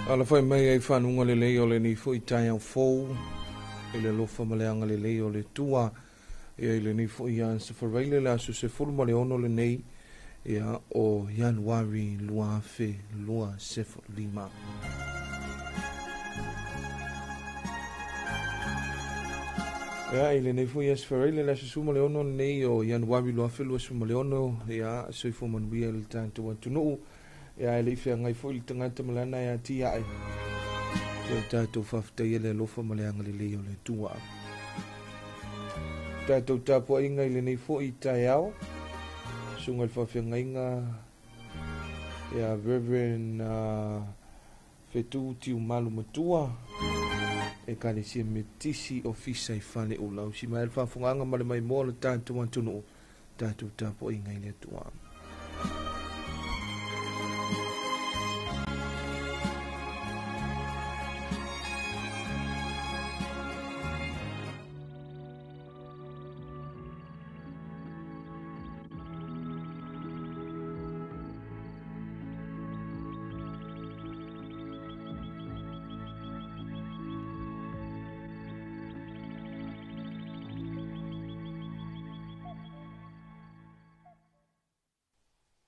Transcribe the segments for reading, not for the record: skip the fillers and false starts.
Alafai mai ai fanuga lelei o lenei foi taeao fou i le alofa ma le agalelei o le Atua. Ia i lenei foi aso Faraile le aso 16 lenei ia o Ianuari 2025. Ia i lenei foi aso Faraile le aso 16 lenei o Ianuari 2026, ia soifua manuia le tatou atunuu. Ia e le i feagai foi le tagata ma lana e ati ae. Ia tatou faafetaia le alofa ma le agalelei o le Atua. Tatou tapuaiga i lenei foi taeao, susuga i le faafeagaiga ia Reverend Fetu Tiumalu Matua, Ekalesia Metisi Ofisa i Fale o Lausi. Mai le faafogaaga ma le maimoa o le tatou atunuu, tatou tapuaiga i le Atua.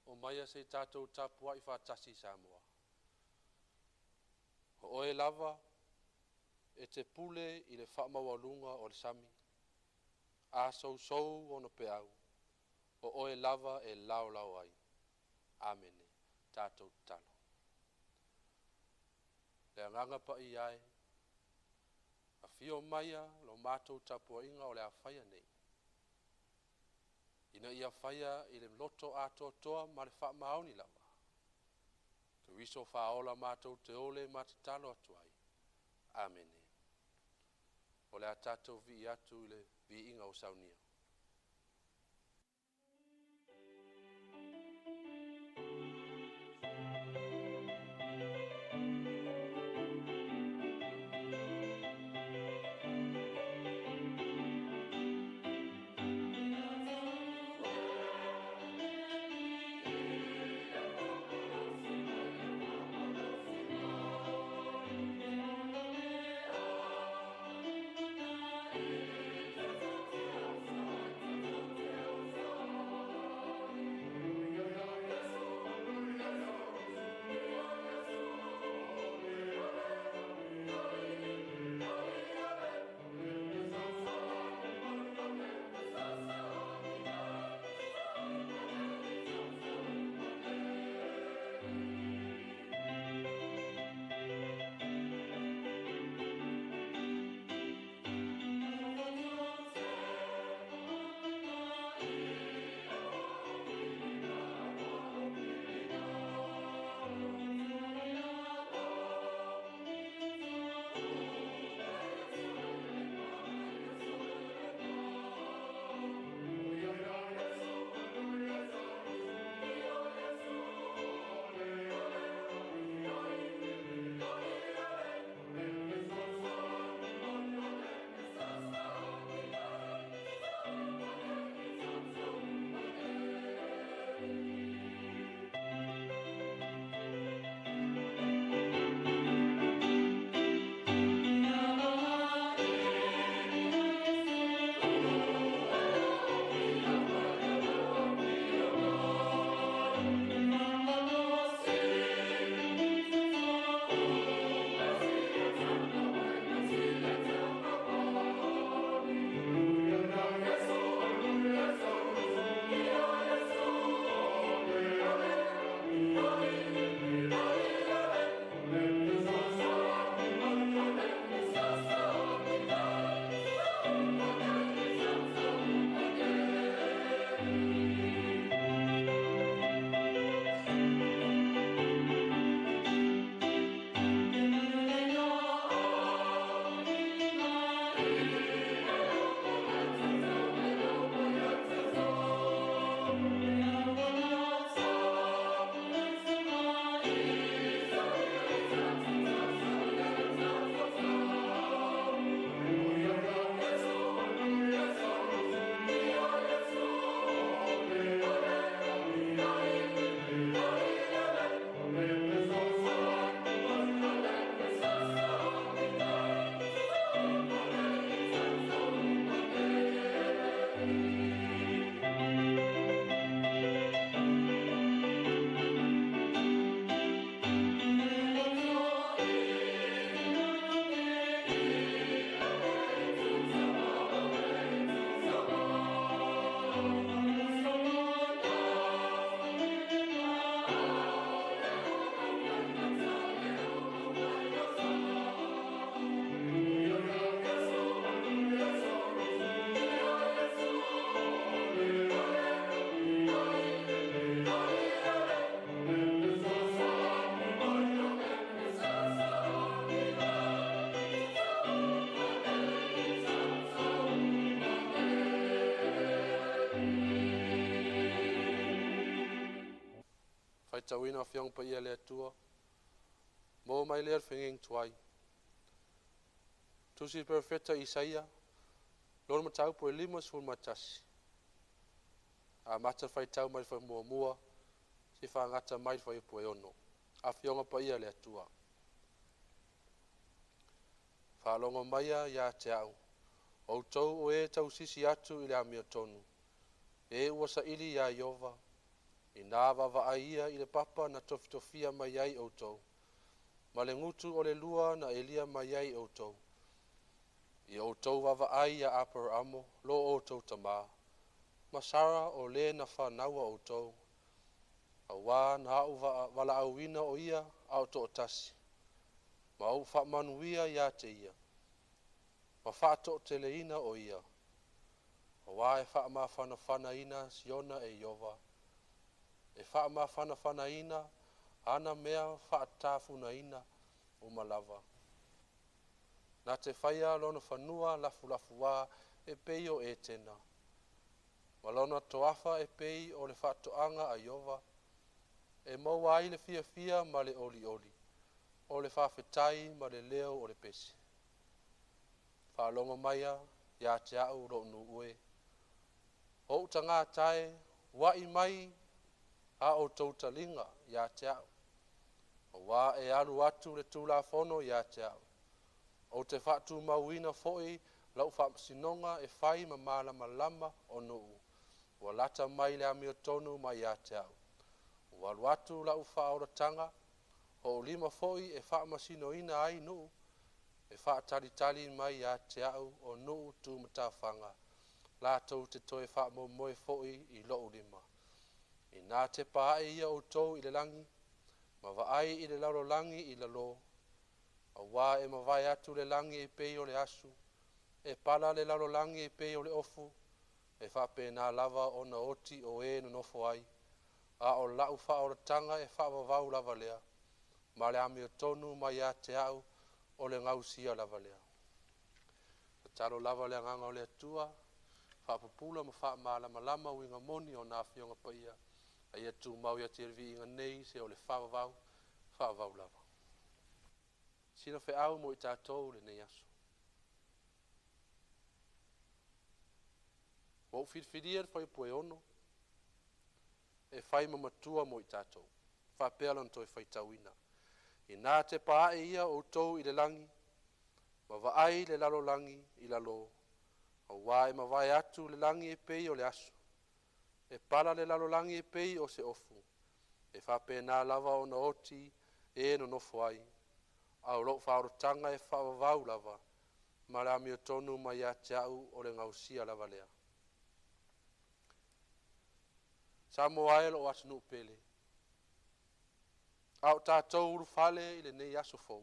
O maia se i tatou tapuai faatasi Samoa. O oe lava e te pule i le faamaualuga o le sami, a sousou ona peau, o oe lava e laolao ai. Amene. Tatou tatalo. Le agaga paia e, afio maia lo matou tapuaiga o le a faia nei, ina ia faia i le loto atoatoa ma le faamaoni lava. Keriso faaola matou te ole ma tatalo atu ai. Amene. O le a tatou vii atu i le viiga o saunia. Faitauina o Afioga Paia a le Atua, mo mai lea le fegeng tuai. Tusi Perofeta Isaia, lona mataupu e 51. Amata le faitau mai le famuamua, se faagata mai le fuaiupu e 6. Afioga Paia a le Atua. Faalogo maia ia te au, outou o e tausisi atu i le amiotonu, e ua saili iā Ieova, inā vaavaai ia i le papa na tofitofia mai ai outou, ma le gutu o le lua na elia mai ai outou. Ia outou vaavaai ia Aperaamo lo outou tamā, ma Sara o le na fanaua outou, auā na au valaauina o ia a o toatasi, ma ou faamanuia ia te ia, ma faatoateleina o ia, auā e faamafanafanaina Siona e Ieova, e faamafanafanaina ana mea faatafunaina uma lava. Na te faia lona fanua lafulafuā e pei o Etena, ma lona toafa e pei o le faatoaga a Ieova, e maua ai le fiafia ma le olioli, o le faafetai ma le leo o le pese. Faalogo maia ia te au lou nuu e, o ou tagata e, ua'i mai a outou taliga ia te au, auā e alu atu le Tulafono ia te au, ou te faatumauina foi lau faamasinoga e fai ma malamalama o nuu, ua lata mai le amiotonu mai ia te au. Ua alu atu lau faaolataga, o ou lima foi e faamasinoina ai nuu, e faatalitali mai ia te au o nuu tumatafaga, latou te toe faamoemoe foi i lou lima. Inā tepa ae ia outou i le lagi, ma vaai i le lalolagi i lalo, auā e mavae atu le lagi e pei o le asu, e pala le lalolagi e pei o le ofu, e faapena lava ona oti o e nonofo ai, a o lau faaolataga e faavavau lava lea, ma le amiotonu mai ia te au o le gausia lava lea. Tatalo lava le agaga o le Atua, faapupula ma faamalamalama uiga moni o na Afioga Paia, a ia tumau ia te le viiga nei se o le faavavau, faavavau lava. Sina feau mo i tatou lenei aso. Ua ou filifilia le fuaiupu e 6 e fai ma matua mo i tatou. Faapea lona toe faitauina. Inā tepa ae ia outou i le lagi, ma vaai le lalolagi i lalo, auā e mavae atu le lagi e pei o le asu, e pala le lalolagi e pei o se ofu, e faapena lava ona oti e nonofo ai, a o lou faaolataga e faavavau lava, ma le amiotonu mai ia te au o le gausia lava lea. Samoa e lou atunuu pele, a o tatou ulufale i lenei aso fou,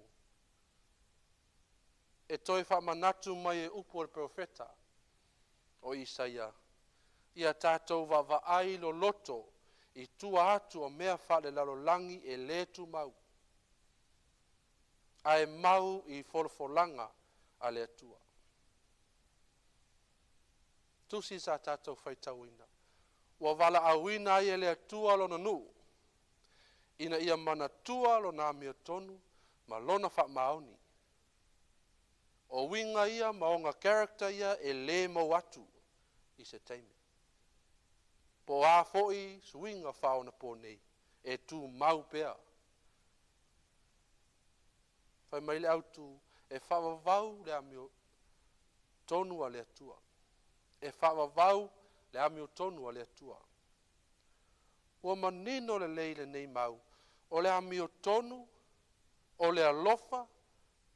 e toe faamanatu mai e upu o le perofeta o Isaia, ia tatou vaavaai loloto i tua atu o mea faalelalolagi e le tumau, ae mau i folafolaga a le Atua. Tusi sa tatou faitauina, ua valaauina ai e le Atua lona nuu, ina ia manatua lona amiotonu ma lona faamaoni. O uiga ia ma ona character ia e le mau atu i se taimi. Po a foi suiga faaonaponei e tumau pea. Fai mai le autu, e faavavau le amiotonu a le Atua. E faavavau le amiotonu a le Atua. Ua manino lelei lenei mau, o le amiotonu, o le alofa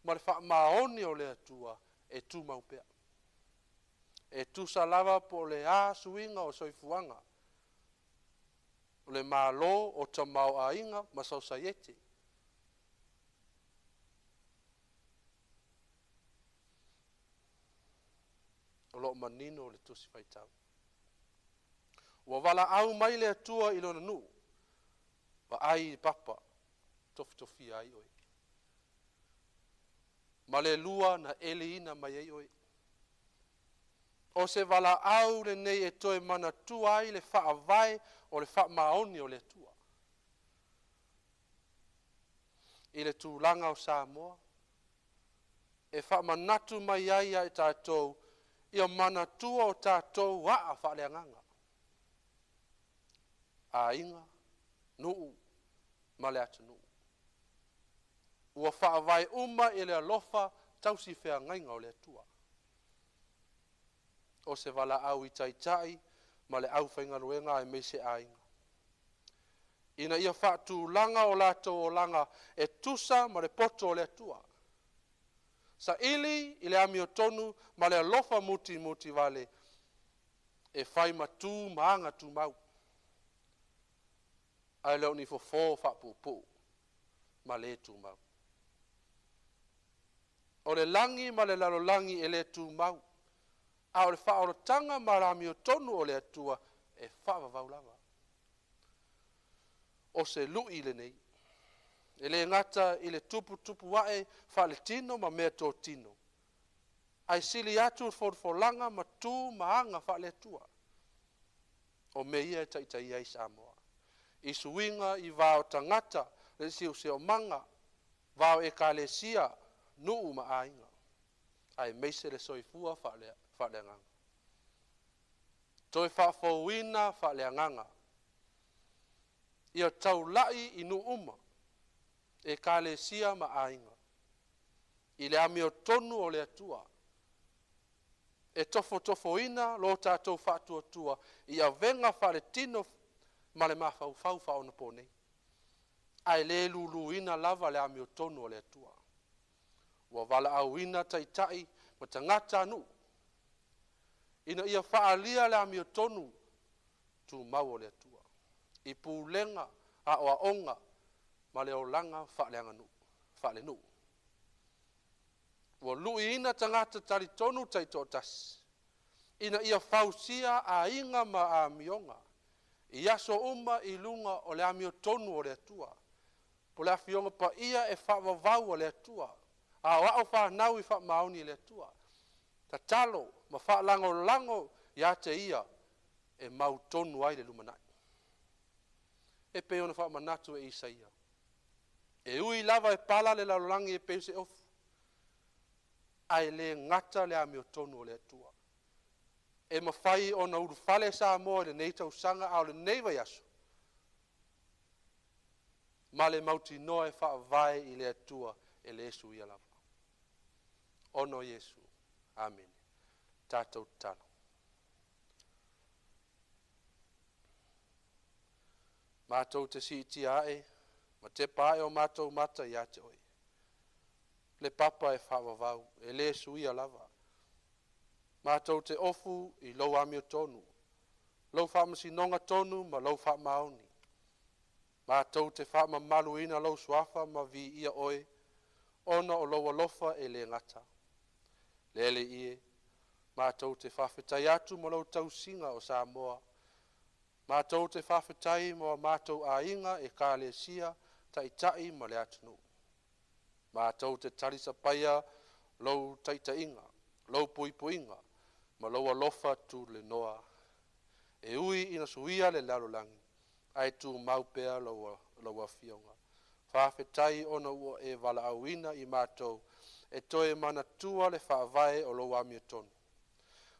ma le faamaoni o le Atua e tumau pea. E tusa lava po o le a suiga o soifuaga, o le malo, o tamaoaiga ma sosaiete. O lo o manino le tusi faitau. Ua valaau mai le Atua i lona nuu, vaai i papa, tofitofia ai oe, ma le lua na eliina mai ai oe. O se valaau lenei e toe manatua ai le faavae o le faamaoni o le Atua. I le tulaga o Samoa, e faamanatu mai ai ia i tatou ia manatua o tatou aa faaleagaga, aiga, nuu ma le atunuu. Ua faavae uma i le alofa tausi feagaiga o le Atua. O se valaau i taitai ma le aufaigaluega aemaise aiga, ina ia faatulaga o latou olaga e tusa ma le poto o le Atua, saili i le amiotonu ma le alofa mutimutivale e fai ma tu ma aga tumau, ae le o ni fofo faapuupuu ma le tumau. O le lagi ma le lalolagi e le tumau, a o le faaolataga ma le amiotonu o le Atua e faavavau lava. O se lui lenei, e le gata i le tuputupu ae faaletino ma meatotino, ae sili atu le folafolaga ma tu ma aga faale-Atua. O mea ia e taitaia ai Samoa i suiga i va o tagata, le siosiomaga, va o ekalesia, nuu ma aiga, aemaise le soifua faaleagaga. Toe faafouina faaleagaga, ia taulai i nuu uma, ekalesia ma aiga, i le amiotonu o le Atua, e tofotofoina lo tatou faatuatua i avega faaletino ma le mafaufau faaonaponei, ae le luluina lava le amiotonu o le Atua. Ua valaauina taitai ma tagatanuu ina ia faaalia le amiotonu tumau o le Atua i pulega, aoaoga ma le olaga faaleaganuu, faalenuu. Ua luiina tagata talitonu taitoatasi ina ia fausia aiga ma amioga i aso uma i luga o le amiotonu o le Atua, po o le Afioga Paia e faavavau a le Atua, aoao fanau i faamaoni i le Atua, tatalo ma faalagolago ia te Ia e mautonu ai le lumanai. E pei ona faamanatu e Isaia, e ui lava e pala le lalolagi e pei o se ofu, ae le gata le amiotonu o le Atua. E mafai ona ulufale Samoa i lenei tausaga, a o lenei vaiaso ma le mautinoa e faavae i le Atua e le suia lava. Ona o Iesu. Amene. Tatou tatalo. Matou te siitia ae ma tepa ae o matou mata ia te oe, le papa e faavavau, e le suia lava. Matou te ofu i lou amiotonu, lou faamasinoga tonu ma lou faamaoni. Matou te faamamaluina lou suafa ma viia oe, ona o lou alofa e le gata. Le Alii e, matou te faafetai atu mo lau tausiga o Samoa. Matou te faafetai mo a matou aiga, ekalesia, taitai ma le atunuu. Matou te talisapaia lou taitaiga, lou puipuiga ma lou alofa tulenoa. E ui ina suia le lalolagi, ae tumau pea lau afioga. Faafetai ona ua e valaauina i matou e toe manatua le faavae o lou amiotonu.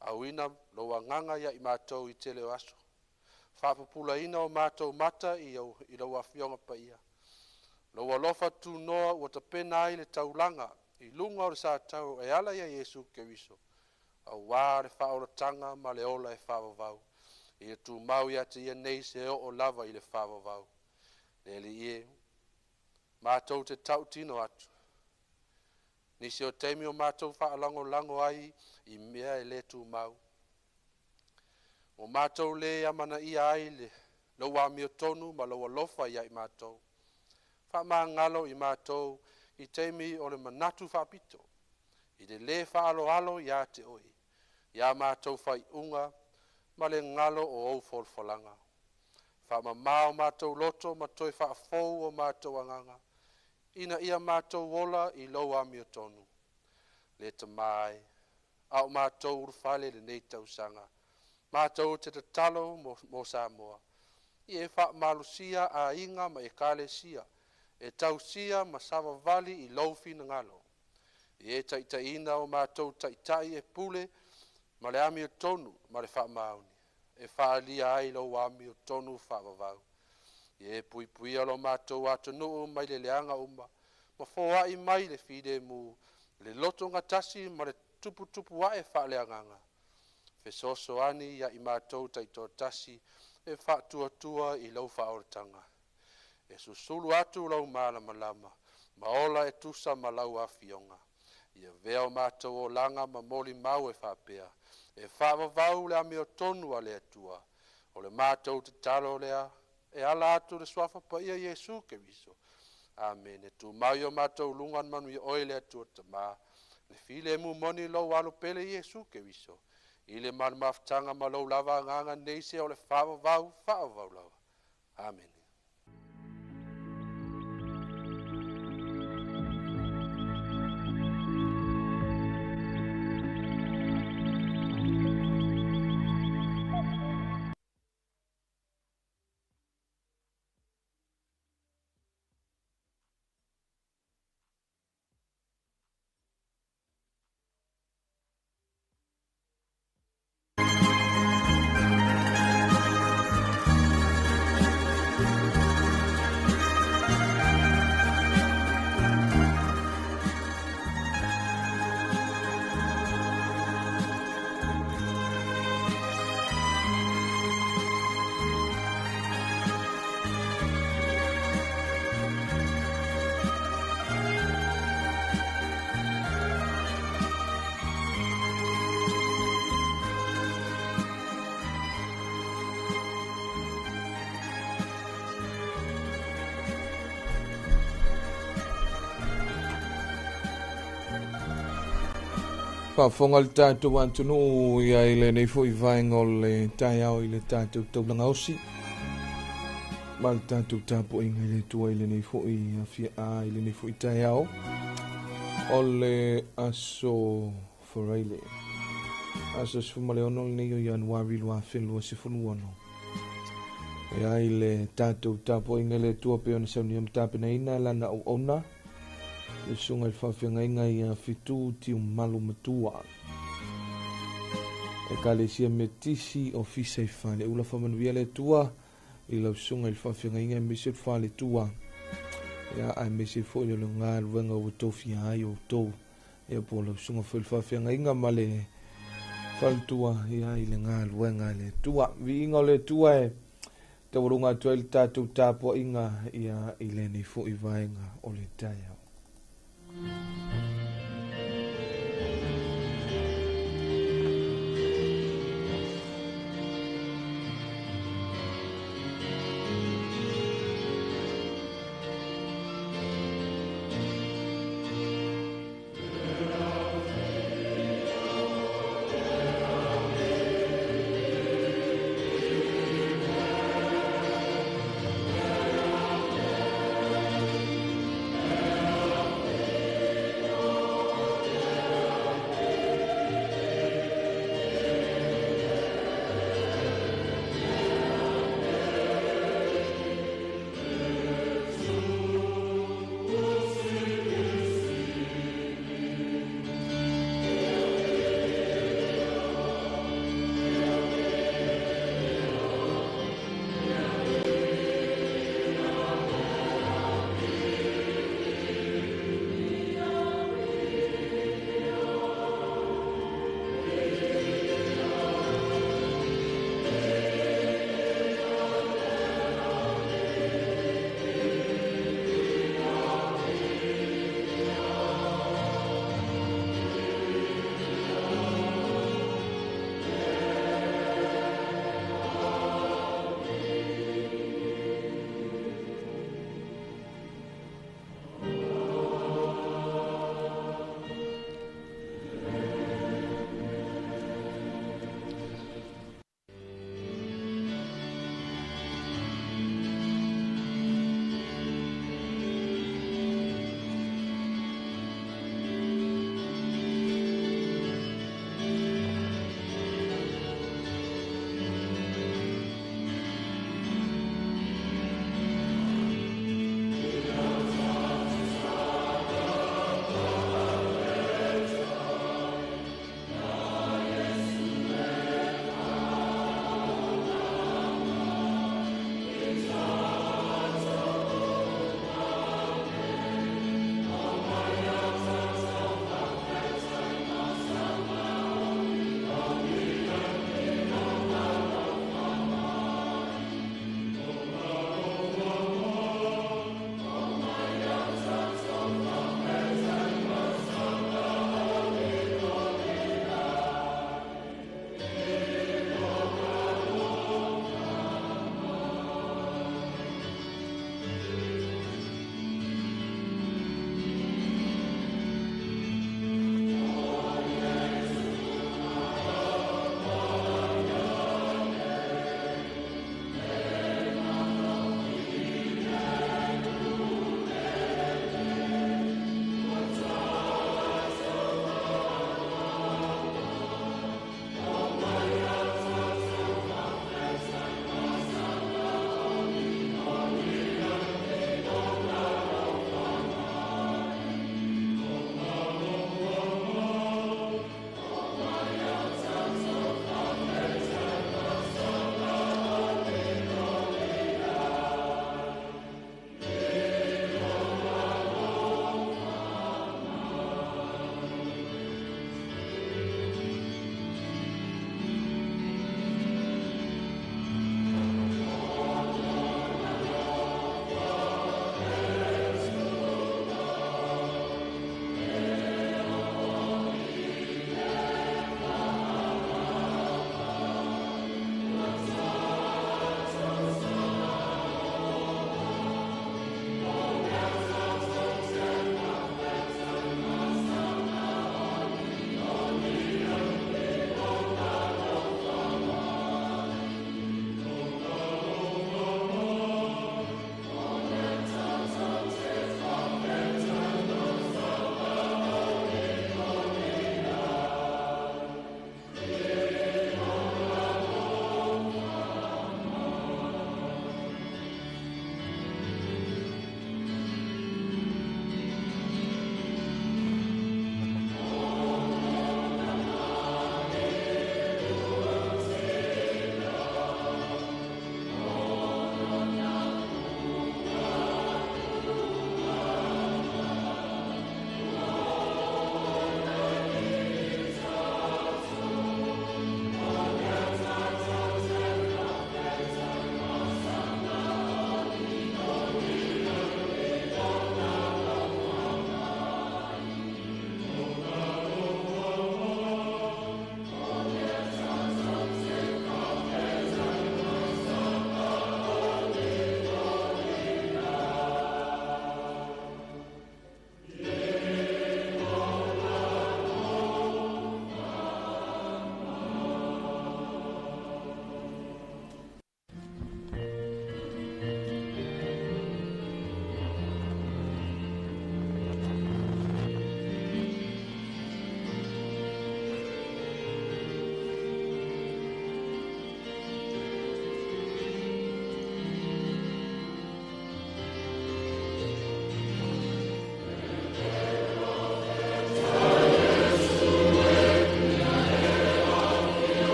Auina lou agaga ia i matou i tele o aso. Faapupulaina o matou mata i lau Afioga Paia. Lou alofa tunoa ua tapena ai le taulaga i luga o le satauro e ala ia Iesu Keriso, aua le faaolataga ma le ola e faavavau. Ia tumau ia te ia nei se oo lava i le faavavau. Le Alii e, matou te tautino atu, nisi o taimi o matou faalagolago ai i mea e le tumau, ua matou le amanaia ai le lou amiotonu ma lou alofa ia i matou. Faamagalo i matou i taimi o le manatu faapito, i le le faaaloalo ia te oe, ia matou faaiuga ma le galo o ou folafolaga. Faamama o matou loto ma toe faafou o matou agaga, ina ia matou ola i lou amiotonu. Le Tama e, a o matou ulufale i lenei tausaga, matou te tatalo mo Samoa, ia e faamalosia aiga ma ekalesia. E tausia ma savavali i lou finagalo. Ia e taitaiina o matou taitai e pule ma le amiotonu ma le faamaoni, e faaalia ai lou amiotonu faavavau. Ia e puipuia lo matou atunuu mai le leaga uma, ma foai mai le filemu, le lotogatasi ma le tuputupu ae faaleagaga. Fesoasoani ia i matou taitoatasi e faatuatua i lau faaolataga. E susulu atu lau malamalama ma ola e tusa ma lau afioga. Ia vea o matou olaga ma molimau e faapea, e faavavau le amiotonu a le Atua. O le matou tatalo lea e ala atu le suafa paia Iesu Keriso. Amene. Tumau i o matou luga na manuia oe le Atua Tamā, le filemu moni lou alo pele Iesu Keriso, i le malumafutaga ma lou lava agaga nei se o le faavavau, faavavau lava. Amene. Faafofoga le tatou atunuu ia i lenei foi vaega o le taeao i le tatou taulaga osi ma le tatou tapuaiga i le Atua i lenei foi i lenei foi taeao o le aso Faraile, aso 16 lenei o Ianuari 2026. E ai le tatou tapuaiga i le Atua pe ona saunia ma tapenaina lana auauna le susuga i le faafeagaiga ia Fetu Tiumalu Matua, Ekalesia Metisi Ofisa i Faleula. Faamanuia le Atua i lau susuga i le faafeagaiga aemaise le faletua, ia aemaise foi le galuega ua tofia ai outou, ia po o lau susuga foi i le faafeagaiga ma le faletua, ia i le galuega a le Atua. Viiga o le Atua e taualuga atu ai le tatou tapuaiga ia i lenei foi vaega o le taeao.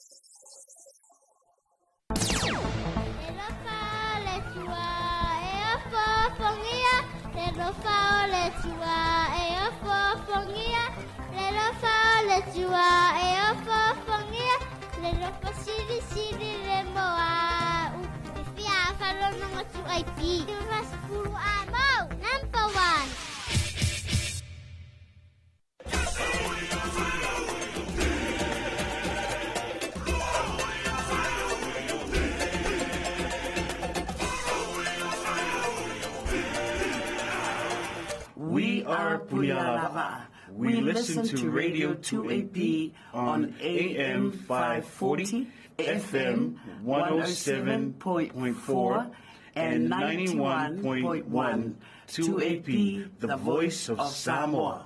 Le lofa o le tua e ofoofogia, le lofa o le tua e ofoofogia, le lofa o le tua e ofoofogia, le lofa silisili le moa u. E fia whalononga tu IP. Vaspuru a mau, number one. We are Punialava. We listen to Radio 2AP on AM 540, FM 107.4, and 91.1. 2AP, the voice of Samoa.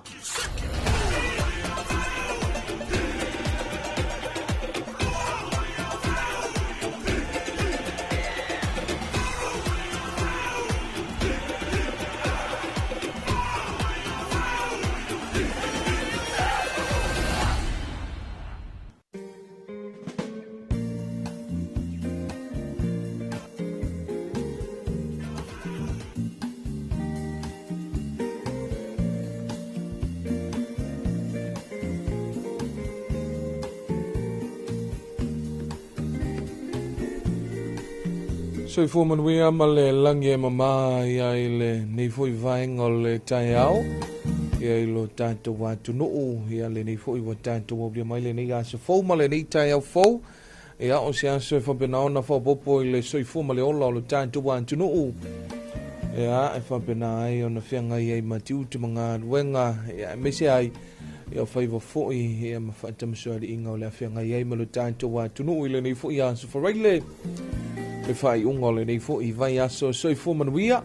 Soifua manuia ma le lagi e mamā ia i lenei foi vaega o le taeao ia i lo tatou atunuu ia lenei foi ua tatou aulia mai lenei aso fou ma lenei taeao fou ia o se aso e faapena ona faaopoopo i le soifua ma le ola o lo tatou atunuu ia e faapena ai ona feagai ai ma tiute ma galuega ia aemaise ai ia o faiva foi ia ma faatamasoaliiga o le a feagai ai ma lo tatou atunuu i lenei foi aso faraile le faaiuga o lenei foi vaiaso. Soifua manuia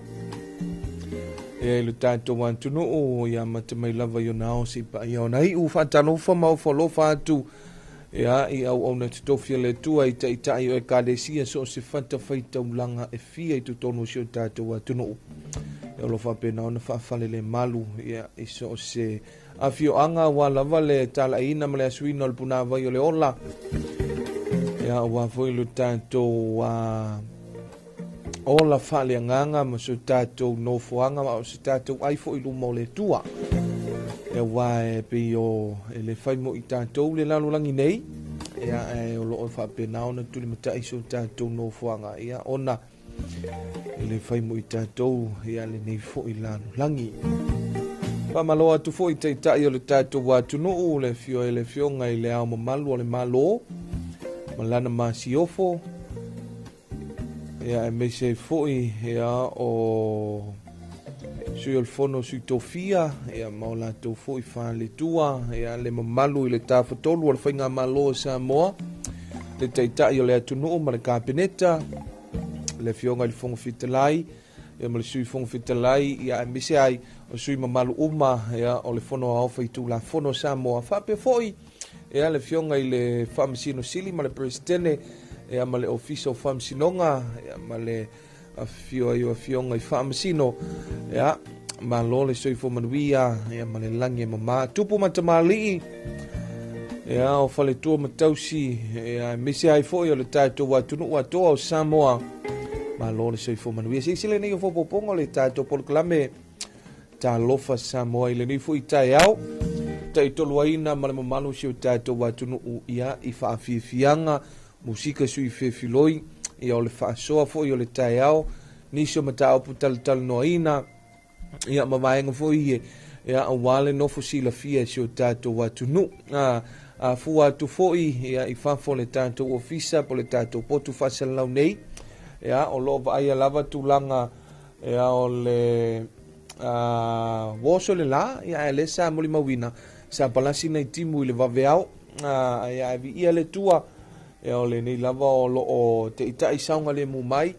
ia i lo tatou atunuu ia amata mai lava i ona ao seia paia ona iu. Faatalofa ma ofo alofa atu ia i auauna totofi a le Atua i taitai o Ekalesia so o se fatafaitaulaga e fia i totonu o si o tatou atunuu. Ia o lo o faapena ona faafalelemalu ia i so o se afioaga aua lava le talaiina ma le asuina o le punāvai o le ola. Ia aua foi lo tatou ola faaleagaga ma so tatou nofoaga ma o se tatou ai foi i luma o le Atua. Ia aua e pei o e le fai mo i tatou le lalolagi nei, ia e o loo faapena ona tulimatai so tatou nofoaga, ia ona e le fai mo i tatou ia lenei foi lalolagi. Faamalo atu foi i taitai o le tatou atunuu, le afio ai le afioga i le Ao Mamalu o le Malo ma lana masiofo, ia aemaise ai foi ia o Sui o le Fono Sui Tofia, ia ma o latou foi faletua, ia le mamalu i le tafatolu o le Faigamalo o Samoa, le Taitai o le atunuu ma le Kapeneta, le Afioga i le Fofoga Fetalai, ia ma le Sui Fofoga Fetalai, ia aemaise ai o sui mamalu uma ia o le Fono Aoao Faitulafono o Samoa, faapea foi ia le Afioga i le Faamasino Sili ma le Peresetene, ia ma le Ofisa o Faamasinoga, ia ma le afifio ai o Afioga i Faamasino, ia malo le soifua manuia ia ma le lagi e mamā tupu ma tamalii ia o faletua ma tausi ia aemaise ai foi o le tatou atunuu atoa o Samoa. Malo le soifua manuia. Silasila nei o faaopoopoga o le tatou polokalame Talofa Samoa i lenei foi taeao taitoluaina ma le mamalu o si o tatou atunuu ia i faafiafiaga musika sui fefiloi ia o le faasoa foi o le taeao nisi o mataupu talatalanoaina ia ma vaega foi ia ia aua le nofo silafia e si o tatou atunuu. A fua atu foi ia i fafo o le tatou ofisa po o le tatou potu faasalalau nei ia o lo o vaaia lava tulaga ia o le uoso le la ia ae lea sa molimauina sa palasi nai timu i le vaveao ia ae viia le Atua ia o lenei lava o lo o taitai saogalemu mai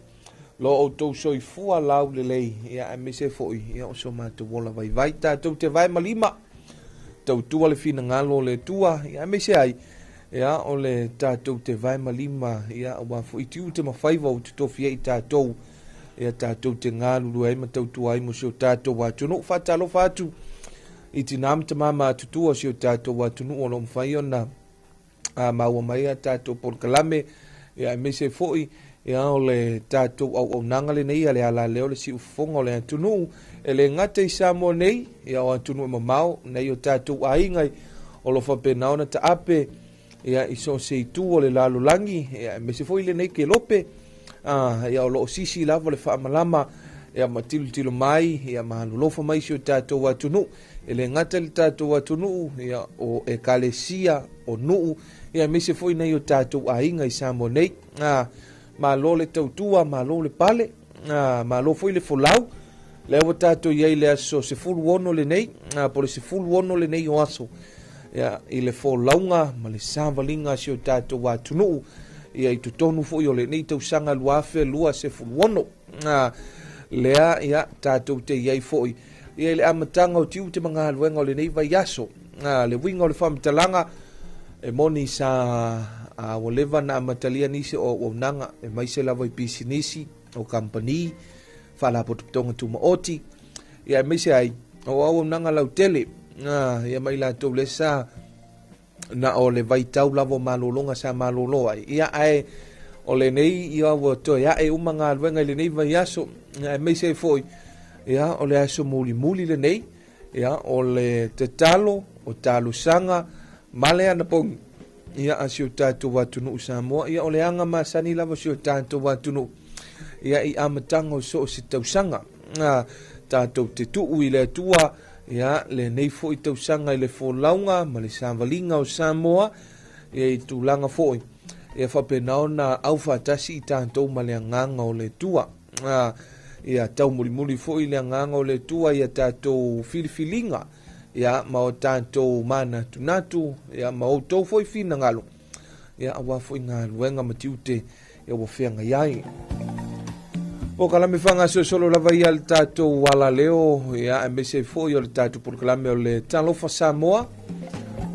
lo outou soifua laulelei ia aemaise foi ia o so matou ola vaivai tatou te vae ma lima tautua le finagalo o le Atua ia aemaise ai ia o le tatou te vae ma lima ia aua foi tiute ma faiva ua totofi ai i tatou ia tatou te galulue ai ma tautua ai mo si o tatou atunuu. Faatalofa atu i tinā ma tamā matutua o si o tatou atunuu o lo o mafai ona maua mai a tatou polokalame, ia aemaise foi ia o le tatou auaunaga lenei a le alaleo le siufofoga o le atunuu e le gata i Samoa nei, ia o atunuu e mamao nei o tatou aiga o lo faapena ona taape ia i so o se itu o le lalolagi, ia aemaise foi lenei kelope ia o loo sisi lava le faamalama ia ma tilotilo mai ia ma alolofa mai si o tatou atunuu e le gata le tatou atunuu ia o ekalesia o nuu ia aemaise foi nei o tatou aiga i Samoa nei. Malo le tautua, malo le pale, malo foi le folau. Lea ua tatou iai le aso 16 lenei, po le 16 lenei o aso ia, i le folauga ma le savaliga a si o tatou atunuu ia i totonu foi o lenei tausaga 2026. Lea ia tatou te iai foi ia i le amataga o tiute ma galuega o lenei vaiaso. Le uiga o le faamatalaga e moni sa ua leva na amatalia nisi o auaunaga e maise lava i pisinisi o kampani faalapotopotoga tumaoti ia aemaise ai o auaunaga lautele ia mai latou le sa na o le vaitau lava o malologa sa malolo ai ia ae o lenei ia ua toe ae uma galuega i lenei vaiaso aemaise ai foi ia o le aso mulimuli lenei ia o le tatalo o talosaga ma le anapogi ia a si o tatou atunuu Samoa ia o le aga masani lava si o tatou atunuu ia i amataga o so o se tausaga tatou te tuu i le Atua ia lenei foi tausaga i le folauga ma le savaliga o Samoa ia i tulaga foi ia faapena ona aufaatasi i tatou ma le agaga o le Atua ia taumulimuli foi le agaga o le Atua ia tatou filifiliga ia ma o tatou manatunatu ia ma outou foi finagalo ia aua foi galuega ma tiute ia ua feagai ai. O kalame faagasosolo lava ia le tatou alaleo ia aemaise foi o le tatou polokalame o le Talofa Samoa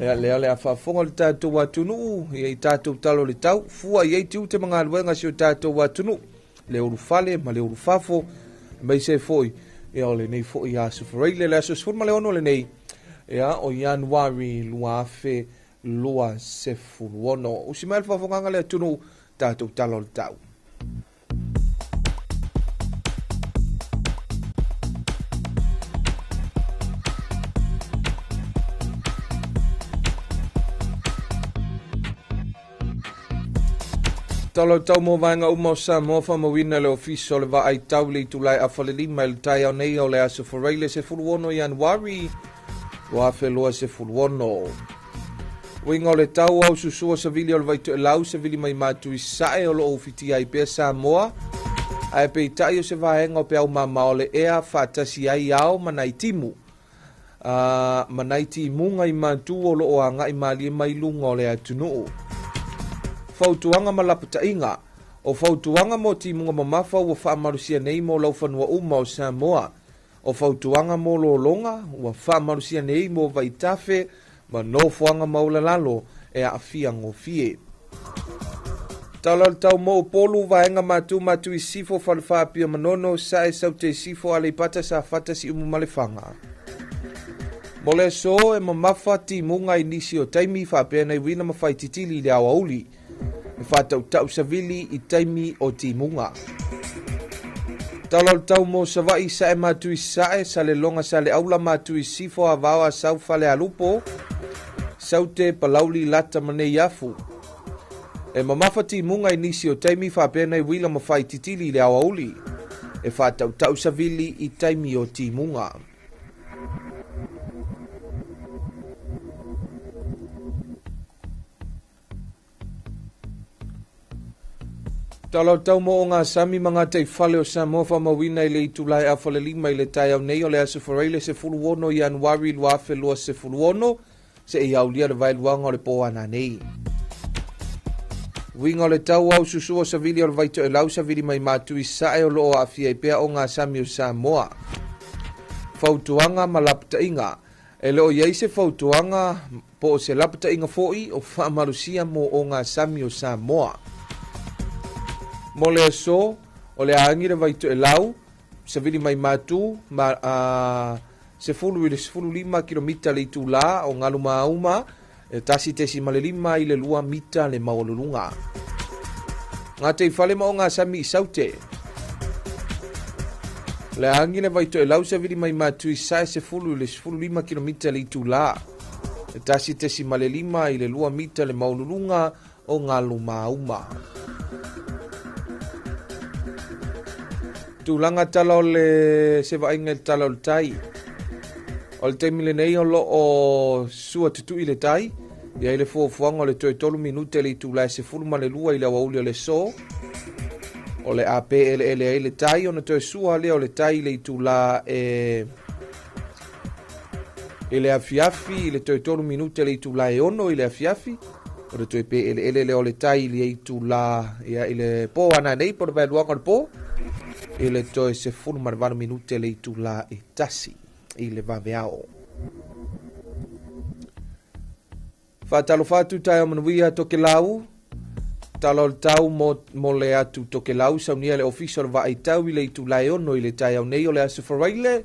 ia lea o le a faafofoga le tatou atunuu ia i tatou talo le tau fua i ai tiute ma galuega si o tatou atunuu le ulufale ma le ulufafo aemaise foi ia o lenei foi aso Faraile le aso 16 lenei ia o Ianuari 2026. Usi mai le faafofogaga le atunuu tatou tala o le tau. Tala o tau mo vaega uma o Samoa faamauina le ofisa o le vaai tau le itula e 4:30 i le taeao nei o le aso Faraile 16 Ianuari 2026. Uiga o le tau au susua savili o le vaitoelau savili mai matu i sae o loo ufitia ai pea Samoa ae peitai o se vaega o peau mamao o le ea faatasi ai ao ma nai timu ma nai timuga i matu o loo agai malie mai luga o le atunuu. Fautuaga ma lapataiga. O fautuaga mo timuga mamafa ua faamalusia nei mo laufanua uma o Samoa. O fautuaga mo lologa ua faamalusia nei mo vaitafe ma nofoaga maulalalo e aafia gofie. Tala o le tau mo Upolu, vaega matu matu i sifo Falefa Apia Manono, sae Saute sifo Aleipata Safata Siumu ma Lefaga. Mo le aso e mamafa timuga i nisi o taimi faapea nei uila ma faititili i le aoauli. E faatautau savili i taimi o timuga. Tala o le tau mo Savaii sae matu i sae, Salelologa Saleaula matu i sifo Avao Asau Falealupo, Saute Palauli Lata ma Neiafu. E mamafa timuga i nisi o taimi faapea nei uila ma faititili i le aoauli. E faatautau savili i taimi o timuga. Tala o tau mo o ngā sami ma ngā teifale o Samoa faamauina i le itula e 4:30 i le taeao nei o le aso Faraile 16 Ianuari 2026 seia aulia le vaeluaga o le pō ana nei. Uiga o le tau au susua savili o le vaitoelau savili mai matu i sae o loo aafia ai pea o ngā sami o Samoa. Fautuaga ma lapataiga. E le o iai se fautuaga po o se lapataiga foi o faamalusia mo o ngā sami o Samoa. Mo le aso, o le a agi le vaitoelau, savili mai matu, ma, 10 i le 15 kilomita le itula o galu mauma, E 1.5 i le 2 mita le maualuluga. Gataifale ma ogasami i Saute. Le agi le vaitoelau savili mai matu i sae 10 i le 15 kilomita le itulā. E 1.5 i le 2 mita le maualuluga o galu mauma. Tulaga tala o le se vaaiga i le tala o le tai. O le taimi lenei o loo sua tutui le tai, ia i le fuafuaga o le toe 3 minute le itula e 12 i le aoauli o le aso. O le a pēeleele ai le tai ona toe sua lea o le tai i le itula e i le afiafi i le toe 3 minute le itula e 6 i le afiafi. O le toe pēeleele lea o le tai i le itula ia i le pō ana nei po o le vaeluaga o le pō i le toe 18 minute le itula e 1 i le vaveao. Faatalofa atu taeao manuia Tokelau, tala o le tau mo, mo le atu Tokelau, saunia le ofisa o le vaaitau i le itula e 6 i le taeao nei o le aso Faraile,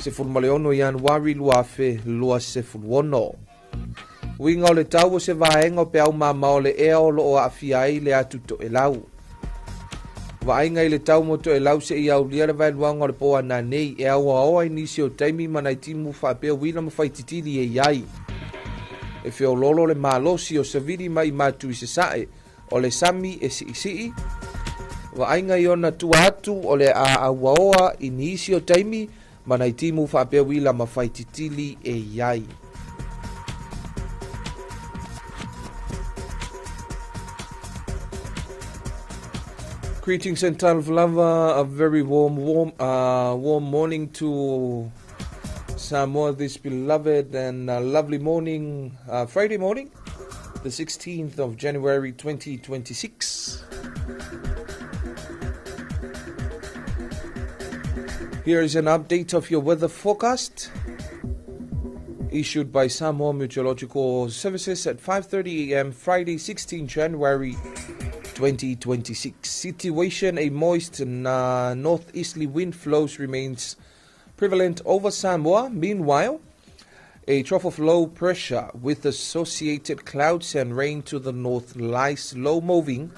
16 Ianuari 2026. Uiga o le tau o se vaega o peau mamao o le ea o loo aafia ai le atu Toelau. Vaaiga i le tau mo Toelau seia aulia le vaeluaga o le pō ananei e aoaoa i nisi o taimi ma nai timu faapea uila ma faititili e i ai. E feoloolo le malosi o savili mai matu i sasae o le sami e siisii. Vaaiga i ona tua atu o le a auaoa i nisi o taimi ma nai timu faapea uila ma faititili e i ai. Greetings and talofa lava, a very warm, warm, warm morning to Samoa this beloved and lovely morning, Friday morning, the 16th of January 2026. Here is an update of your weather forecast issued by Samoa Meteorological Services at 5:30 a.m. Friday, 16 January 2026. Situation: a moist and northeasterly wind flows remains prevalent over Samoa. Meanwhile, a trough of low pressure with associated clouds and rain to the north lies low moving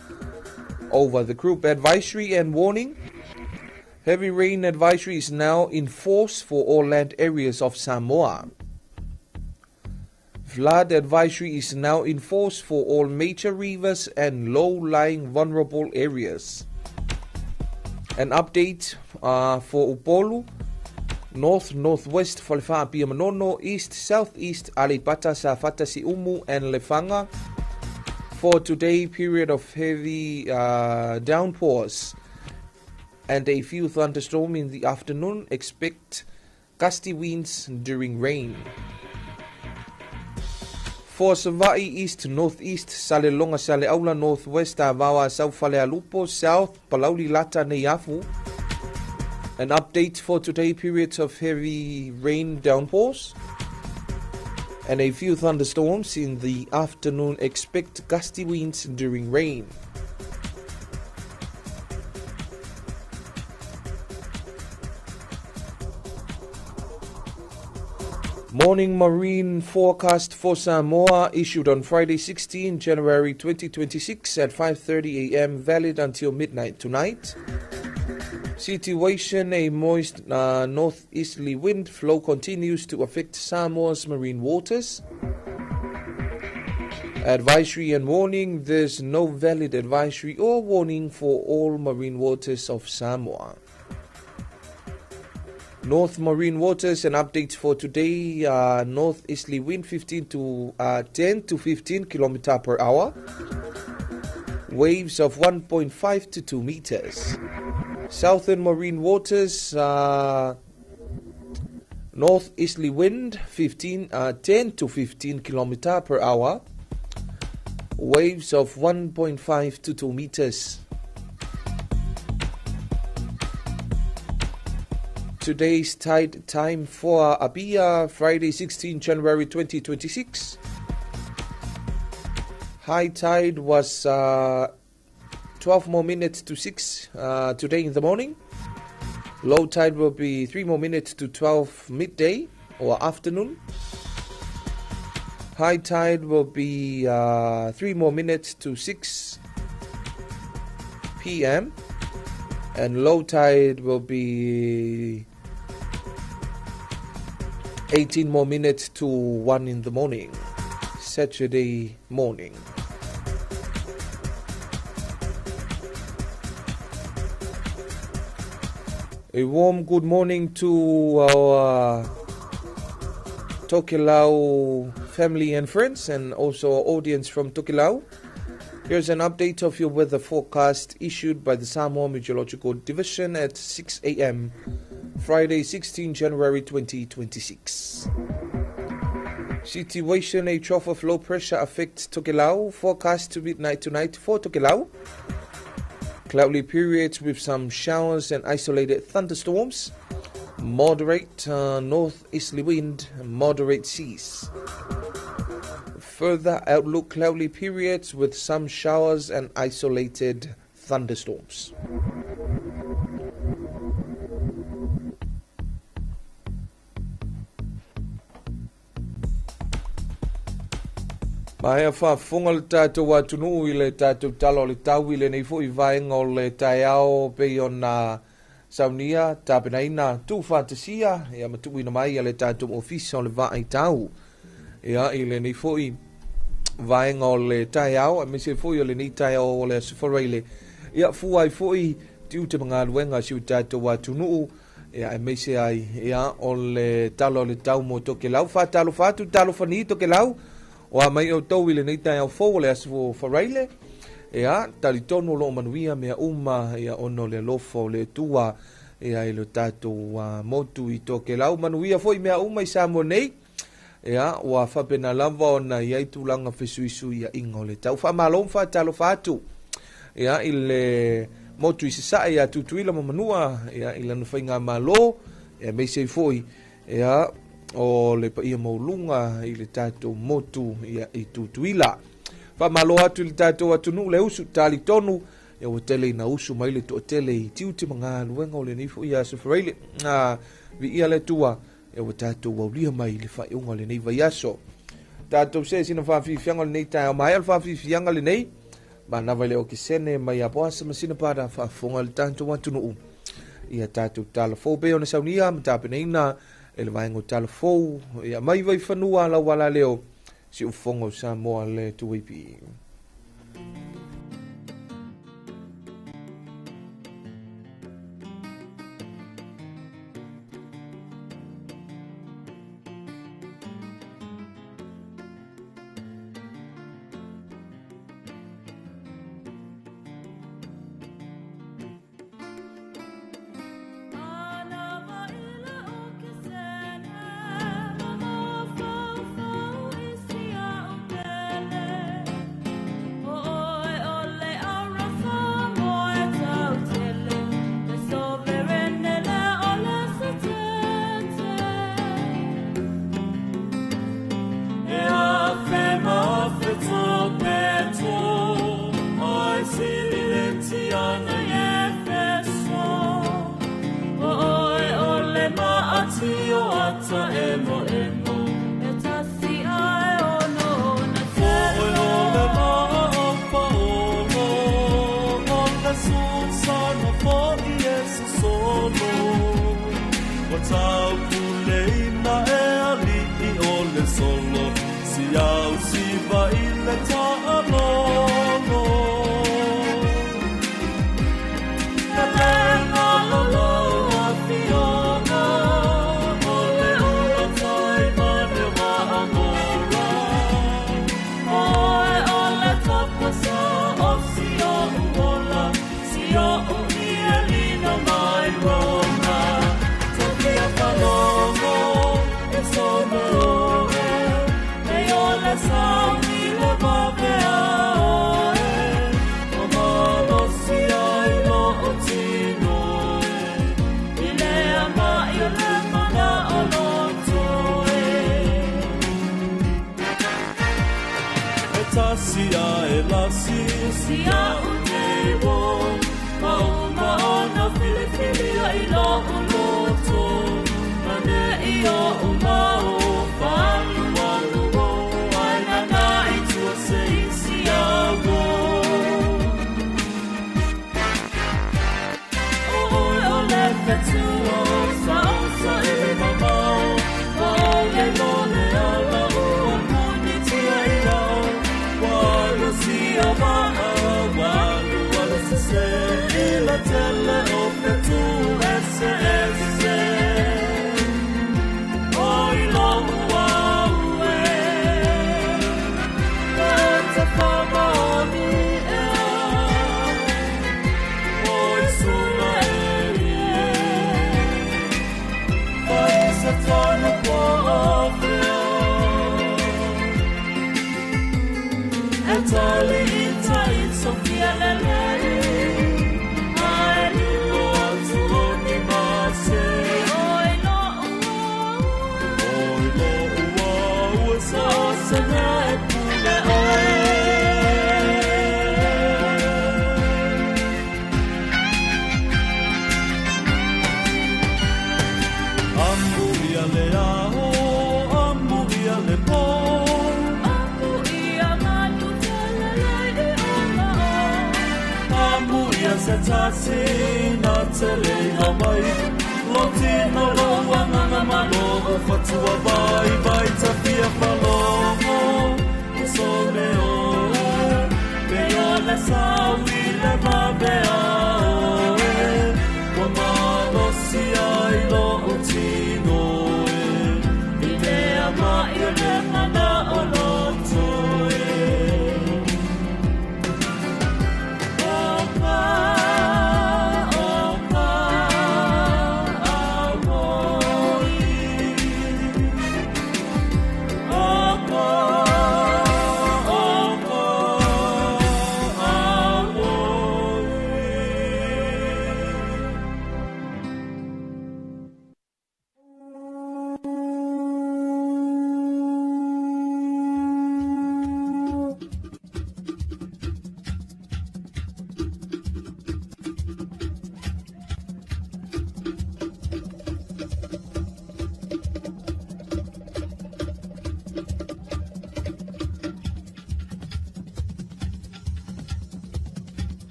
over the group. Advisory and warning. Heavy rain advisory is now in force for all land areas of Samoa. Flood advisory is now in force for all major rivers and low-lying vulnerable areas. An update for Upolu, North, Northwest, Falefa, Apia Manono, East, Southeast, Aleipata, Safata, Siumu, and Lefanga. For today, period of heavy downpours and a few thunderstorms in the afternoon. Expect gusty winds during rain. For Savai'i East, Northeast, Salelologa, Saleaula, Northwest, Avaoa, South Falealupo, South, Palauli, Lata, Neiafu. An update for today, periods of heavy rain downpours and a few thunderstorms in the afternoon. Expect gusty winds during rain. Morning marine forecast for Samoa issued on Friday 16 January 2026 at 5:30 a.m. valid until midnight tonight. Situation: a moist northeasterly wind flow continues to affect Samoa's marine waters. Advisory and warning: there's no valid advisory or warning for all marine waters of Samoa. North Marine Waters and updates for today: northeasterly wind 15 to 10 to 15 kilometer per hour. Waves of 1.5 to 2 meters. Southern Marine Waters, northeasterly wind 10 to 15 kilometer per hour. Waves of 1.5 to 2 meters. Today's tide time for Apia, Friday 16 January 2026. High tide was 12 more minutes to 6 today in the morning. Low tide will be 3 more minutes to 12 midday or afternoon. High tide will be 3 more minutes to 6 p.m. And low tide will be 18 more minutes to 1 in the morning, Saturday morning. A warm good morning to our Tokelau family and friends, and also our audience from Tokelau. Here's an update of your weather forecast issued by the Samoa Meteorological Division at 6 a.m. Friday, 16 January 2026. Situation: a trough of low pressure affects Tokelau. Forecast to midnight tonight for Tokelau. Cloudy periods with some showers and isolated thunderstorms. Moderate northeasterly wind, moderate seas. Further outlook: cloudy periods with some showers and isolated thunderstorms. Maea faafofoga le tatou atunuu i le tatou tala o le tau i lenei fo'i vaega o le taeao pei ona saunia tapenaina tuufaatasia ia ma tuuina mai a le tatou ofisa o le vaaitau ia i lenei fo'i vaega o le taeao aemaise foi o lenei taeao o le Aso Faraile ia fua ai fo'i tiute ma galuega si o tatou atunuu ia aemaise ai ia o le tala o le tau mo Tokelau. Faatalofa atu talofani Tokelau o a mai outou i lenei taeao fou o le Aso Faraile. Ia talitonu o loo manuia mea uma ia ona o le alofa o le Atua ia i lo tatou motu i Tokelau. Manuia foi mea uma i Samoa nei. Ia ua faapena lava ona i ai tulaga fesuisuiaiga o le tau. Faamalo ma faatalofa atu ia i le motu i Sasae ia Tutuila ma Manua ia i lana faigamalo ia aemaise ai foi ia o le paia maualuga i le tatou motu ia i Tutuila. Faamalo atu i le tatou atunuu le usu talitonu ia ua tele ina usu mai le toatele i tiute ma galuega o lenei foi Aso Faraile. Viia le Atua ia ua tatou aulia mai i le faaiuga o lenei vaiaso. Tatou se sina faafiafiaga o lenei taeao maea le faafiafiaga lenei manava i le okesene mai Apoasa ma sina pada faafofoga le tatou atunuu ia tatou tala fou pei ona saunia ma tapenaina e le vaega o tala fou ia mai Vaifanua lauala leo siufofoga o Samoa le 2AP.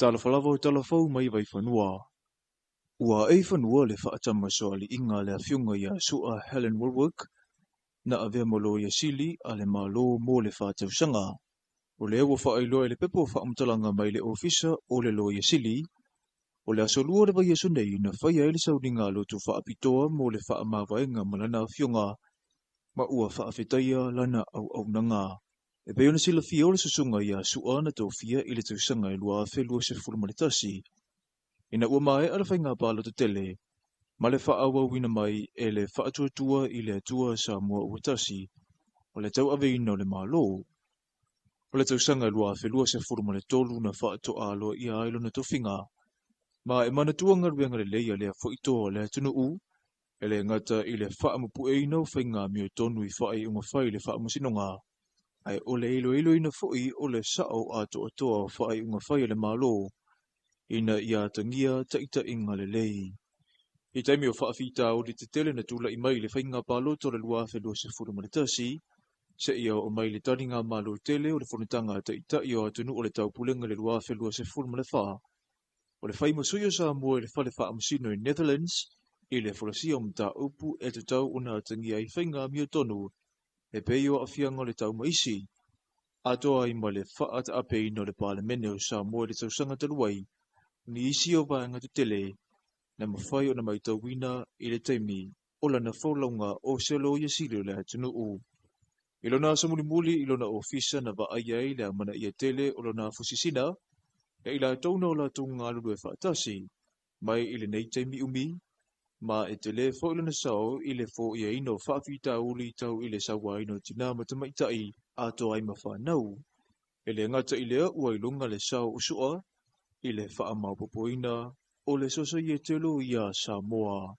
Talofa lava o talafou mai Vaifanua. Ua ae i fanua le faatamasoaliiga a le afioga ia Su'a Helen Wallwork na avea ma Loia Sili a le Malo mo le 4 tausaga. O lea ua faailoa i le pepa o faamatalaga mai le Ofisa o le Loia Sili, o le aso 2 o le vaiaso nei na faia ai le sauniga a lotu faapitoa mo le faamavaega ma lana afioga ma ua faafetaia lana auaunaga. E pei ona silafia o le susuga ia Su'a na tofia i le tausaga e 2021 ina ua maea le faiga palota tele ma le faaauauina mai e le Faatuatua i le Atua Samoa Ua Tasi o le tauaveina o le Malo. O le tausaga e 2023 na faatoa aloaia ai lona tofiga, ma e manatua galuega lelei a lea foi toa o le atunuu e le gata i le faamapueina o faiga amiotonu i faaiuga fai i le faamasinoga, ae o le iloiloina foi o le sao atoatoa o faaiuga fai a le Malo ina ia atagia taitaiga lelei. I taimi o faafitauli tetele na tula'i mai i le faiga palota o le 2021, seia oo mai le taliga malo tele o le fonotaga a Taitai o atunuu o le Taupulega i le 2024, o le fai ma sui o Samoa i le fale faamasino i Netherlands i le folasia o mataupu e tatau ona atagia ai faiga amiotonu e pei o aafiaga o le tau ma isi, atoa ai ma le faataapeina o le Palemene o Samoa i le tausaga talu ai, nisi o vaega tetele na mafai ona matauina i le taimi o lana folauga o se Loia Sili o le atunuu. I lona aso mulimuli i lona ofisa na vaaia ai le amanaia tele o lona afusisina e i latou na o latou galulue faatasi mai i lenei taimi umi, ma e tele foi lona sao i le foiaina o faafitauli tau i le sauaina o tinā ma tamaitai atoa ai ma fanau. E le gata i lea ua iloga le sao o Su'a i le faamaopoopoina o le Sosaiete Loia a Samoa.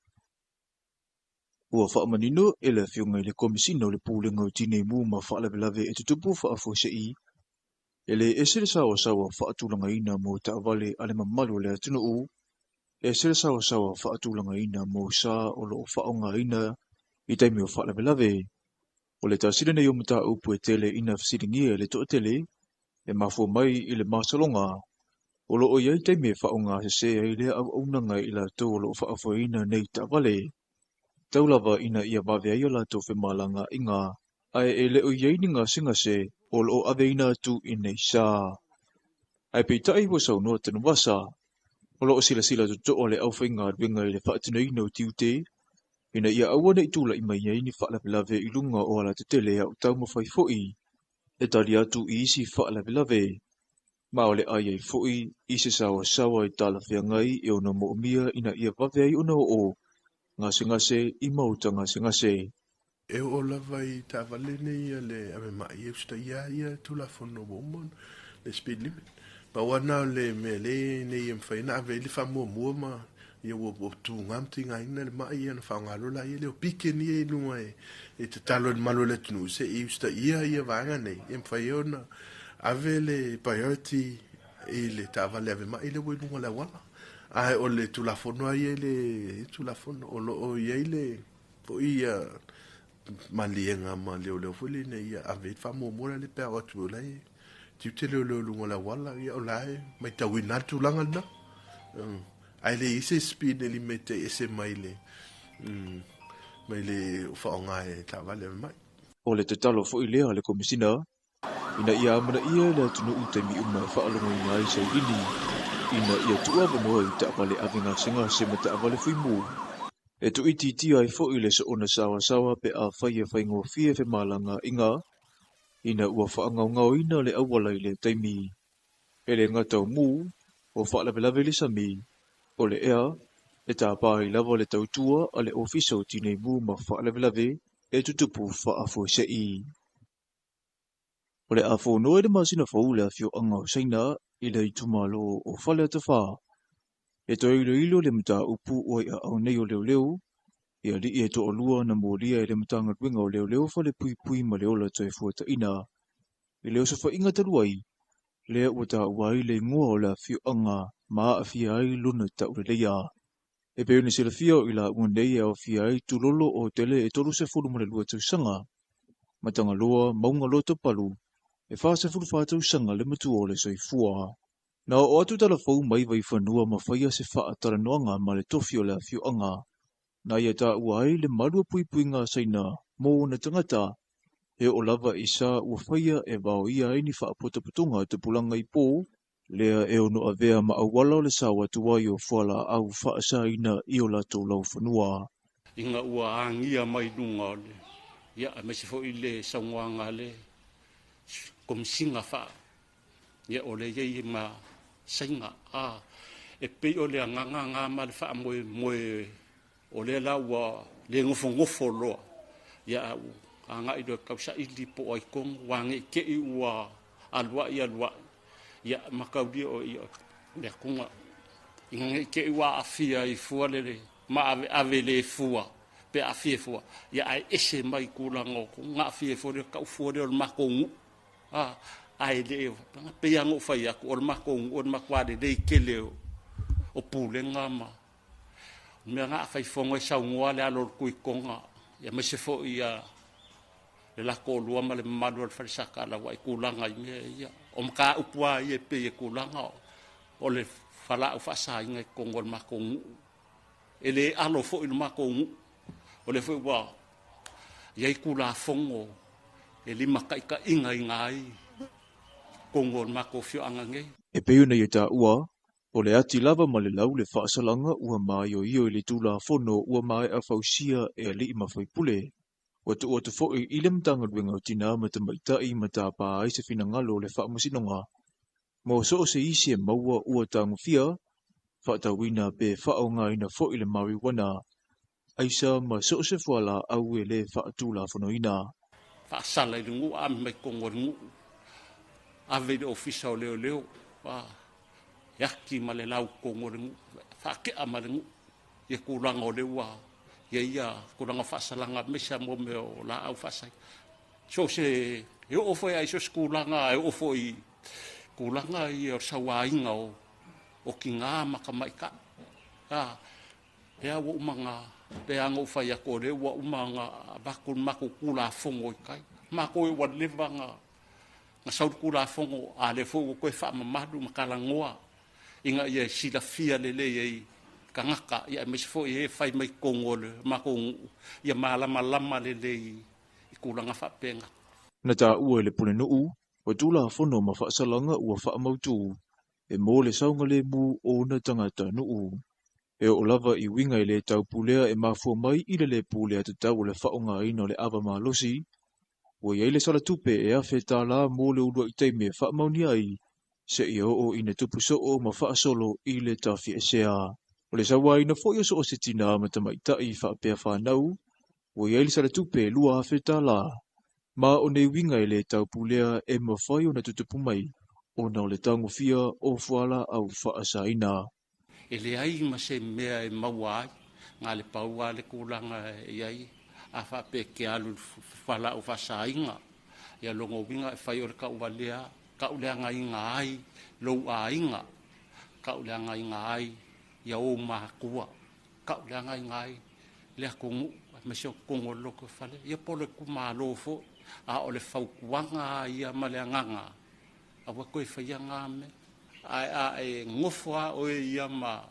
Ua faamanino e le afioga i le Komesina o le Pulega o Tineimu ma Faalavelave e Tutupu Faafuasei, e le ese le saoasaoa faatulagaina mo taavale a le mamalu o le atunuu, ese le saoasaoa faatulagaina mo sa o loo faaaogaina i taimi o faalavelave. O le tasi lenei o mataupu e tele ina fesiligia e le toatele e mafua mai i le masaloga o loo i ai taimi e faaaoga sese ai lea auaunaga i latou o loo faafoeina nei taavale, tau lava ina ia vave ai o latou femalagaaiga, ae e le o i ai ni gasegase o loo aveina atu i nei sa. Ae peitai ua saunoa Tanuvasa, o loo silasila totoa le aufaigaluega i le faatinoina o tiute Ina ia aua ne'i tula'i mai ai ni faalavelave i luga o alatetele a o taumafai fo'i e tali atu i isi faalavelave, ma o le a i ai fo'i i se saoasaoa e talafeagai e ono mo'omia ina ia vave ai ona oo gasegase i maota gasegase. E oo lava i taavale nei a le ave ma'i e usitaia ai ia Tulafono ua uma ona, le speed limit. Pau lava lena o le mea lea ina ia mafai ona ave ai le faamuamua ma ia ua tuga ma tigaina le ma'i ia ona faaaoga loa laia lea o beacon ia i luga e tatalo i le malu o le atunuu se i usitaia ia vaega nei ia mafai ai ona ave le priority i le taavale ave ma'i lea ua i luga o le auala. Ae o le Tulafono lava ia e le i ai Tulafono, o lo o i ai le foi ia maliega ma leoleo foi lea ina ia ave ai le faamuamua la le pe a oo atu o la e tiute leoleo i luga o le auala, ia o la e matauina lava le tulaga lena. Ae le i ai se speed limit e ese mai le mai le faaaoga e taavale ave mai. O le tatalo foi lea a le Komesina ina ia amanaia e le atunuu taimi uma e faalogoina ai sailini ina ia tuuavanoa i taavale ave gasegase ma taavale fuimu. E tuuitiitia ai foi le soona saoasaoa pe afai e faigofie femalagaaiga ina ua faagaogaoina le auala i lea taimi. E le gata o mu, o faalavelave i le sami, o le ea, e tapa ai lava le tautua a le Ofisa o Tinei Mu ma Faalavelave e Tutupu Faafuasei. O le a fonoa i le masina fou le afioaga o Saina i le itumalo o Faleata 4. E toe iloilo le mataupu ua i aao nei o leoleo i alii e toalua na molia e le Matagaluega o Leoleo Falepuipui ma le Ola Toefuataiga i le osofaiga talu ai, lea ua taua ai le igoa o le afioaga ma aafia ai lona tauleleia. E pei ona silafia o i laua nei e aofia ai Tulolo o Tele e 32 tausaga, ma Tagaloa Mauga Lotopalu e 44 tausaga le matua o le soifua. Na oo atu talafou mai Vaifanua ma faia se faatalanoaga ma le tofi o le afioaga, na ia taua ai le malu o puipuiga a Saina mo ona tagata, e oo lava i sa ua faia e vaoia ai ni faapotopotoga a tupulaga i po, lea e ono avea ma auala o le sao atu ai o fualaau faasaina i o latou laufanua. Ina ua agia mai luga o le, ia, aemaise foi le saunoaga a le Komisiga faa, ia, o lea e i ai ma Saina, a, e pei o le agaga na ma le faamoemoe o lea la ua le nofonofo loa, ia, a ua agai loa e tausaili po o ai tonu, ua ne i te i ua aluai aluai, ia, mataulia o ia le atuga, ina ne i te i ua aafia ai fua le maaveave le fua, pe aafia fua, ia, ae ese mai tulaga o na aafia fua lea, tau fua lea o le matou nuu, a, ae le, pei lava ona ou fai atu, o le matou nuu o le matua lelei tele o pulega ma mea na afai fono e saunoa le alo o le Tuitoga, aemaise foi ia le latou lua ma le mamalu o le falesaka lau ai tulaga i mea ia. O mataupu lava ia e pei e tulaga o le falaau faasaina i totonu o le matou nuu. E le alo foi le matou nuu. O lea foi ua i ai Tulafono e limataitaiga ai totonu o le matou afioaga nei. E pei ona ia taua, o le ati lava ma le lau le faasalaga ua maioio i le Tulafono ua maea fausia e alii ma faipule. Ua tuu atu foi i le Matagaluega o Tinā ma Tamaitai ma tapa ai se finagalo o le Faamasinoga mo so o se isi e maua ua tagofia, faatauina pe faaaogaina foi le marijuana, aisa ma so o se fualaau e le faatulafonoina. Faasala i le nuu, ame mai totonu o le nuu, ave i le ofisa o leoleo, e ati ma le lau totonu o le nuu, faatea ma le nuu, ia tulaga o le ua ia ia tulaga faasalaga aemaise mo mea o laau faasai. So se e oo foi ai so se tulaga e oo foi tulaga ia o le sauaina o tinā ma tamaitai. A, lea ua uma na, pe a na ou fai atu o lea ua uma na avatu le matou Tulafono i tai. Matou e ua leva na sau le Tulafono, a lea foi ua toe faamamalu ma talanoa ina ia silafia lelei ai tagata, ia aemaise foi e fai mai totonu o le matou nuu, ia malamalama lelei i tulaga faapena. Na taua e le Pulenuu, o Tulafono ma faasalaga ua faamautu e mo le saogalemu o ona tagatanuu. E oo lava i uiga e le taupulea e mafua mai i le lē pulea tatau o le faaaogaina o le ava malosi, ua i ai le salatupe e $1,000 mo le uluai taimi e faamaonia ai, seia oo ina tupu soo ma faasolo i le tafiesea. O le sauaina foi o so o se tinā ma tamaitai faapea fanau, ua i ai le salatupe e $2,000. Ma o nei uiga e le taupulea e mafai ona tutupu mai ona o le tagofia o fualaau faasaina. E leai ma se mea e maua ai, na le pau lava le tulaga e i ai, a faapea e te alu i le fualaau faasaina, ia lona uiga e fai o le tauvalea, tauleagaina ai lou aiga, tauleagaina ai ia ou matua, tauleagaina ai le atunuu, aemaise o totonu o le lotoifale, ia po o le itumalo foi. A o le fautuaga lava ia ma le agaga, aua toe faia na mea. Ae a e nofo lava oe ia ma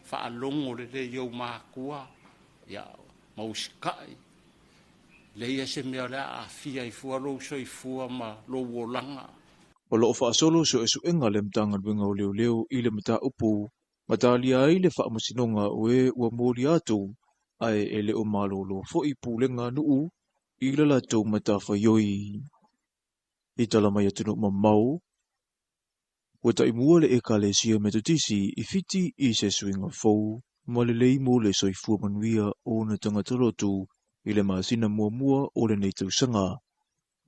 faalogo lelei i ou matua, ia, ma usitai, leai se mea o le a aafia ai fua lou soifua ma lou olaga. O lo o faasolo suesuega a le Matagaluega o Leoleo i le mataupu ma talia ai le faamasinoga o e ua molia atu, ae e le o malolo foi pulega a nuu i le latou matafaioi. I tala mai atunuu mamao, ua taimua le Ekalesia Metotisi i Fiti i se suiga fou ma lelei mo le soifua manuia o ona tagata lotu i le masina muamua o lenei tausaga.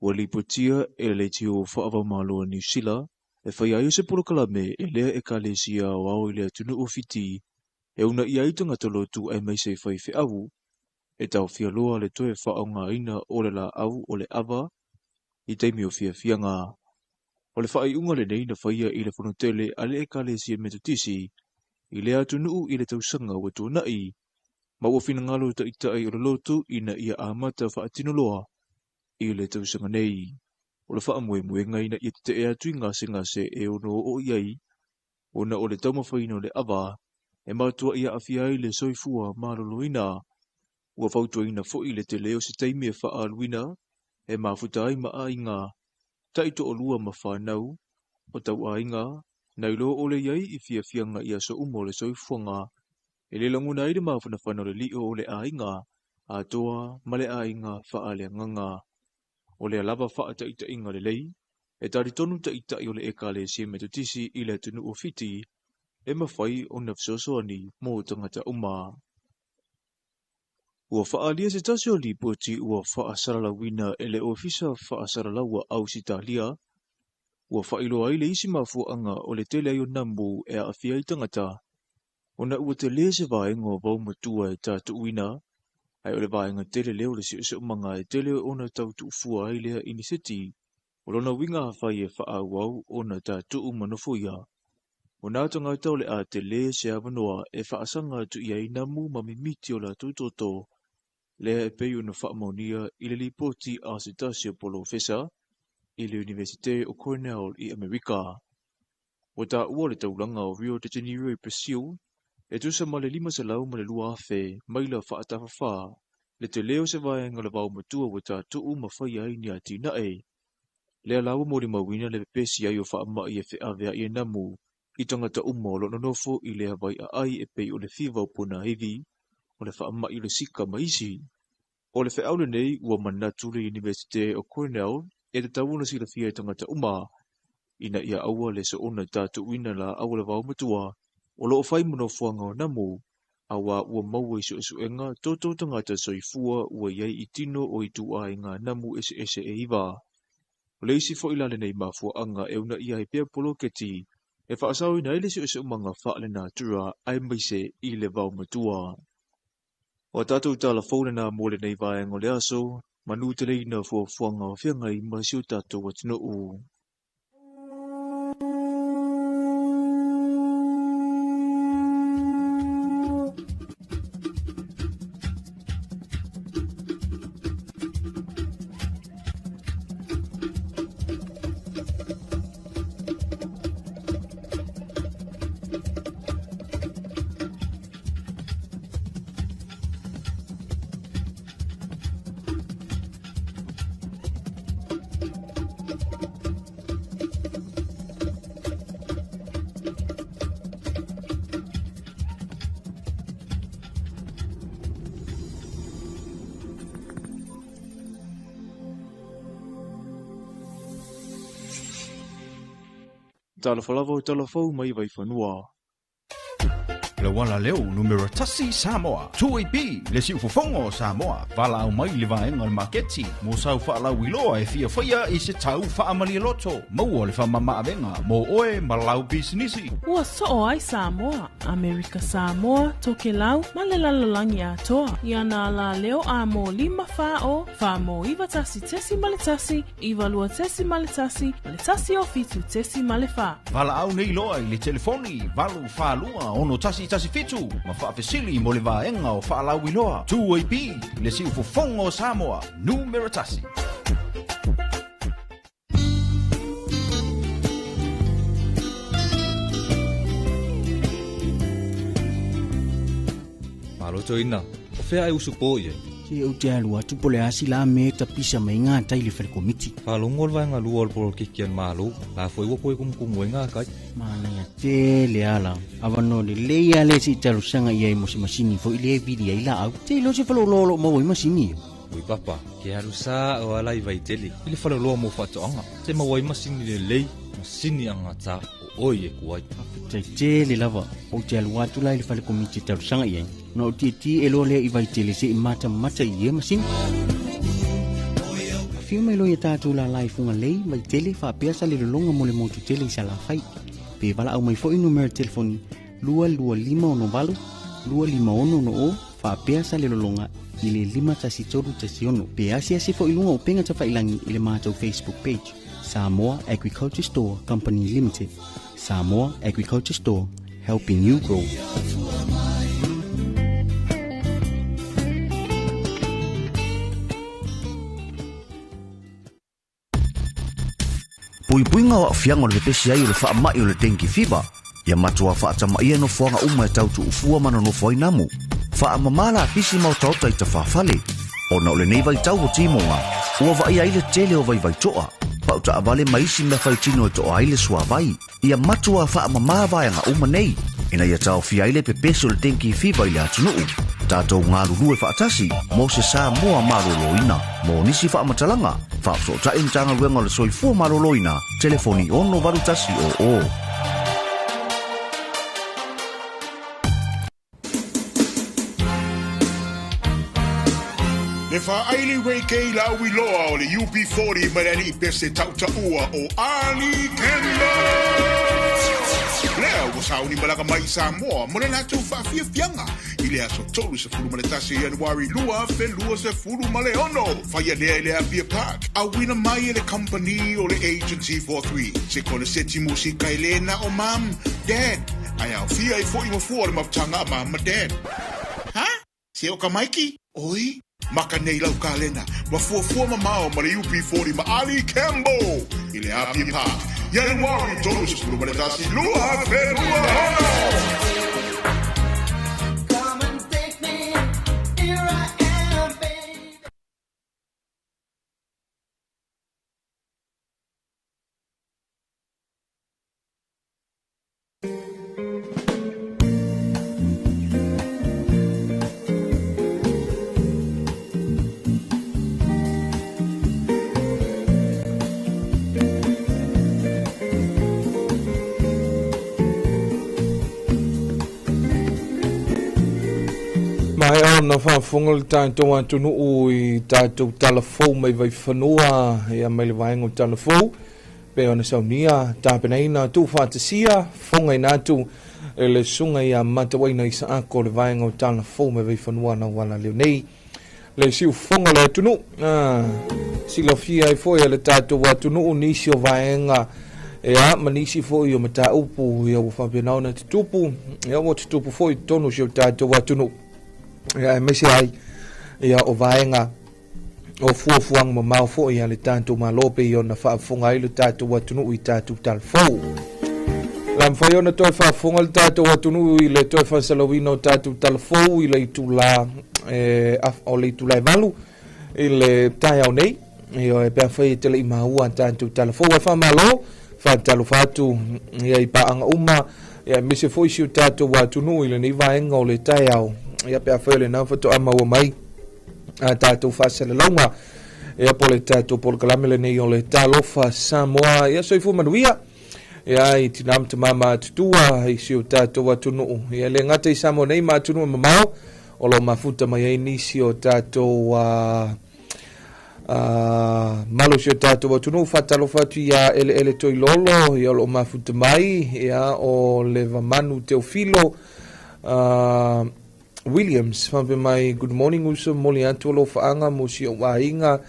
Ua lipotia e le leitio faava-o-Malo a Niu Sila e faia ai o se polokalame e lea Ekalesia aoao i le atunuu o Fiti e uunaia ai tagata lotu aemaise faifeau e taofia loa le toe faaaogaina o le laau o le ava i taimi o fiafiaga. O le faaiuga lenei na faia i le fonotele a le Ekalesia Metotisi i lea atunuu i le tausaga ua tuanai, ma ua finagalo taitai o le lotu ina ia amata faatino loa i le tausaga nei. O le faamoemoega ina ia tetee atu i gasegase e ono oo i ai, ona o le taumafaiina o le ava e matuai aafia ai le soifua maloloina. Ua fautuaina foi le tele o se taimi e faaaluina e mafuta ai ma aiga taitoalua ma fanau o tauaiga nai lo o le i ai i fiafiaga i aso uma o le soifuaga e le lagona ai le mafanafana o le lio o le aiga atoa ma le aiga faaleagaga. O lea lava faataitaiga lelei e talitonu taitai o le Ekalesia Metotisi i le atunuu o Fiti e mafai ona fesoasoani mo tagata uma. Ua faaalia se tasi o lipoti ua faasalalauina e le Ofisa Faasalalau a Ausetalia, ua faailoa ai le isi mafuaaga o le tele ai o namu e aafia ai tagata, ona ua tele se vaega o vaomatua e tatuuina, ae o le vaega tele lea o le siosiomaga e tele ona tau tuufua ai lea iniseti, o lona uiga afai e faaauau ona tatuu ma nofoia. O nā tagata o le a tele se avanoa e faasaga atu i ai namu ma mimiti o latou toto, lea e pei ona faamaonia i le lipoti a se tasi o polofesa i le Iunivesite o Cornell i Amerika. Ua taua le taulaga o Rio de Janeiro i Brazil e tusa ma le 502,000 maila faatafafa le tele o se vaega o le vaomatua ua tatuu ma faia ai ni atinae. Lea la ua molimauina le pepesi ai o faamai e feaveai e namu i tagata uma o lo o nonofo i lea vaiaai e pei o le fiva o ponaivi, o le faamai o le sika ma isi. O le feau lenei ua manatu le Iunivesite o Cornell e tatau ona silafia e tagata uma, ina ia aua le soona tatuuina laau o le vaomatua o lo o fai ma nofoaga o namu, auā ua maua i suesuega toto tagata soifua ua i ai i tino o ituaiga namu eseese e 9. O le isi foi la lenei mafuaaga e uunaia ai pea poloketi e faasaoina ai le siosiomaga faalenatura aemaise i le vaomatua. O a tatou tala fou lena mo lenei vaega o le aso, manu teleina fuafuaga o feagai ma si o tatou atunuu. Talofa lava o talafou mai Vaifanua. Le uala leo numera tasi Samoa. 2AP, le siufofoga o Samoa. Valaau mai i le vaega o le maketi mo sau faalauiloa e fia faia i se tau faamalie loto. Maua le faamamaavega mo oe ma lau pisinisi. Ua soo ai Samoa, Amerika Samoa, Tokelau ma le lalolagi atoa i ana alaleo a mo 5 4 0 4 mo 91.1, 92.1 ma le 107.4. Valaau nei loa i le telefoni 842 6117 ma faafesili mo le vaega o faalauiloa. 2AP, le siufofoga o Samoa, numera tasi. Malo toeaina, o fea e usupo i ai? Se ou te alu atu po o le a sila mea e tapisa mai gatai i le fale komiti. Faalogo le vaega lua o le polokiki a le Malo, la foi ua toe kumukumu ai gakai. Manaia tele ala. Avanoa lelei a lea se i talosaga i ai mo se masini foi lea e vili ai laau. Te iloa se faleoloa o loo maua ai masini ia. Ui papa, ke alu sa o ala i Vaitele, i le faleoloa mo faatoaga. Te maua ai masini lelei, masini agata o oi e ku ai. Faafetai tele lava. Ou te alu atu la i le fale komiti e talosaga i ai. Ona ou tietie loa lea i Vaitele se i matamata i ia masini. Afio mai loa ia tatou lala i Fugalei, Vaitele, faapea Salelologa mo le motu tele i Salafai. Pe valaau mai foi numera telefoni 22568 256 faapea Salelologa i le 51316. Pe asiasi foi i luga o upega tafailagi i le matou Facebook page. Samoa Agriculture Store Company Limited. Samoa Agriculture Store, helping you grow. Puipuiga o aafiaga o le pepesi ai o le faamai o le dengue fever. Ia matuā faatamaia nofoaga uma e tau tuufua ma nonofo ai namu. Faamamā lapisi ma otaota i tafafale. Ona o lenei vaitau o timoga, ua vaaia ai le tele o vaivaitoa. Pautaavale ma isi mea faitino e toa ai le suavai. Ia matuā faamamā vaega uma nei. Ina ia taofia ai le pepesi o le dengue fever i le atunuu. Tatou galulue faatasi mo se Samoa malōlōina. Mo nisi faamatalaga, faafesootai Matagaluega o le Soifua Malōlōina, telefoni 68100. Le faaili Ray lauiloa o le UB40 ma le alii pese tautaua o Ali Campbell. Lea ua sauni malaga mai i Samoa mo le latou faafiafiaga i le aso 31 Ianuari 2026. Faia lea i le Apia Park, auina mai e le company o le Agency 43. Se koneseti musika e le na o Mum, Dad, ae aofia ai foi mafua o le mafutaga a Mum ma Dad. Ha? Se o ka maiki? Oi? Maka nei lau kalena, ma fuafua mamao ma le UB40 ma Ali Campbell i le Apia Park. Ianuari 31 2026. Come and take me, here I am, baby. Maea ona faafofoga le tatou atunuu i tatou talafou mai Vaifanua, ia mai le vaega o talafou pe ona saunia tapenaina tuufaatasia fogaina atu e le susuga ia Matauaina Isaako o le vaega o talafou mai Vaifanua na uala leo nei le siufofoga o le atunuu. Silafia ai foi e le tatou atunuu nisi o vaega ia ma nisi foi o mataupu ia ua faapena ona tutupu ia ua tutupu foi i totonu o si o tatou atunuu ia aemaise ai ia o vaega o fuafuaga mamao foi a le tatou Malo pei ona faafofoga ai le tatou atunuu i tatou talafou. La mafai ona toe faafofoga le tatou atunuu i le toe faasalauina o tatou talafou i le itula e, o le itula e 8 i le taeao nei. Ia e pe afai e te le i maua tatou talafou e faamalo faatalofa atu ia i paaga uma ia aemaise foi si o tatou atunuu i lenei vaega o le taeao ia pe afai o lena faatoa maua mai a tatou faasalalauga ia po o le tatou polokalame lenei o le Talofa Samoa. Ia soifua manuia. Ia i tina ma tamā matutua i si o tātou atunuu. Ia le gata i Samoa nei ma atunuu e mamao o lo o mafuta mai ai nisi o tātou malo si o tātou atunuu. Faatalofa atu ia Eleele Toilolo, ia o lo o mafuta mai, ia o le Vamanu Teofilo Williams faapea mai, good morning uso, momoli atu alofaaga mo si ou aiga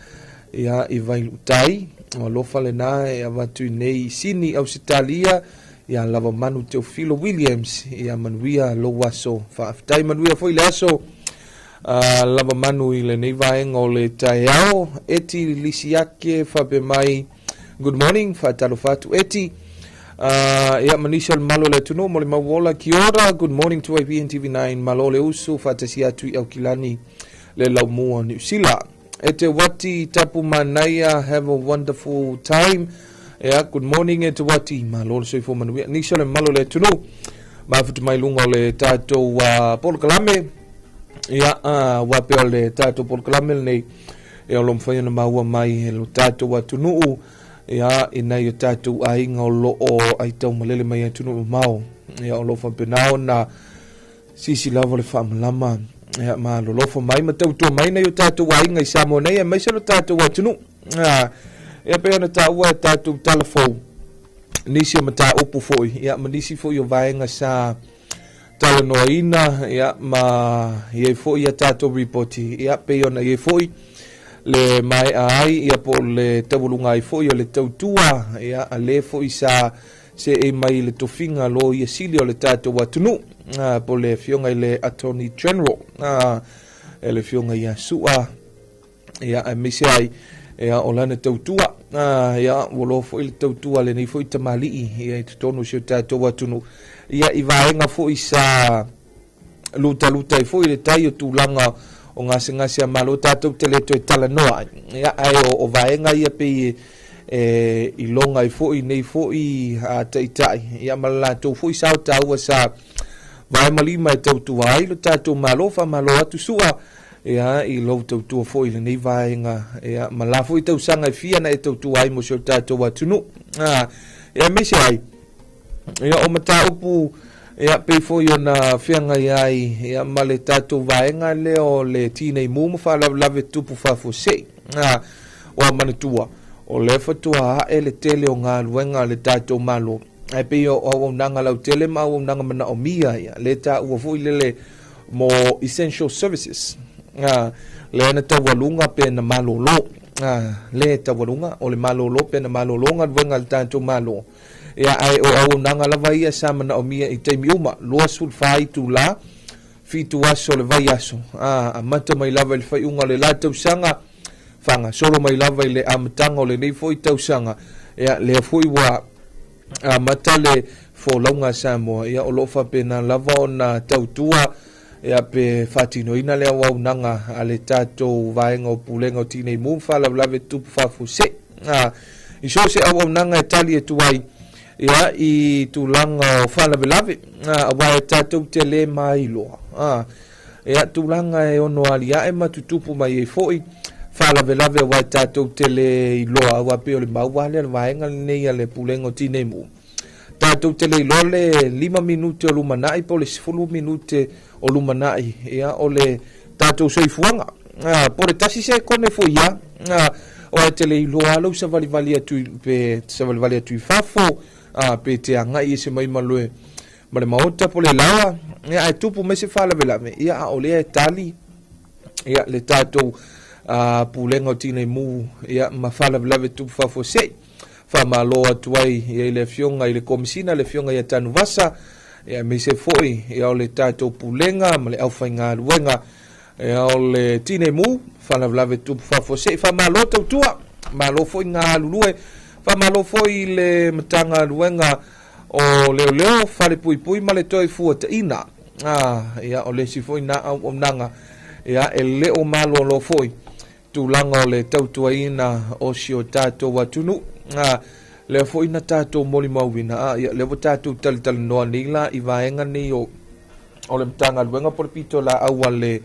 ia i Vailuutai. O alofa lena e avatu i nei i Sini Ausetalia ia Lavamanu Teofilo Williams, ia manuia lou aso. Faafetai, manuia foi le aso Lavamanu i lenei vaega o le taeao. Eti Lisiake faapea mai, good morning, faatalofa atu Eti. Ia manisi o le malo o le atunuu mo le mauola. Kia ora, good morning to IPN TV9, malo le usu, faatasi atu i Aukilani le laumua Niu Sila. E te wati tapu manaia, have a wonderful time. Ia, good morning e te wati, malo le soifua manuia. Nisi o le malo o le atunuu, mafuta mai luga o le tātou polokalame. Ia, ua pea o le tātou polokalame lenei, ia o lo mawhai ona maua mai e lo tātou atunuu, ia i nai o tātou aiga o lo o aitau malele mai atunuu mamao. Ia o lo faapena ona sisi lava le faamalama, ia ma lolofa mai ma tautua mai nai o tātou aiga i Samoa nei aemaise lo tātou atunuu. Ia pei ona taua e tātou tala fou nisi o mataupu foi, ia ma nisi foi o vaega sa talanoaina, ia ma iai foi ia tātou ripoti, ia pei ona iai foi le maea ai, ia po o le taualuga ai foi o le tautua, ia a le foi sa seei mai i le tofiga loia sili o le tātou atunuu, po o le afioga i le Attorney General, e le afioga ia Su'a, ia aemaise ai ia o lana tautua, ia ua loa foi le tautua a lenei foi tamalii, ia i totonu o si o tātou atunuu, ia i vaega foi sa lutaluta ai foi le tai o tulaga o gasegase a Malo tātou te le toe talanoa ai. Ia, ae o vaega ia pei e iloga ai foi nei foi taitai, ia ma le latou foi sao taua sa vae ma lima e tautua ai lo tātou Malo. Faamalo atu Su'a, ia i lou tautua foi i lenei vaega, ia ma la foi tausaga e fia na e tautua ai mo si o tātou atunuu. Ia aemaise ai ia o mataupu ia pei foi ona feagai ai ia ma le tātou vaega lea o le tinei mu ma faalavelave tupu faafuasei. Ua manatua o lea faatoa ae le tele o galuega a le tātou Malo, ae pei o auaunaga lautele ma auaunaga manaomia, ia le taua foi lele mo essential services, lea na taualuga pe na malolo, le taualuga o le malolo pe na malolo galuega a le tātou Malo. Ia ae o auaunaga lava ia sa manaomia i taimi uma, 24 itulā, 7 aso o le vaiaso, amata mai lava i le faaiuga o le la tausaga, faagasolo mai lava i le amataga o lenei foi tausaga. Ia lea foi ua amata le folauga a Samoa, ia o lo o faapena lava ona tautua ia pe faatinoina le auaunaga a le tātou vaega o pulega o tinei mu ma faalavelave tupu faafuasei. I so o se auaunaga e tali atu ai ia i tulaga o faalavelave, auā e tātou te lē mailoa ia tulaga e ono aliae ma tutupu mai ai foi faalavelave, auā e tātou te lē iloa, auā pei o le maua lea le vaega lenei a le pulega o tinei mu. Tātou te le iloa le 5 minute o lumanai po o le 10 minute o lumanai, ia o le tātou soifuaga, po o le 1 sekone foi ia, o ae te le iloa lau savalivali atu pe savalivali atu i fafo, pe te agai ese mai ma le maota po le laoa, ia ae tupu mai se faalavelave, ia a o lea e tali ia le tātou pulega o tinei mu ia ma faalavelave tupu faafuasei. Faamalo atu ai ia i le afioga i le Komisina, le afioga ia Tanuvasa, ia aemaise foi ia o le tātou pulega ma le aufaigaluega ia o le tinei mu faalavelave tupu faafuasei. Faamalo tautua, malo foi galulue, faamalo foi i le Matagaluega o Leoleo, Falepuipui ma le toe fuataina. Ia o le isi foi na auaunaga ia e le o malolo foi tulaga o le tautuaina o si o tātou atunuu. Lea foi na tātou molimauina, ia lea ua tātou talitalanoa nei la i vaega nei o le Matagaluega po o le pito laau a le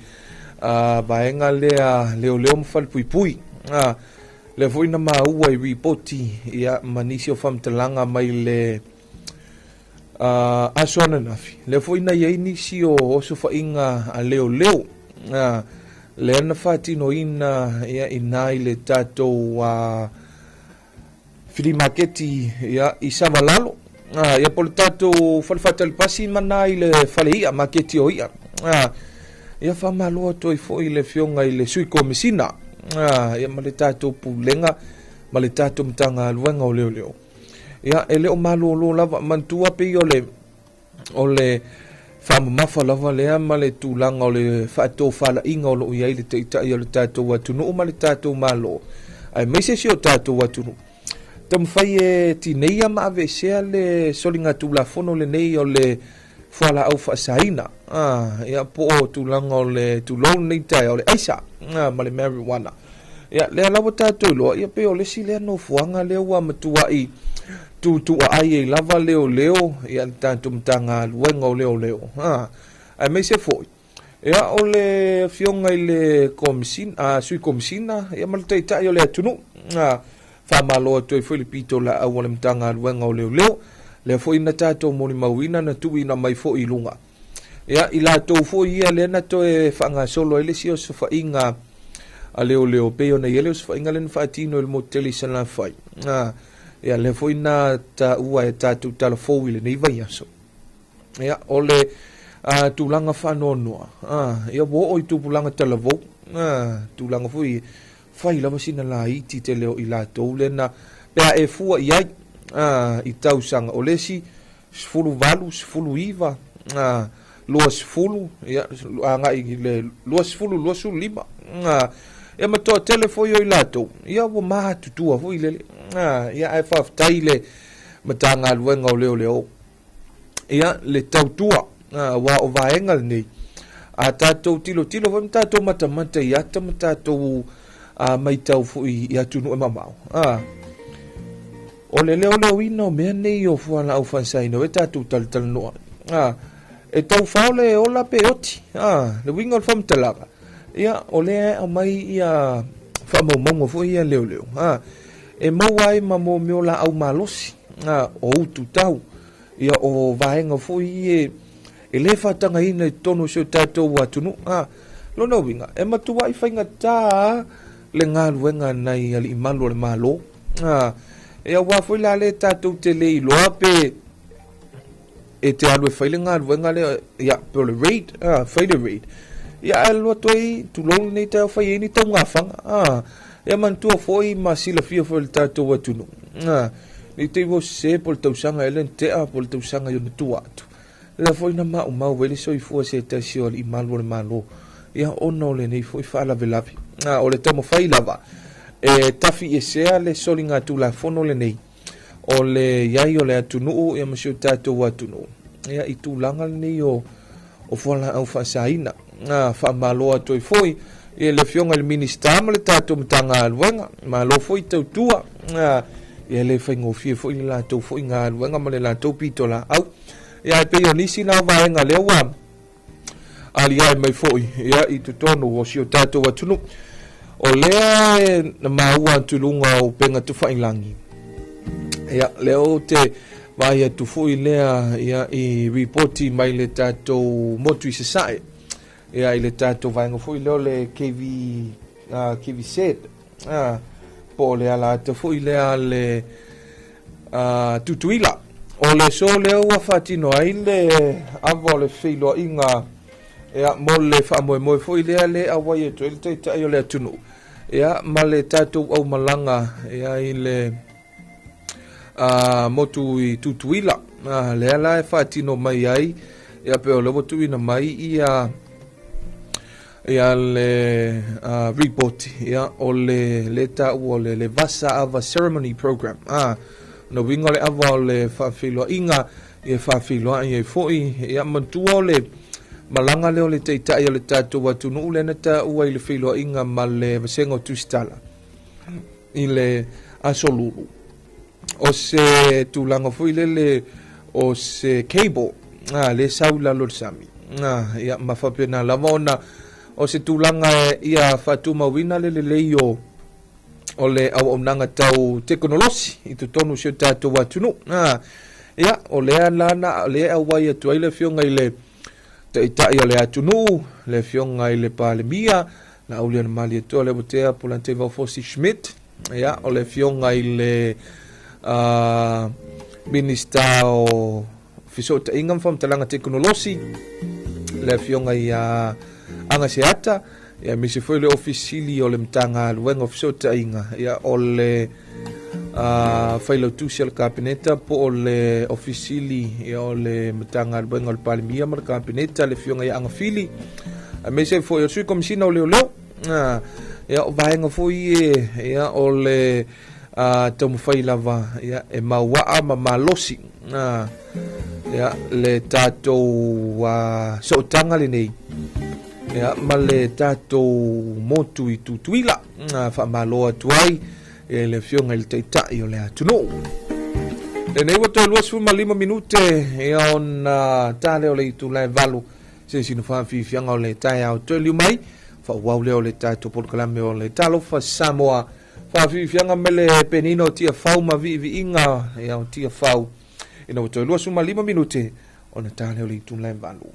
vaega lea leoleo ma falepuipui. Lea foi na maua i ripoti ia ma nisi o faamatalaga mai le aso ananafi, lea foi na i ai nisi o osofaiga a leoleo, lea na faatinoina ia i ina i le tatou filimaketi ia i Savalalo, ia po o le tatou fale faatalipasi ma na i le fale i'a maketi o i'a. Ia faamalo atu ai foi le afioga i le Sui Komesina, ia ma le tatou pulega ma le tatou Matagaluega o Leoleo. Ia e le o malōlō lava manatua pei o le faamamafa lava lea ma le tulaga o le faatofalaiga o loo i ai le taitai o le tatou atunuu ma le tatou Malo aemaise si o tatou atunuu taumafai e tineia ma aveesea le soliga tulafono lenei o le fualaau faasaina, ia po o tulaga o le tulou lenei taeao o le aisa ma le marijuana. Ia lea lava tatou iloa ia pei o le isi lea nofoaga lea ua matuai tutuaai ai lava leoleo, ia le tatou Matagaluega o Leoleo, aemaise foi ia o le afioga i le komisina, Sui Komisina, ia ma le taitai o le atunuu. Faamalo atu ai foi le pito laau o le Matagaluega o Leoleo lea foi na tatou molimauina na tuuina mai foi i luga ia i latou foi ia lea na toe faagasolo ai le isi osofaiga a leoleo pei ona i ai le osofaiga lea na faatino i le motu tele i Salafai. Ia lea foi na taua e tatou talafou i lenei vaiaso. Ia o le tulaga faanoanoa, ia ua oo i tupulaga talavou, tulaga foi fai lava sina laiti tele o i latou lea na pe a e fua i ai i tausaga o le isi 18, 19, 20, ia agai i le 20, 25, ia ma toatele foi o i latou ia ua matutua foi lele. Ia ae faafetai le Matagaluega o Leoleo ia le tautua, aua o vaega lenei a tatou tilotilo foi ma tatou matamata i ata ma tatou maitau foi i atunuu e mamao. O le leoleoina o mea nei o fualaau faasaina e tatou talatalanoa, e taufao le ola pe oti. Le uiga o le faamatalaga, ia o lea e aumai ia faamaumauga foi ia leoleo, e maua ai ma mo mea o laau malosi, o utu tau, ia o vaega foi ia e lē faatagaina i totonu o si o tatou atunuu. Lona uiga e matuai faigatā le galuega nai alii malu o le Malo. Ia aua foi la le tatou te le iloa pe e te alu e fai le galuega lea, ia pe o le raid, fai le raid, ia ae alu atu ai tulou lenei taeao fai ai ni taugafaga. Ia manatua foi ma silafia foi le tatou atunuu, nei te i ua sese po o le tausaga e le na tea po o le tausaga i ona tua atu lea foi na maumau ai le soifua se tasi o alii malu o le Malo, ia ona o lenei foi faalavelave. O le taumafai lava e tafiesea le soliga tulafono lenei o le iai o le atunuu ia ma si o tatou atunuu ia i tulaga lenei o fualaau faasaina. Faamalo atu ai foi ia le afioga i le Minisita ma le tatou Matagaluega, malo foi tautua. Ia le faigofie foi le latou foi galuega ma le latou pitolaau. Ia ae pei o nisi na vaega lea ua aliae mai foi ia i totonu o si o tatou atunuu o lea na maua atu i luga o upega tafailagi. Ia lea ou te vaai atu foi lea ia i ripoti mai le tatou motu i Sasae, ia i le tatou vaega foi lea o le KV, KVZ, po o le ala ata foi lea le Tutuila. O le aso lea ua faatino ai le ava o le feiloaiga ia mo le faamoemoe foi lea le auai atu ai le taitai o le atunuu ia ma le tatou aumalaga ia i le motu i Tutuila. Lea la e faatino mai ai ia pe o le ua tuuina mai ia le report ia o le taua o le Vasa Ava Ceremony Program. Na uiga o le ava o le faafeiloaiga ia faafeiloai ai foi ia matua o le malaga lea o le taitai o le tatou atunuu lea na taua i le feiloaiga ma le vasega o Tusitala i le aso Lulu. O se tulaga foi lele o se cable le sau i lalo o le sami, ia ma faapena lava ona o se tulaga ia faatumauina le lelei o le auaunaga tau tekonolosi i totonu o si o tatou atunuu. Ia, o lea la na lea e auai atu ai le Afioga i le Taitai o le atunuu, le Afioga i le Palemia, na aulia na malietoa le Awatea Polante Vaufosi Schmidt, ia, o le Afioga i le Minista o Fesootaiga ma Faamatalaga Tekonolosi, le Afioga ia Agaseata, ia aemaise foi le Ofisa Sili o le Matagaluega o Fesootaiga, ia, o le Failautusi o le Kapeneta po o le Ofisa Sili, ia, o le Matagaluega o le Palemia ma le Kapeneta, le Afioga ia Agafili, aemaise foi o le Sui Komisina o Leoleo. Ia, o vaega foi ia, ia, o le taumafai lava, ia, e mauaa ma malosi, ia, le tatou sootaga lenei, ia, ma le tatou motu i Tutuila. Faamalo atu ai e le Afioga i le Taitai o le atunuu. Lenei ua toe 25 minute, ia, ona ta lea o le itula e 8, se sina faafiafiaga o le taeao toe liu mai, faaauau lea o le tatou polokalame o le Talofa Samoa. Faafiafiaga me le penina o Tiafau ma viiviiga, ia, o Tiafau, ina ua toe 25 minute ona ta lea o le itula e 8.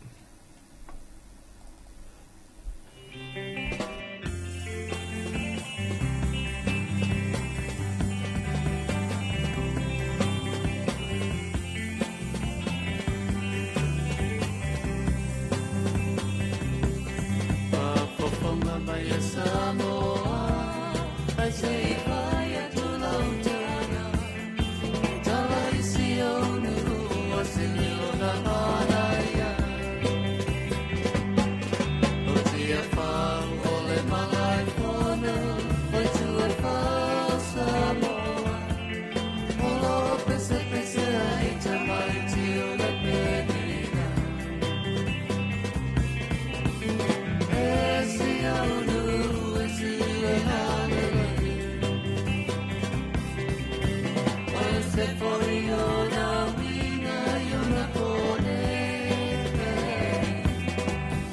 Faafofoga mai e Samoa, ai se i fai atu lau tala, tala i si ou nuu o se leo na manaia. O Tiafau o le Malaefono, o Tuafau Samoa, o lo pese pese ai tamaiti o le penina. E si au nuu e si le halelei, o se foi o na wina i ona kone.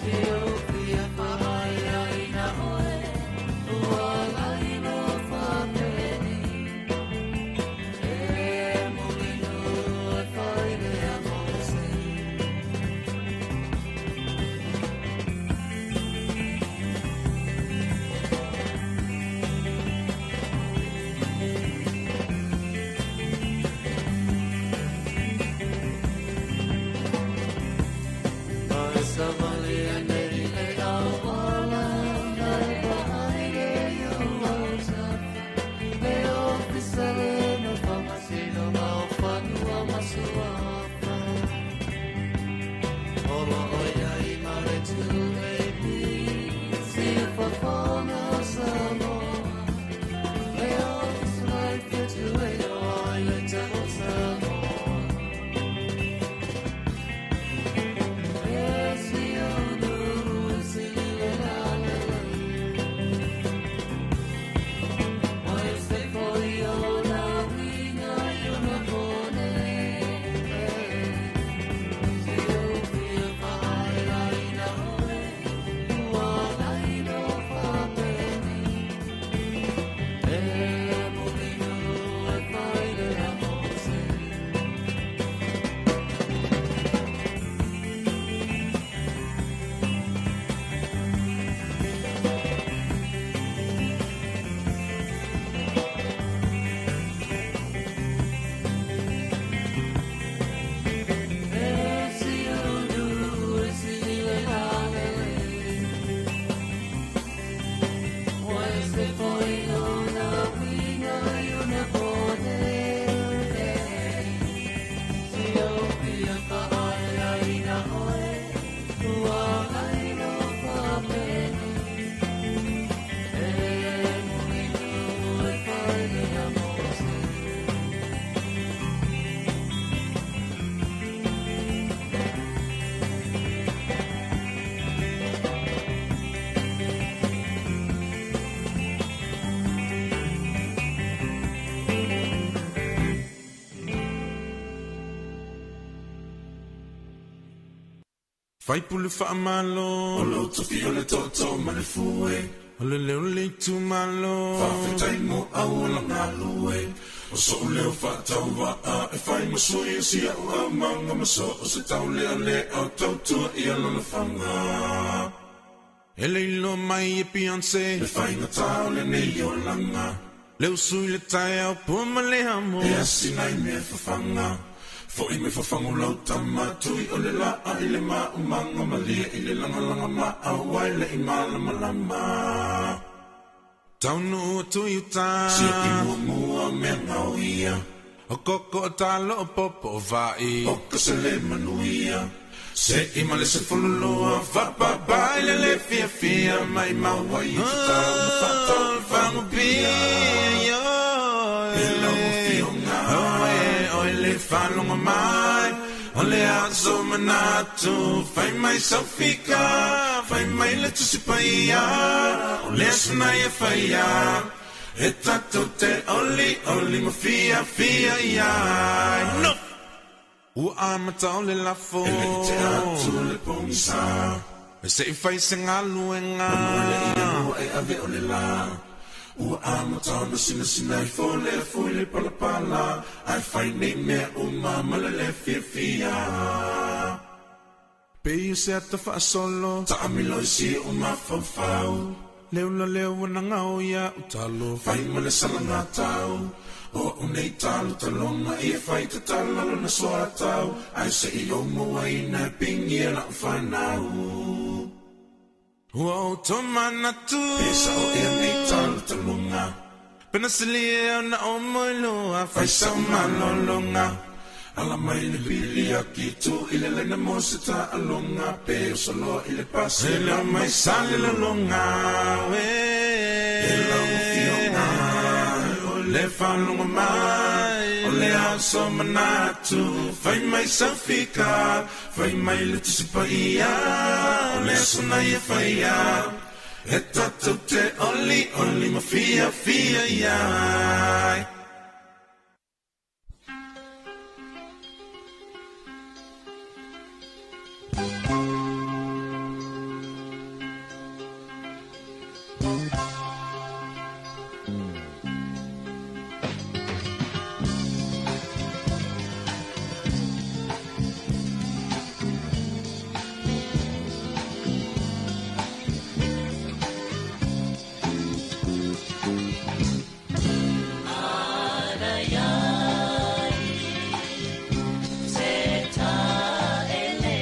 Si o fia whaai ai na oe, ua lai no whapeni. E mulinu e whai lea mose. Ai sa wale ane i le awala, na e wahai le iu au tafa. Le ofisa le no whamasino ma o whanua masuafa. Olo o ia i mare tu e pi, si e whafonga o Samoa. Le ofisa lai whetu e o ai le tau Samoa. E si au nuu e si le lalelei, o se foi o na winga i ona kone. Si o fia whaai ai na oe, ua lai no whapeni. E mulinu e whai lea mose. E si au nuu e si le lalelei, o se foi o na winga i ona kone. Si o fia whaai ai na oe, ua lai no whapeni. E mulinu e whai lea mose. Faipule faamalo, o lou tofi o le tootoo ma le fue, o le leo le itumalo, faafetai mo au o la galue. O so leo whaataua a e whai masui o si au au maunga maso o se tau lea le au tautua i alona whanga. E leilo mai e Beyonce, le whainga tau le nei o langa. Leo sui le tai au puma le hamo, e asina i mea whawhanga. Fo i me whawhango lau tama, tui o le la a i le maumanga, malia i le langa langa ma au ai le i malama lama. Taunu o tui uta, sia ki mua mua mea ngau ia. O koko o talo o popo o vai, o kasele manuia. Se i male se fululua, whapapa i le le fia fia, mai maua i te tau na whatau i whangu pia. E lau o fionga, oe le whalonga mai, o le aso manatu, whai mai saufika, whai mai le tusipaia, o le asuna e whaia. E tatou te oli, oli ma fia fia ia. No! Ua amata o le lafo, e le te atu le pongisa. E se i whai se ngaluenga, manu le ia mua e ave o le la. Ua amata ona sina sina i fole a fui le palapala, ai whai nei mea uma ma le le fia fia. Pei o se ata whaasolo, ta amilo i si o mafaufau. Leo la leo wana ngau ia utalo, whai ma le sala ngā tau. O unei talo talonga i e whai te talalo na soa tau, ai se i o mua i nai pingi e lau whanau. Ua o tō manatu, pesa o ea nei talo talonga. Pena sili e ona o moiloa, whai sa o malolonga. Ala mai le pili a ki tu i le lena mo se ta alonga, pe o saloa i le pasi, e leo mai sa le lalonga. E lau fionga, o le whalonga mai, o le aso manatu, whai mai saufika, whai mai le tusipaia, o le aso nai e whaia. E tatou te oli, oli ma fia fia ia. Ana iai, se ta ele.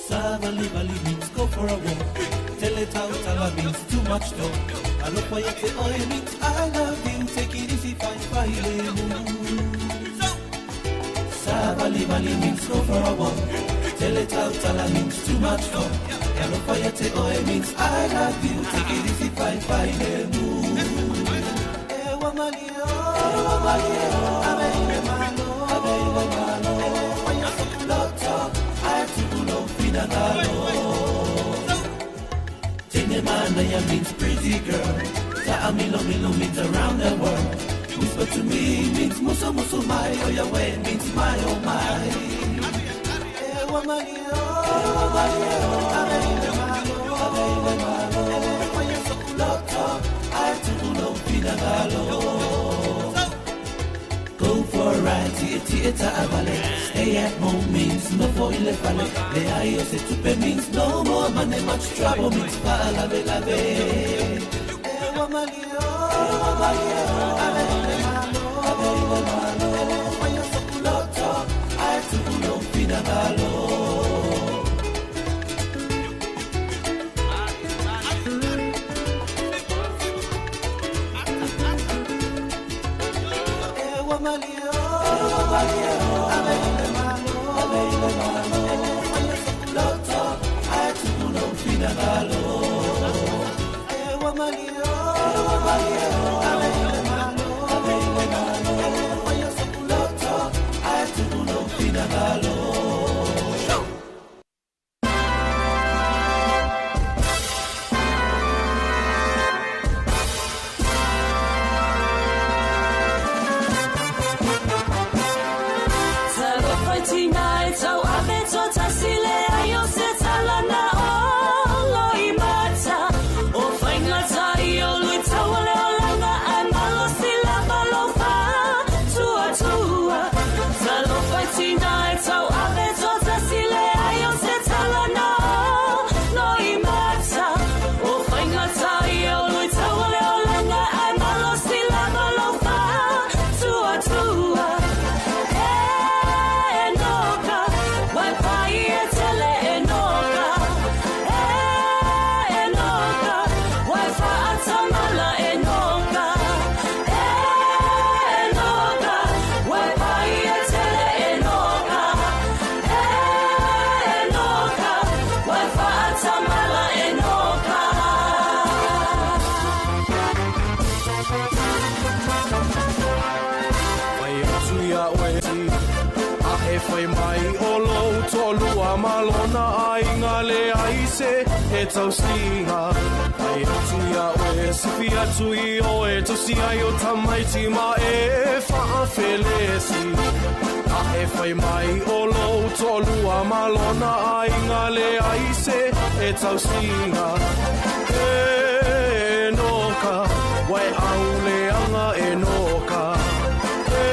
Savali vali means go for a walk. Tele tautala means too much talk. Alofa ia te oe means I love you. Take it easy, fine, fine. Savali vali means go for a walk. Tele tautala means too much talk. Alofa ia te oe means I love you. Take it easy, fine, fine. Ewa malio, ewa malio, abeile malo, abeile malo. Tene manaya means pretty girl. Ta'a milo milo means around the world. Whisper to me means muso muso mai. Oya we means my oh my. Ewa malio, ewa malio, abeile malo, abeile malo. Ewa sokuloto, ai tuulo finagalo. Go for a ride, tia tia ta'avale. Stay at home means no for ile fale. Le ai o se tupe means no more money, much trouble means fa'alave lave. Ewa malio, ewa malio, abeile malo, abeile malo. Ewa yo sokuloto, ai tuulo finagalo. Ewa malio, ewa malio, abeile malo, abeile malo. Ewa yo sokuloto, ai tuulo finagalo. Ewa malio, ewa malio, abeile malo, abeile malo. Ewa yo sokuloto, ai tuulo finagalo. E tausiga ai atu ia oe sifi atu i oe tausi ai o tamaiti ma e whaafelesi. A e whai mai o lou tōlua malona ai ngā le ai se e tausiga. E noka, wai au le anga e noka. E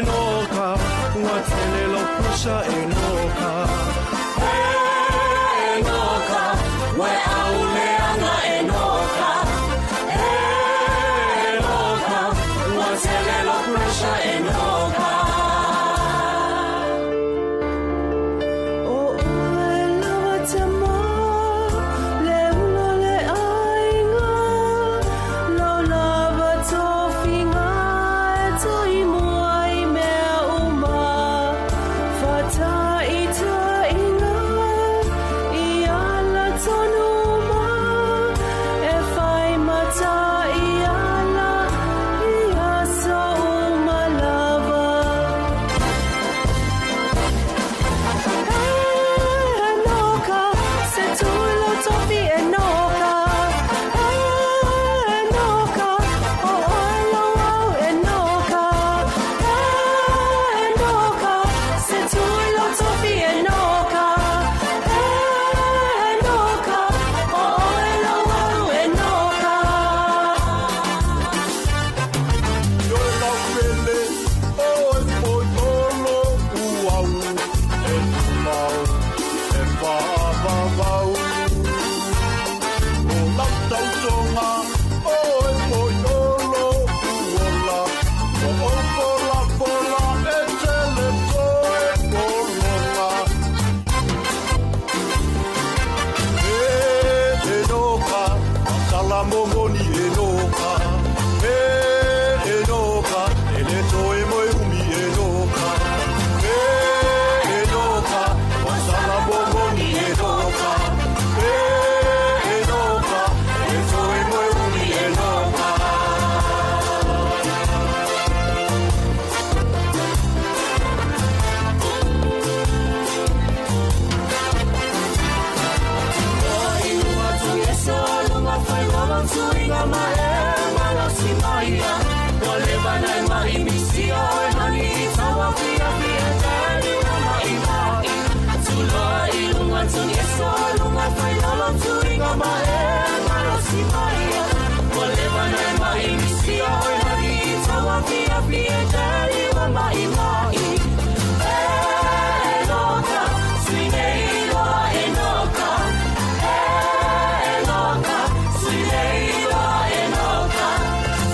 noka, ua tele lo pusha e noka. Fata ita. mai mai. E loka, sui nei loa e noka. E loka, sui nei loa e noka.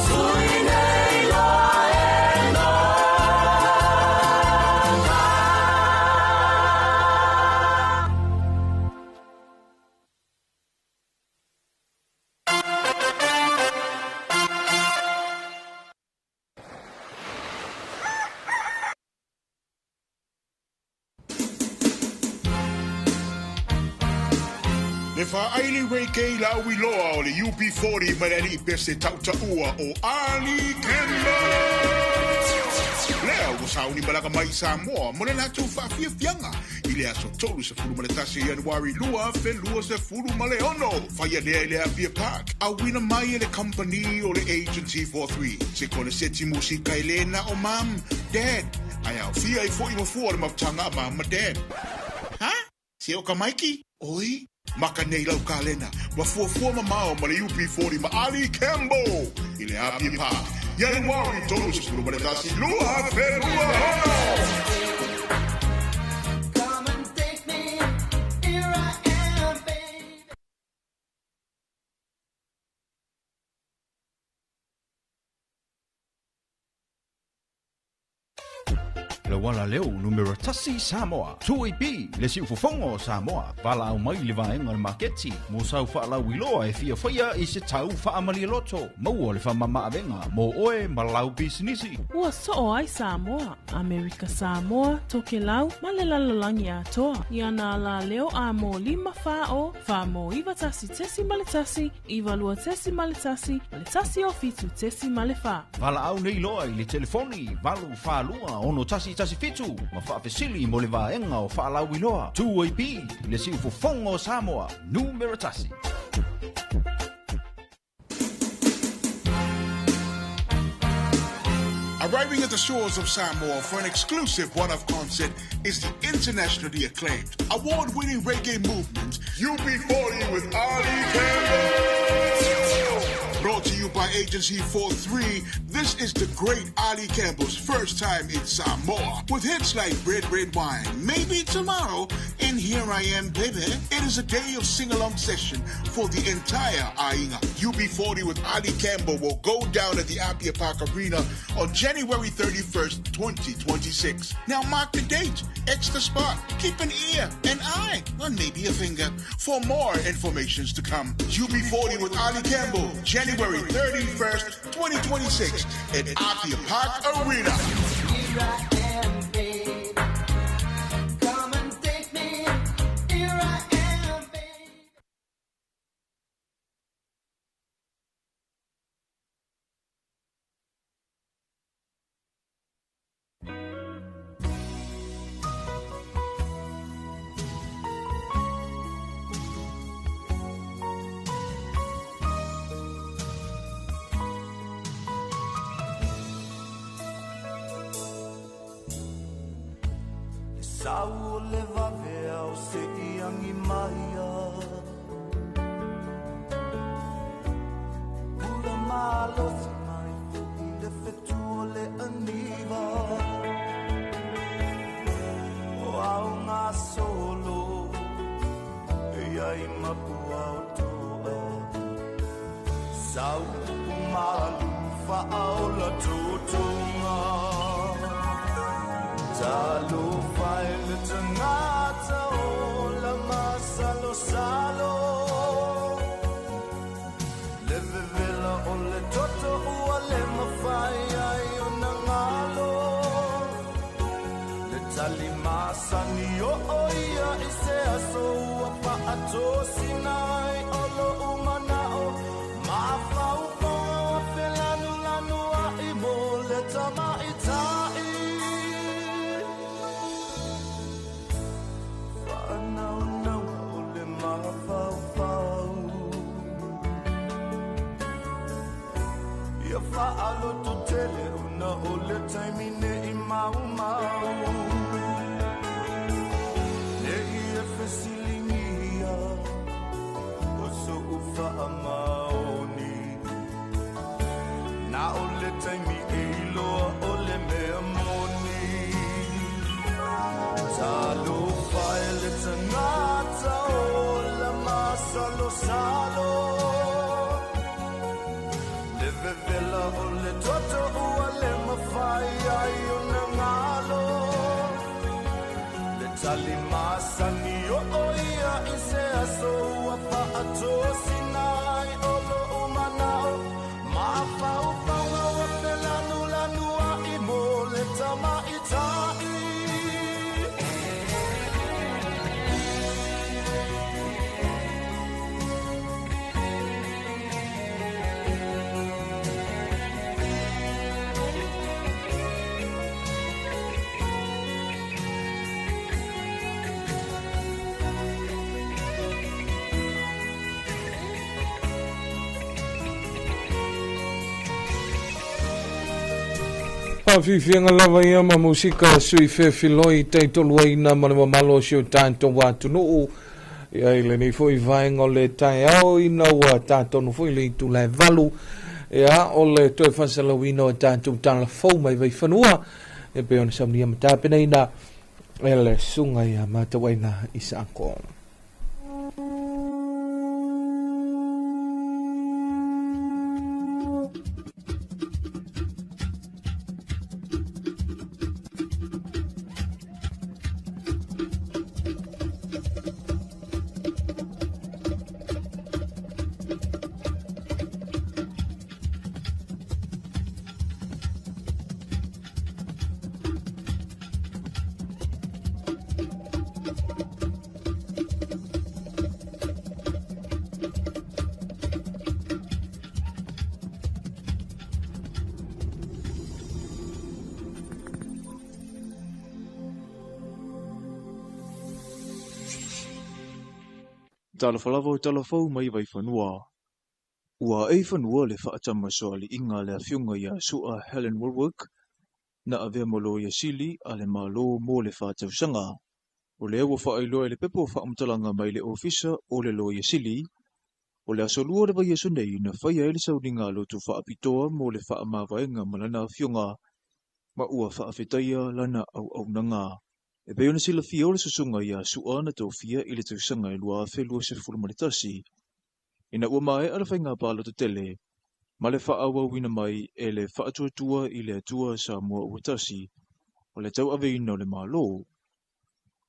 Sui nei loa e noka. Le fa'aaili reggae lauiloa o le UB40 ma le ali'i pese ta'uta'ua o Ali Campbell. Lea ua sauni malaga mai i Samoa mo le latou fa'afiafiaga i le aso 31 Ianuari 2026. Faia lea i le Apia Park, auina mai e le kamupani o le Agency 43. Se koneseti musika e lē na o Mum, Dad, ae aofia ai fo'i ma fua o le mafutaga a Mum ma Dad. Ha? Se o ka maiki? Oi? Maka nei lau kalena, ma fuafua mamao ma le UB40 ma Ali Campbell i le Apia Park. Ianuari 31, 2026. Come and take me, here I am, baby. Le uala leo numera tasi Samoa. 2AP le siufofoga o Samoa. Valaau mai i le vaega o le maketi mo sau faalauiloa e fiafaia i se tau faamalialoto. Maua le faamamaavega mo oe ma lau pisinisi. Ua soo ai Samoa, Amerika Samoa, Tokelau ma le lalolagi atoa. I ana alā leo a mo 5 4 0 4 mo 9 1.1 9 2.1 ma le 1 o 7.4. Valaau nei loa i le telefoni 8 4 2 6 1 7 ma faafesili mo le vaega o faalauiloa. 2AP le siufofoga o Samoa, numera tasi. Arriving at the shores of Samoa for an exclusive one-off concert is the internationally acclaimed, award-winning reggae movement, UB40 with Ali Campbell. Brought to you by Agency 43, this is the great Ali Campbell's first time in Samoa. With hits like Red Red Wine, Maybe Tomorrow, and Here I Am Baby, it is a day of sing-along session for the entire Aiga. UB40 with Ali Campbell will go down at the Apia Park Arena on January 31st, 2026. Now mark the date, X the spot, keep an ear, an eye, or maybe a finger for more informations to come. UB40 with Ali Campbell, January 31st, 2026 at Apia Park Arena. Here I am, baby. Come and take me. Here I am, baby. Sau o le vave au se i angi maia. Pula malosi mai fu'i le fetu o le aniva. O au ngā solo, e ai mapua o toa. Sau upu malu whaaola tutunga. Talo fai le tangata o la masalo salo. Le vevela o le toto ua le mawhai ai o nangalo. Le tali masani o o ia i se aso ua paatosinai o lo umana o. Mawhau ponga wa felanu lanu a i mo le tamaitai. Ia whaaloto tele una o le taimi ne i mau mau. Ne i e fesilingia o so u tagata ola masalosalo. Le vevela o le toto ua le mawhai ai o na ngalo. Le tali masani o o ia i se aso ua whaatosi nai o lo umanao. Mawhau whaunga wa felanu lanu a i mo le tama i tai. Whawhiwhianga lava ia ma musika sui whewhiloi teitolu aina ma le mamalo si o tātou atunuu. Ia i lenei foi vaenga o le taeao ina ua tātonu foi le itu lae valu. Ia o le toe whasalauina o tātou tala fou mai vaiwhanua. E pe ona saunia ma tāpenaina e le sunga ia mātauaina i saako. Talofa lava o talafou mai vaifanua. Ua e fanua le whaatamasoaliinga le afioga ia Su'a Helen Wallwork na avea mo loia sili a le malo mo le whātausaga. O lea ua whaailoa i le pepo whaamatalaga mai le ofisa o le loia sili. O le aso lua le vaiaso nei na whaia ai le sauniga lotu whaapitoa mo le whaamavaenga ma lana afioga ma ua whaafetaia lana auaunaga. E pei ona silafia o le susuga ia Su'a na tofia i le tausaga e 2021. Ina ua maea le faiga palota tele, ma le faaauauina mai e le faatuatua i le Atua Samoa ua tasi, o le tauaveina o le Malo.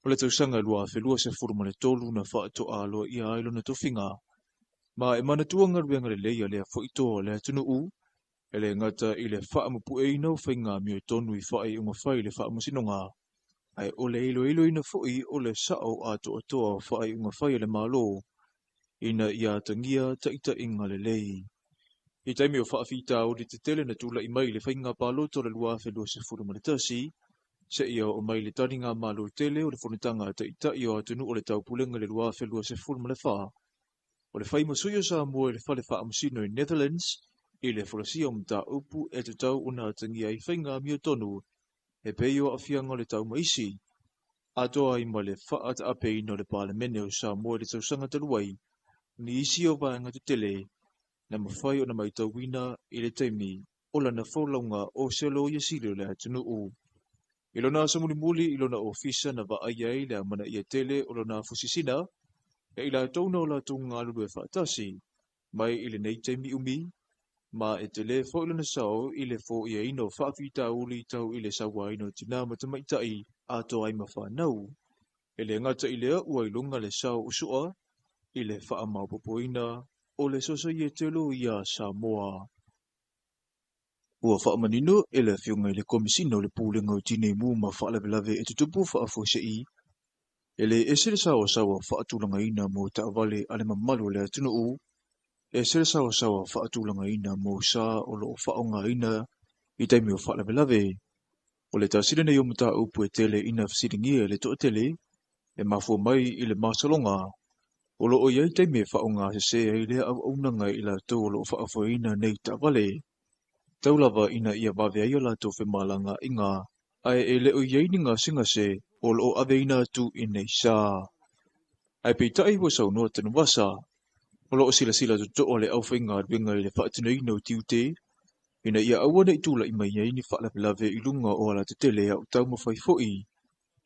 O le tausaga e 2023 na faatoa aloaia ai lona tofiga. Ma e manatua galuega lelei a lea foi toa o le atunuu, e le gata i le faamupueina o faiga amiotonu i faaiuga fai i le faamasinoga. Ae o le iloiloina foi o le sao atoatoa o faaiuga fai a le Malo, ina ia atagia taitaiga lelei. I taimi o faafitauli tetele na tula'i mai i le faiga palota o le 2021, seia oo mai le taliga malo tele o le fonotaga a taʻitaʻi o atunuu o le taupulega i le 2024. O le fai ma sui o Samoa i le fale faamasino i Netherlands i le folasia o mataupu e tatau ona atagia ai faiga amiotonu e pei o aafiaga o le taumaisi. Atoa ai ma le faataapeina o le Palemene o Samoa i le tausaga talu ai, ni isi o vaega tetele na mafai ona matauina i le taimi o lana folauga o se loia sili o le atunuu. I lona aso mulimuli i lona ofisa na vaaia ai le amanaia tele o lona fusisina, e i latou na o latou galulue faatasi, mai i lenei taimi umi, ma e tele foi lona sao i le foiaina o faafitauli tau i le sauaina o tinā ma tamaitai atoa ai ma fanau. E le gata i lea ua iloga le sao o Su'a i le faamaopoopoina o le Sosaiete Loia Samoa. Ua faamanino e le afioga i le Komisina o le Pulega o Tineimu ma Faalavelave e Tutupu Faafuasei, e le ese le saoasaoa faatulagaina mo taavale a le mamalu o le atunuu, ese le saoasaoa faatulagaina mo sa o loo faaaogaina i taimi o faalavelave. O le tasi lenei o mataupu e tele ina fesiligia e le toatele, e mafua mai i le masaloga. O loo i ai taimi e faaaogasese ai lea auaunaga i latou o loo faafoeina nei taavale. Tau lava ina ia vave ai o latou femalagaaiga, ae e le o i ai ni gasegase o loo aveina atu i nei sa. Ae peitai ua saunoa Tanuvasa, o loo silasila totoa le aufaigaluega i le faatinoina o tiute, ina ia aua nei tula'i mai ai ni faalavelave i luga o alatetele a o taumafai foi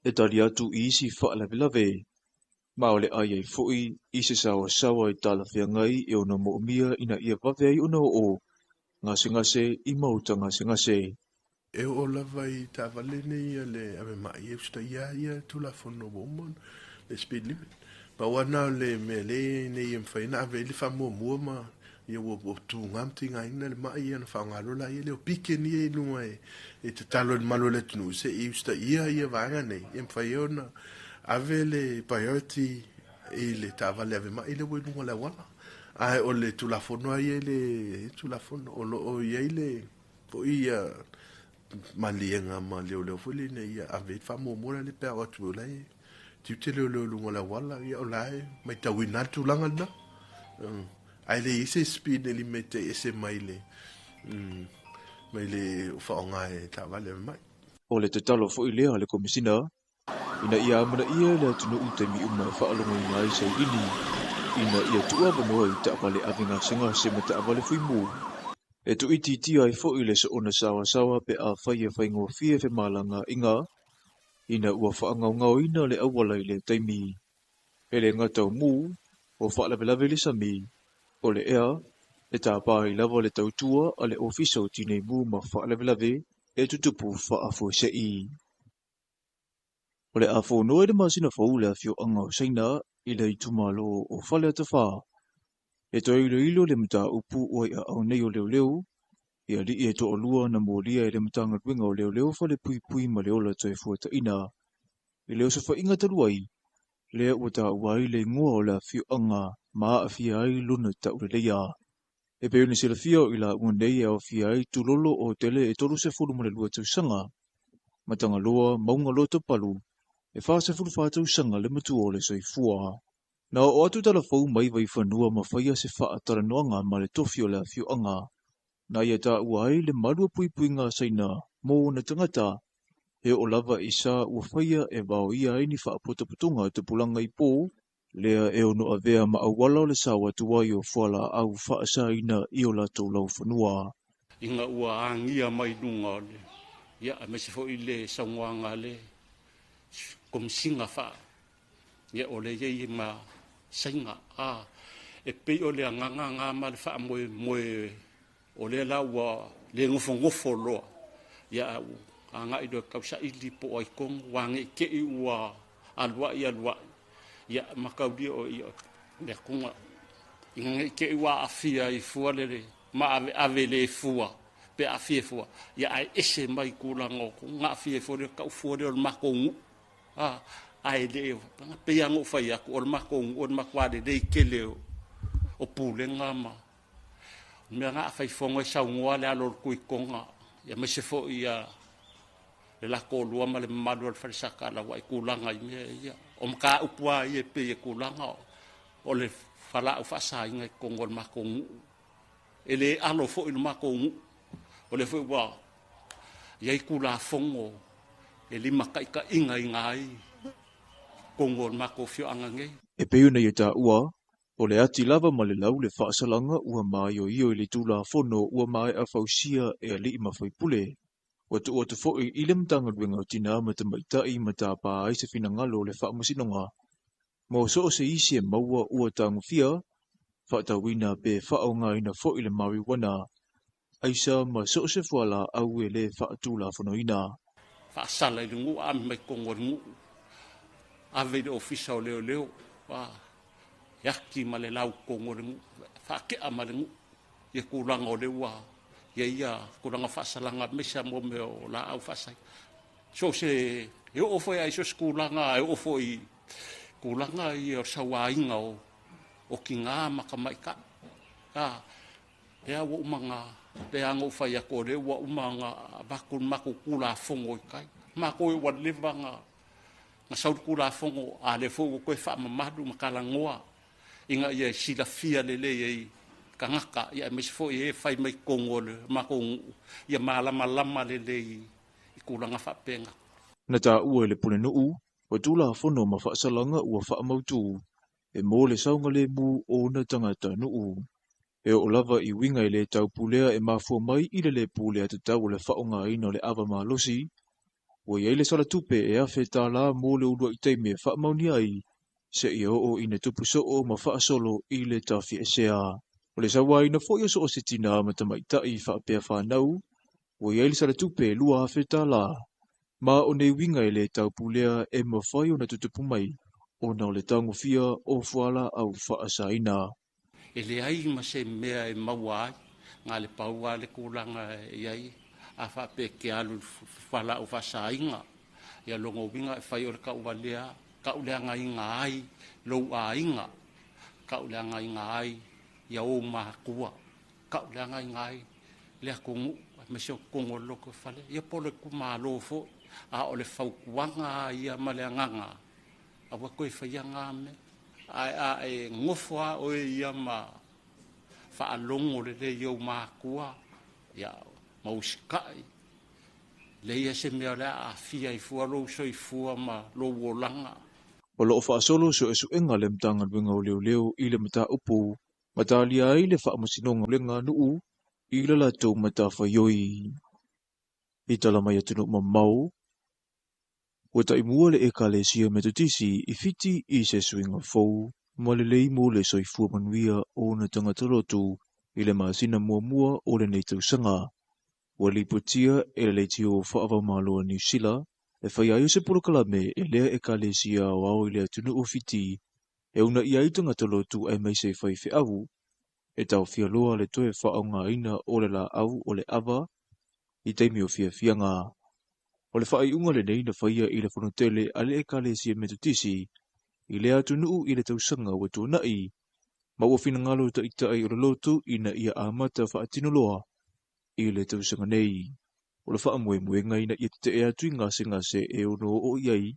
e tali atu i isi faalavelave. Ma o le ai ai fo'i i se saoasaoa i talafeagai e ono mo'omia ina ia vave ai ona oo gasegase i maota gasegase. E oo lava i taavale nei a le ave ma'i e usitaia ia Tulafono ua uma ona le speed limit. Pau lava lena o le mea lea ina ia mafai ona ave i ai le faamuamua ma ia ua tuga ma tigaina le ma'i ia ona faaaoga loa laia lea o beacon ia i luga e tatalo i le malu o le atunuu se i usitaia ia vaega nei ia mafai ai ona ave le priority i le taavale ave ma'i lea ua i luga o le auala. Ae o le Tulafono lava ia e le Tulafono o lo o i ai le foi ia maliega ma leoleo foi lea ina ia ave ai le faamuamua la le pe a oo atu o la e tiute leoleo i luga o le auala, ia o la e matauina lava le tulaga lena. Ae le i ai se speed limit e ese mai le mai le faaaoga e taavale ave mai. O le tatalo foi lea a le Komesina ina ia amanaia le atunuu taimi uma e faalogoina ai sailini ina ia tuuavanoa i taavale ave gasegase ma taavale fuimu. E tuuitiitia ai foi le soona saoasaoa pe afai e faigofie femalagaaiga ina ua faagaogaoina le auala i lea taimi. E le gata o mū, o faalavelave i le sami, o le ea, e tapa ai lava le tautua a le Ofisa o Tinei Mu ma Faalavelave e tutupu faafuasei. O le a fonoa i le masina fou le afioaga o Saina i le itumalo o Faleata 4. E toe iloilo le mataupu ua i aao nei o leoleo, i alii e toalua na molia e le Matagaluega o Leoleo Falepuipui ma le Ola Toefuataiga i le osofaiga talu ai, lea ua taua ai le igoa o le afioaga ma aafia ai lona tauleleia. E pei ona silafia o i lauga nei e aofia ai Tulolo o Tele e 32 tausaga, Matagaloa Mauga Lotopalu e 44 tausaga le matua o le soifua. Na oo atu talafou mai Vaifanua ma faia se faatalanoaga ma le tofi o le afioaga, na ia taua ai le malu o puipuiga a Saina mo ona tagata, e oo lava i sa ua faia e vaoia ai ni faapotopotoga o tupulaga i po, lea e ono avea ma auala o le sao atu ai o fualaau faasaina i o latou laufanua. Ina ua agia mai luga o le ia aemaise foi le saunoaga a le Komisiga faa ia o le iai ma Saina a e pei o le agaga na ma le faamoemoe o lea la ua le nofonofo loa ia a ua agai loa e tausaili po o ai tonu ua agai ua aluai aluai ia mataulia o ia le atuga ina ne i te i ua aafia ai fua le maaveave le fua pe aafia fua ia ae ese mai tulaga o na aafia ai fua le tau fua lea o le matou nuu a ae le pei lava ona ou fai atu o le matou nuu o le matua lelei tele o pulega ma mea na afai fono e saunoa le alo o le Tuitoga aemaise foi ia le latou lua ma le mamalu o le fale Sakala i tulaga i mea ia. O mataupu lava ia e pei e tulaga o le falaau faasaina i totonu o le matou nuu. E le alo foi le matou nuu. O lea foi ua i ai Tulafono e limataitaigaina ai totonu o le matou afioaga nei. E pei ona ia taua, o le ati lava ma le lau le faasalaga ua maioio i le Tulafono ua maea fausia e alii ma faipule. Ua tuu atu foi i le Matagaluega o Tinā ma Tamaitai ma tapa ai se finagalo o le Faamasinoga mo so o se isi e maua ua tagofia, faatauina pe faaaogaina foi le marijuana, aisa ma so o se fualaau e le faatulafonoina. Faasala i le nuu, ame mai totonu o le nuu, ave i le ofisa o leoleo, e ati ma le lau totonu o le nuu, faatea ma le nuu ia tulaga o lea ua ia ia tulaga faasalaga aemaise mo mea o laau faasai. So se e oo foi ai so se tulaga e oo foi tulaga ia o sauaina o tinā ma tamaitai. Lea ua uma na pei ona ou fai atu o lea ua uma ona avatu le matou Tulafono i tai. Matou ua leva na sau le Tulafono, a lea foi ua toe faamamalu ma talanoa ina ia silafia lelei ai tagata, ia aemaise foi e fai mai totonu o le matou nuu, ia malamalama lelei i tulaga faapena. Na taua e le Pulenuu o Tulafono ma faasalaga ua faamautu e mo le saogalemu o ona tagata nuu. E oo lava i uiga e le taupulea e mafua mai i le le pulea tatau o le faaaogaina o le ava malosi, ua i ai le salatupe e $1,000 mo le uluai taimi e faamaonia ai Seia oo ina tupu soo ma faasolo i le tafiesea. O le sauaina foi o so o se tinā ma tamaitai faapea fanau, ua i ai le salatupe $2,000. Ma o nei uiga e le taupulea e mafai ona tutupu mai ona o le tagofia o fualaau faasaina. E leai ma se mea e maua ai, na o le pau lava le tulaga e i ai, a faapea e te alu i le fualaau faasaina, ia lona uiga e fai o le tauvalea, tauleagaina ai lou aiga, tauleagaina ai ia ou matua, tauleagaina ai le atunuu, aemaise o totonu o le lotoifale, ia po o le itumalo foi. A o le fautuaga lava ia ma le agaga, aua toe faia na mea. Ae a e nofo lava oe ia ma faalogo lelei i ou matua, ia, ma usitai, leai se mea o le a aafia ai fua lou soifua ma lou olaga. O lo o faasolo suesuega a le Matagaluega o Leoleo i le mataupu ma talia ai le Faamasinoga o Leganuu i le latou matafaioi. I tala mai atunuu mamao, ua taimua le Ekalesia Metotisi i Fiti i se suiga fou ma lelei mo le soifua manuia o ona tagata lotu i le masina muamua o lenei tausaga. Ua lipotia e le leitio faava-o-Malo a Niu Sila e faia ai o se polokalame e lea Ekalesia aoao i le atunuu o Fiti e uunaia ai tagata lotu aemaise faifeau e taofia loa le toe faaaogaina o le laau o le ava i taimi o fiafiaga. O le faaiuga lenei na faia i le fonotele a le Ekalesia Metotisi i lea atunuu i le tausaga ua tuanai, ma ua finagalo taitai o le lotu ina ia amata faatino loa i le tausaga nei. O le faamoemoega ina ia tetee atu i gasegase e ono oo i ai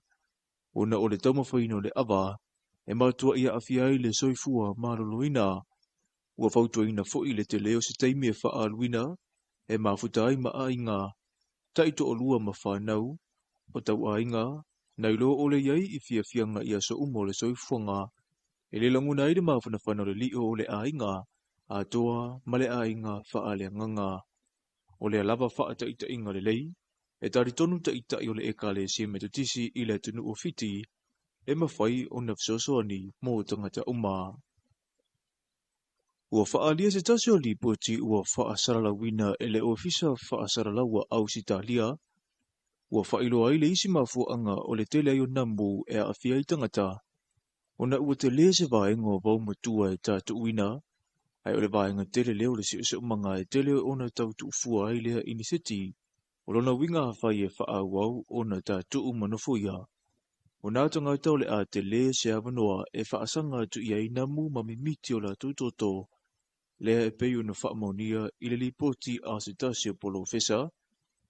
ona o le taumafaiina o le ava e matuai aafia ai le soifua maloloina. Ua fautuaina foi le tele o se taimi e faaaluina e mafuta ai ma aiga taitoalua ma fanau o tauaiga nai lo o le i ai i fiafiaga i aso uma o le soifuaga e le lagona ai le mafanafana o le lio o le aiga atoa ma le aiga faaleagaga. O lea lava faataitaiga lelei e talitonu taitai o le Ekalesia Metotisi i le atunuu o Fiti e mafai ona fesoasoani mo tagata uma. Ua faaalia se tasi o lipoti ua faasalalauina e le Ofisa Faasalalau a Ausetalia, ua faailoa ai le isi mafuaaga o le tele ai o namu e aafia ai tagata, ona ua tele se vaega o vaomatua e tatuuina, ae o le vaega tele lea o le siosiomaga e tele ona tau tuufua ai lea iniseti, o lona uiga afai e faaauau ona tatuu ma nofoia. O nā tagata o le a tele se avanoa e faasaga atu i ai namu ma mimiti o latou toto, lea e pei ona faamaonia i le lipoti a se tasi o polofesa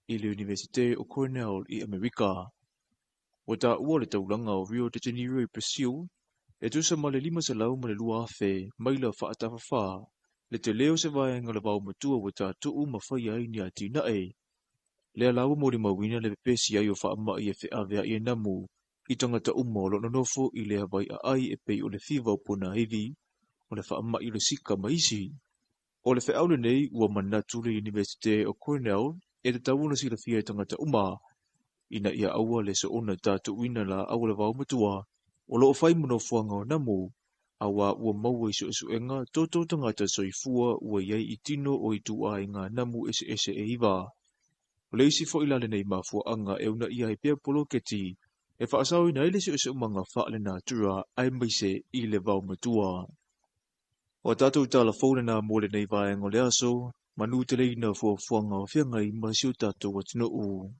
i le Yunivesite o Cornell i Amerika. Ua taua le taulaga o Rio de Janeiro i Brazil e tusa ma le 502,000 maila faatafafa le tele o se vaega o le vaomatua ua tatuu ma faia ai ni atinae. Lea la ua molimauina le pepesi ai o faamai e feaveai e namu i tagata uma o lo o nonofo i lea vaiaai e pei o le fiva o ponaivi, o le faamai o le sika ma isi. O le feau lenei ua manatu le Yunivesite o Cornell e tatau ona silafia e tagata uma, ina ia aua le soona tatuuina laau o le vaomatua o lo o fai ma nofoaga o namu, auā ua maua i suesuega toto tagata soifua ua i ai i tino o ituaiga namu eseese e 9. O le isi foi la lenei mafuaaga e uunaia ai pea poloketi e faasaoina ai le siosiomaga faalenatura aemaise i le vaomatua. O a tatou tala fou lena mo lenei vaega o le aso, manu teleina fuafuaga o feagai ma si o tatou atunuu.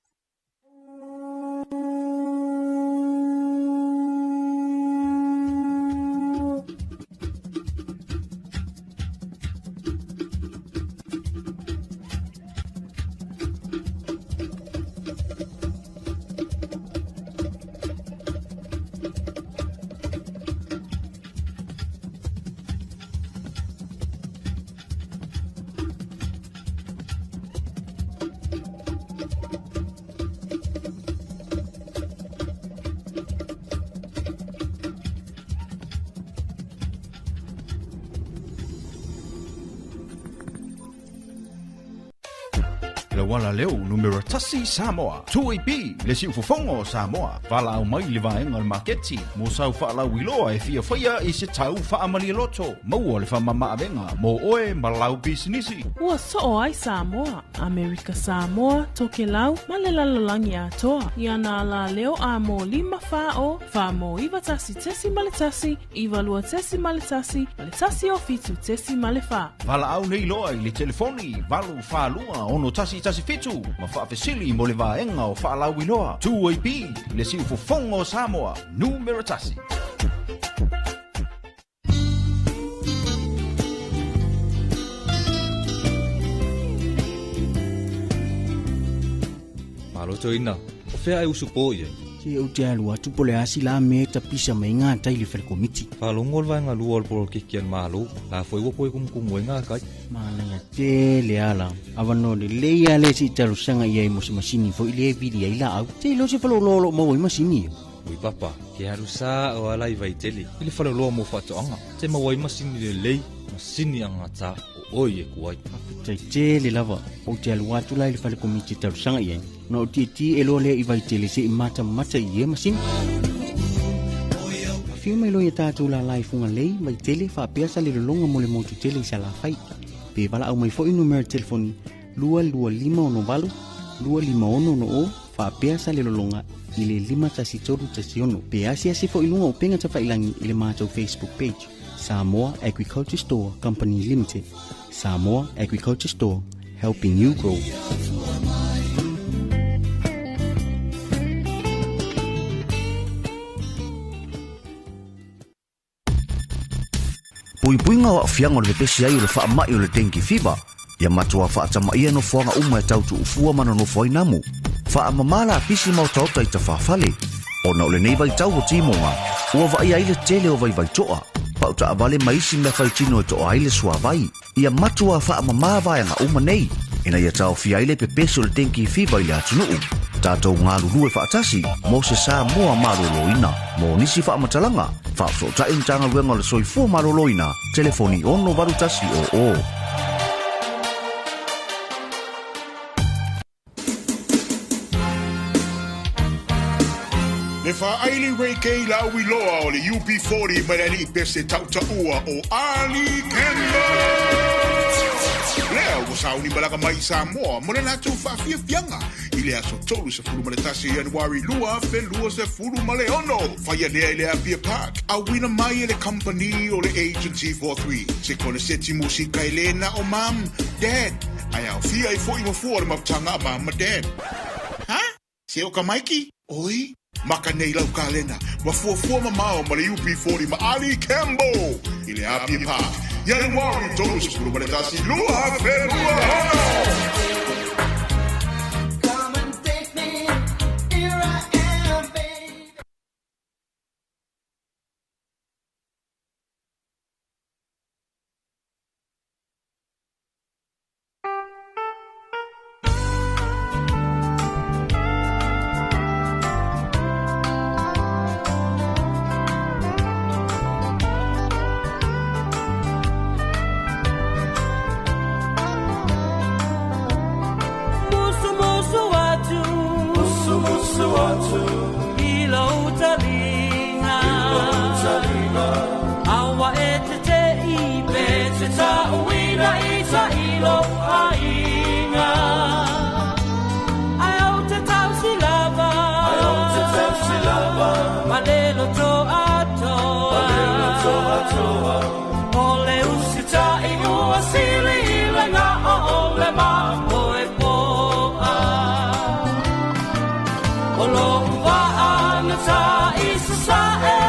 Le uala leo numera tasi Samoa. 2AB, le siufofoga o Samoa. Valaau mai i le vaega o le maketi mo sau faalauiloa e fia faia i se tau faamalialoto. Maua le faamamaavega mo oe ma lau pisinisi. Ua soo ai Samoa, Amerika Samoa, Tokelau ma le lalolagi atoa. I ana alaleo a mo 5 40 4 9 1.1 9 2.1 ma le 1 o 7.4. Valaau nei loa i le telefoni 842 6117 ma faafesili mo le vaega o faalauiloa. 2AB, le siufofoga o Samoa, numera tasi. Malo toina. O fea e usu po i ai. Se ou te alu atu po le asi la me tapisa mai ngā tai le fale komiti. Faalogo le vaega lua o le polokiki a le Malo. La foi ua po e kumukumu ai ngā kai. Manaia tele ala. Avanoa lelei a le si talosaga i ai mo se masini foi le e vili ai laau. Te iloa se faleoloa o loo maua ai masini. Ui papa, ke alu sa o ala i Vaitele. I le faleoloa mo faatoaga. Te maua ai masini lelei, masini agata o oi e kuai. Faafetai tele lava. Ou te alu atu la i le fale komiti talosaga i ai. Na o tietie e loa lea i Vaitele seʻi matamata i ia masini. Afio mai loa ia tatou lala i Fugalei, Vaitele, faapea Salelologa mo le motu tele i Salafai. Pe valaau mai foi numera telefoni 225 68 256 60 faapea Salelologa i le 51316. Pe asiasi foi luga o upega tafailagi i le matou Facebook page. Samoa Agriculture Store Company Limited. Samoa Agriculture Store, helping you grow. Puipuiga o aafiaga o le pepesi ai o le faamaʻi o le dengue fever. Ia matuā faatamaia nofoaga uma e tautuufua ma nonofo ai namu. Faamamā lapisi ma otaota i tafāfale. Ona o lenei vaitau o timoga, ua vaaia ai le tele o vaivaitoa. Pautaavale ma isi mea faitino e toa ai le suavai. Ia matuā faamamā vaega uma nei. Ina ia taofia ai le pepesi o le dengue fever i le atunuu. Tatou galulue faatasi mo se Samoa malōlōina. Mo nisi faamatalaga, faafesootai Matagaluega o le Soifua Malōlōina, telefoni 681 00. Le faaili Ray la uiloa o le UB40 mai le alii pese tautaua o Ali Campbell. Lea ua sauni malaga mai i Samoa mo le latou faafiafiaga i le aso 31 Ianuari 2026. Faia lea i le Apia Park, auina mai e le company o le Agency 43. Se koneseti musika e le na o mam, dad, ae aofia ai foi ma fua o le mafutaga a mam ma dad. Ha? Se o ka maiki? Oi? Maka nei lau kalena, ma fuafua mamao ma le UB40 ma Ali Campbell i le Apia Park. Ianuari 31 2026. Come and take me, here I am, baby. Musu musu atu, Musu musu atu, I lou taliga, I lou taliga, Aua e te te i pe te tauina i sa i lou aiga. Ai au te tausi lava, Ai au te tausi lava, Ma le loto atoa, Ma le loto atoa, O le usitai ua sili i le ngā o le mamoe poa. O lou vaana ta i sasae,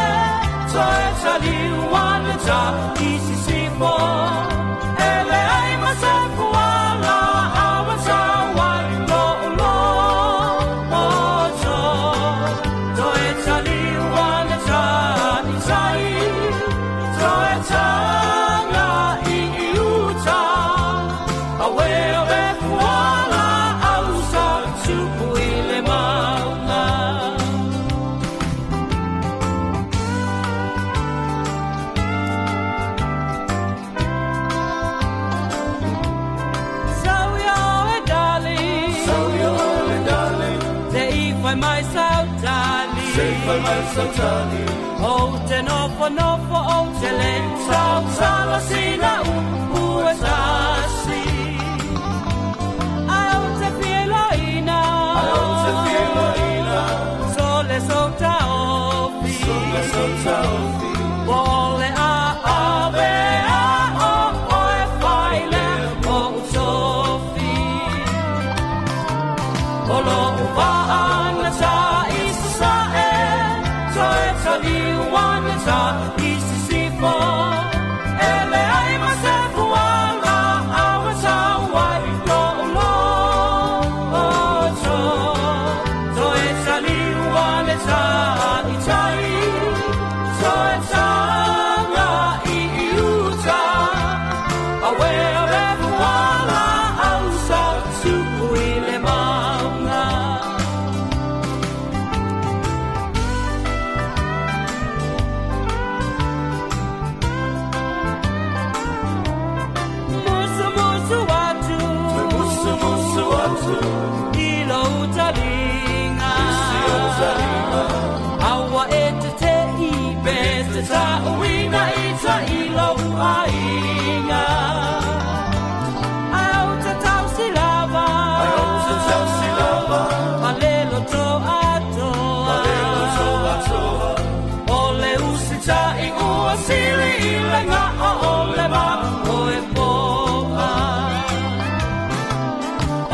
toe taliuana ta i sisifo. E leai ma se fuala aua tauai lo lo poto. Toe taliuana ta i tai, toe taga i uta. Awe o e fuala au sa tupu i le maunga. fai mai sautali. Ou te nofo nofo ou te le sausala sina upu e tasi. Ai ou te filoina, Ai ou te filoina, sole sautaofi, sole sautaofi. Ole a ave a o o e faile o utofi. Olo uvaana ta isisa e, toe taliuana ta isisifo. Ele ai ma se fuala, awa tauai lo ulo oto. Toe taliuana ta itai, toe tanga i iuta. Awe awe fuala, au sa tupu i le maunga. Musu musu atu, Musu musu atu, i lo utalinga. Isi utalinga. Aua e te te i pe te ta uina i ta i lo uainga. Ai au te tau si lava, Ai au te tau si lava, Malelo to atoa, Malelo to atoa. Ole usita i ua sili i le ngā o ole ma o e poa.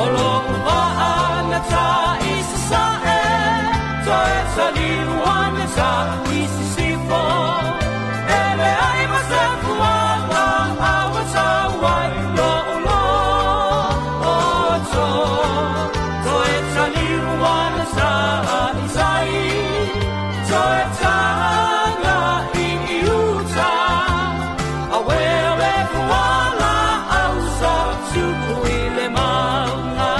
Olo uvaana ta i sasa e, toe taliuana ta i sisifo. Ele ai ma se fuala, awa tauai lo ulo oto. Toe taliuana ta i tai, toe tanga i iuta. Awe awe fuala, au sa tupu i le maunga.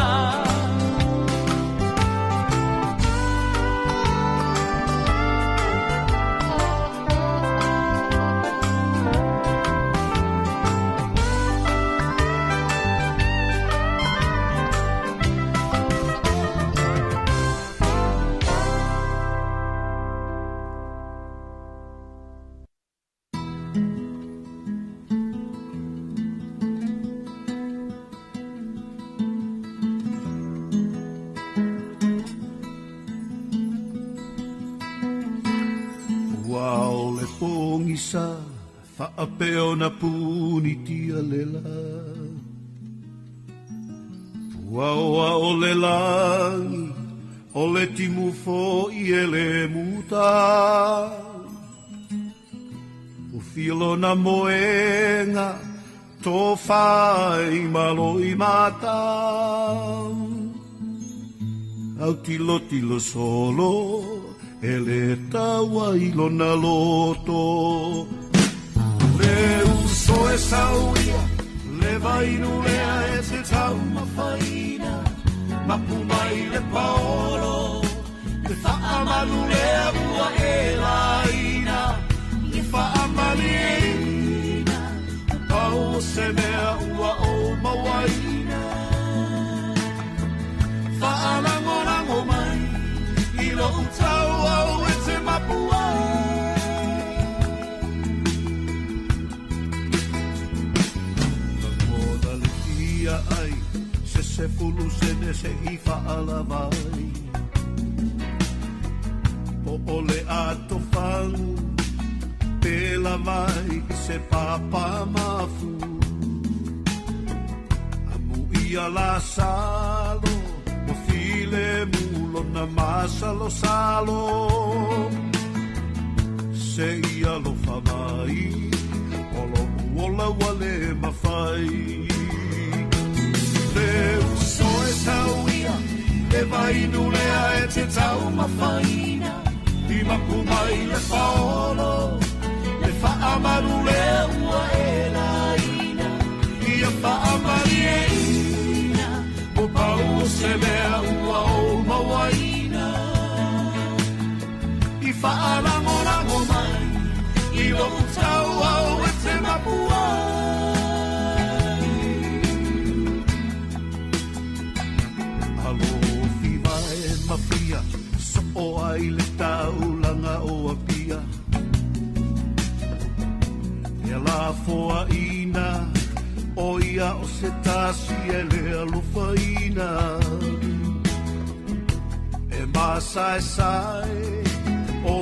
Ua o le pogisa faapea ona punitia le la. Puaoa o le lagi, o le timu fo'i e le muta. O filona moenga, to fai malo i mata. Au tilo tilo solo, e le taua i lona loto. Le uso e sauia, le vainu lea e te taumafaina. Mapu mai le paolo, le faamalu lea ua e laina. I faamalieina, pau o se mea ua o mauaina. Faalangolango mai, i lou tau au e te mapu ai. Lagona le fia ai, se sefulu sene se i faalavai. Po o le ato fangu, pe lavai se papa mafu. Amu ia la salo, mo file mulo na masalo salo. Se ia lo famai, o lo uola wale mawhai. Le uso e sauia, le vainu lea e te taumafaina. I mapu mai le paolo, le faamalu lea ua e laina. Ia faamalieina, mo pau o se mea ua o mauaina. I faalangolango mai, i lou tau au e te mapu ai. Alofi vae mafia, so O ai le taulaga o Apia. E lafoaina o ia o se tasi e le alofaina. E masaesae o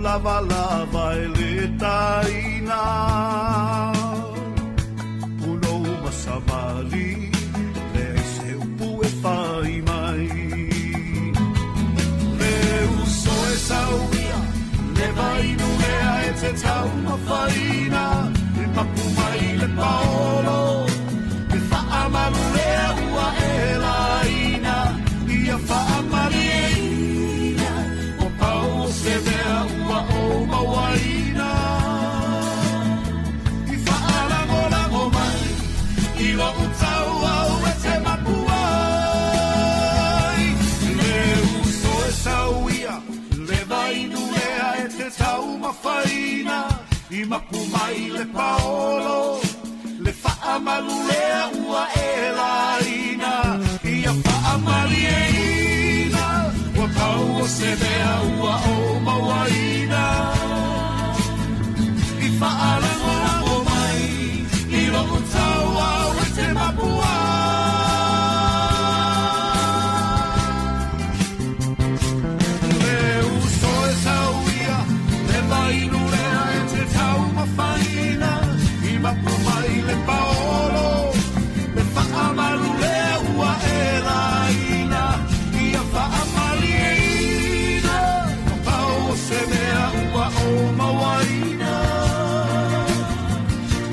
lavalava e le taina. Punou ma savali leai se upu e fai mai. Le uso e sauia le vainu lea e te taumafaina. E mapu mai le paolo e faamalu lea ua e laina. Ia faamalieina o pau o se mea ua o mauaina. I faalagolago mai i lou tauau e te mapu ai. Le uso e sauia le vainu lea e te taumafaina. I mapu mai le paolo le faamalu lea ua e laina. Ia faamalieina ua pau o se mea ua o mauaina. I faalagolago mai i lou tauau e te mapu ai. Le uso e sauia le vainu lea e te taumafaina. I mapu mai le paolo le faamalu lea ua e laina. Ia faamalieina ua pau o se mea ua o mauaina.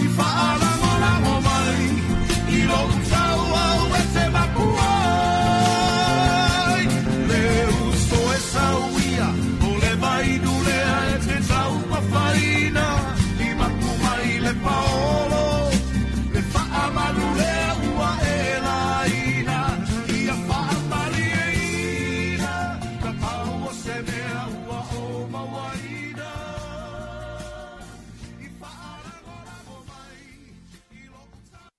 I faalagolago mai i lou tauau e te mapu ai. Le uso e sauia o le vainu lea e te taumafaina. I mapu mai le paolo le faamalu lea ua e laina. Ia faamalieina ka pau o se mea ua o mauaina. I faalagolago mai i lou tau.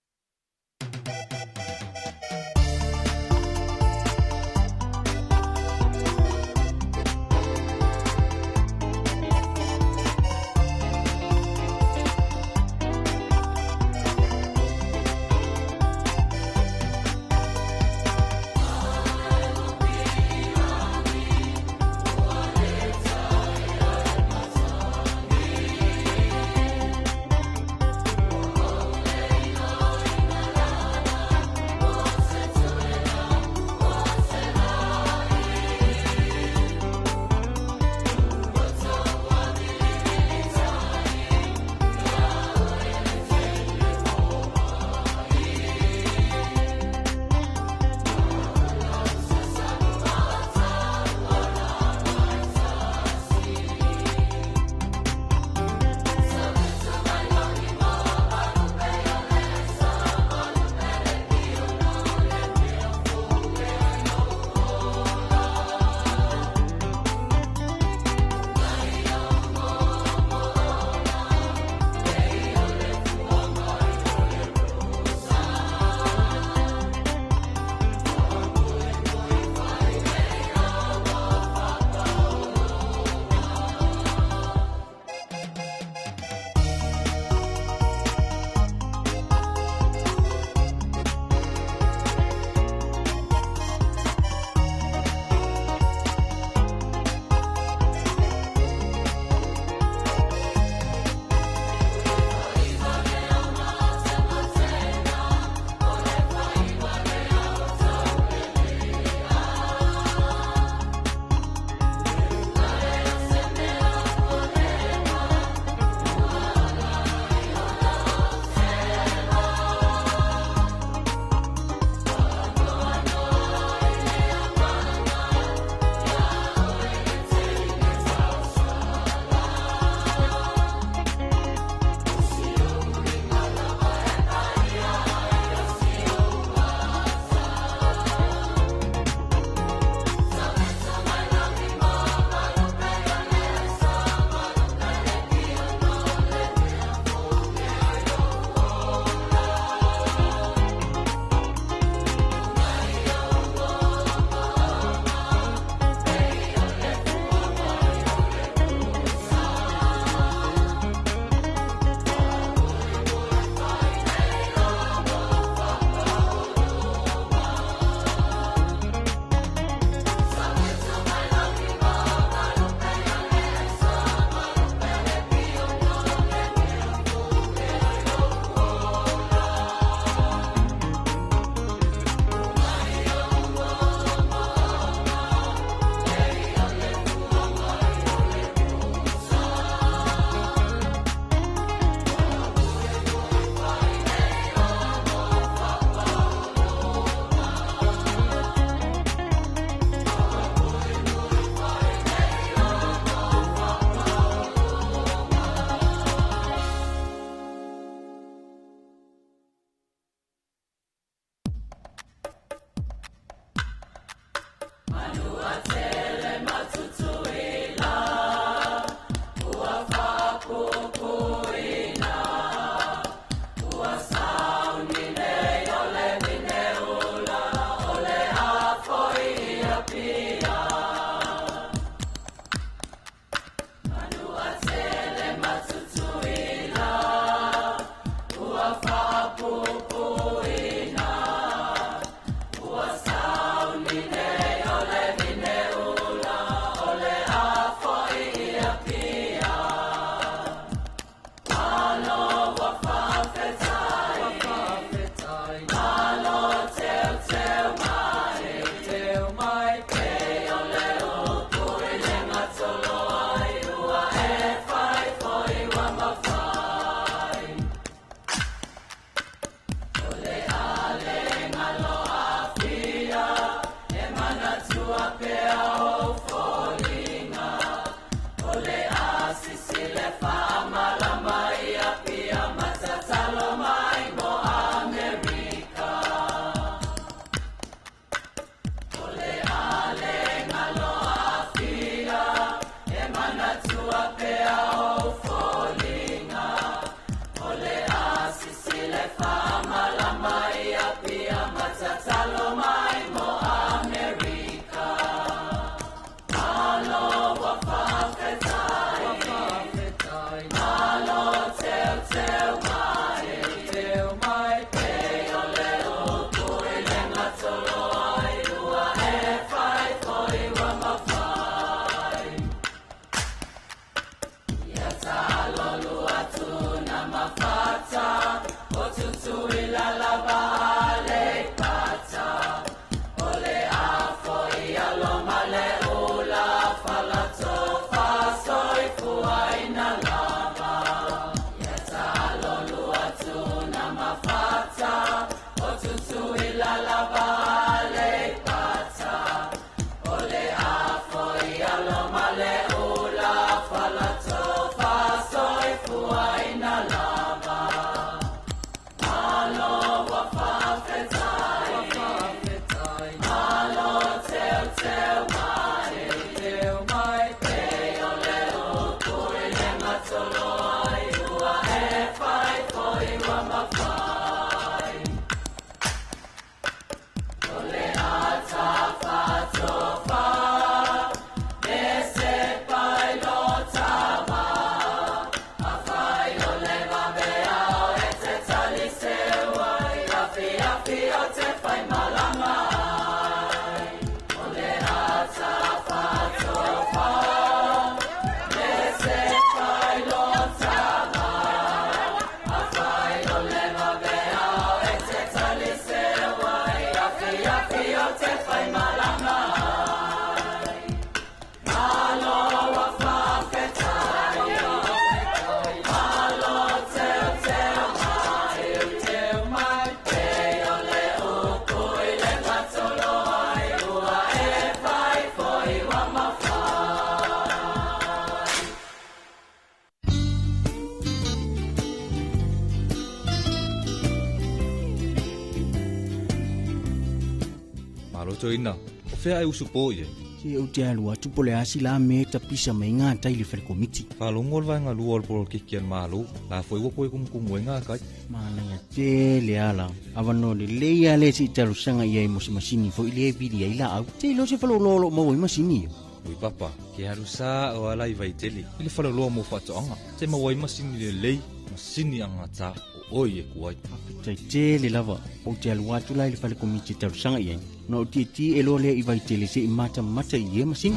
Toina, o fea e usu po ie. Se o te alu atu po le asi la me tapisa mai ngā tai le whare komiti. Whalongo le vaenga lua o le polo kiki an malo, la foi wapo e kumukumu e ngā kai. Mānanga te le ala, awa no le leia le si talu sanga ia i mo se masini fo i le e vili ai la au. Te ilo se whaloloa lo mau i masini. Ui papa, ke haru sa o ala i vaitele, i le whaloloa mo whatoanga. Te mawai masini le lei, masini anga tā o oi e kuai. Tai tele lava, o te alu atu lai le whale komiti talu sanga ia. No o tie tie e loa lea i vaitele se i mata mata i e masini.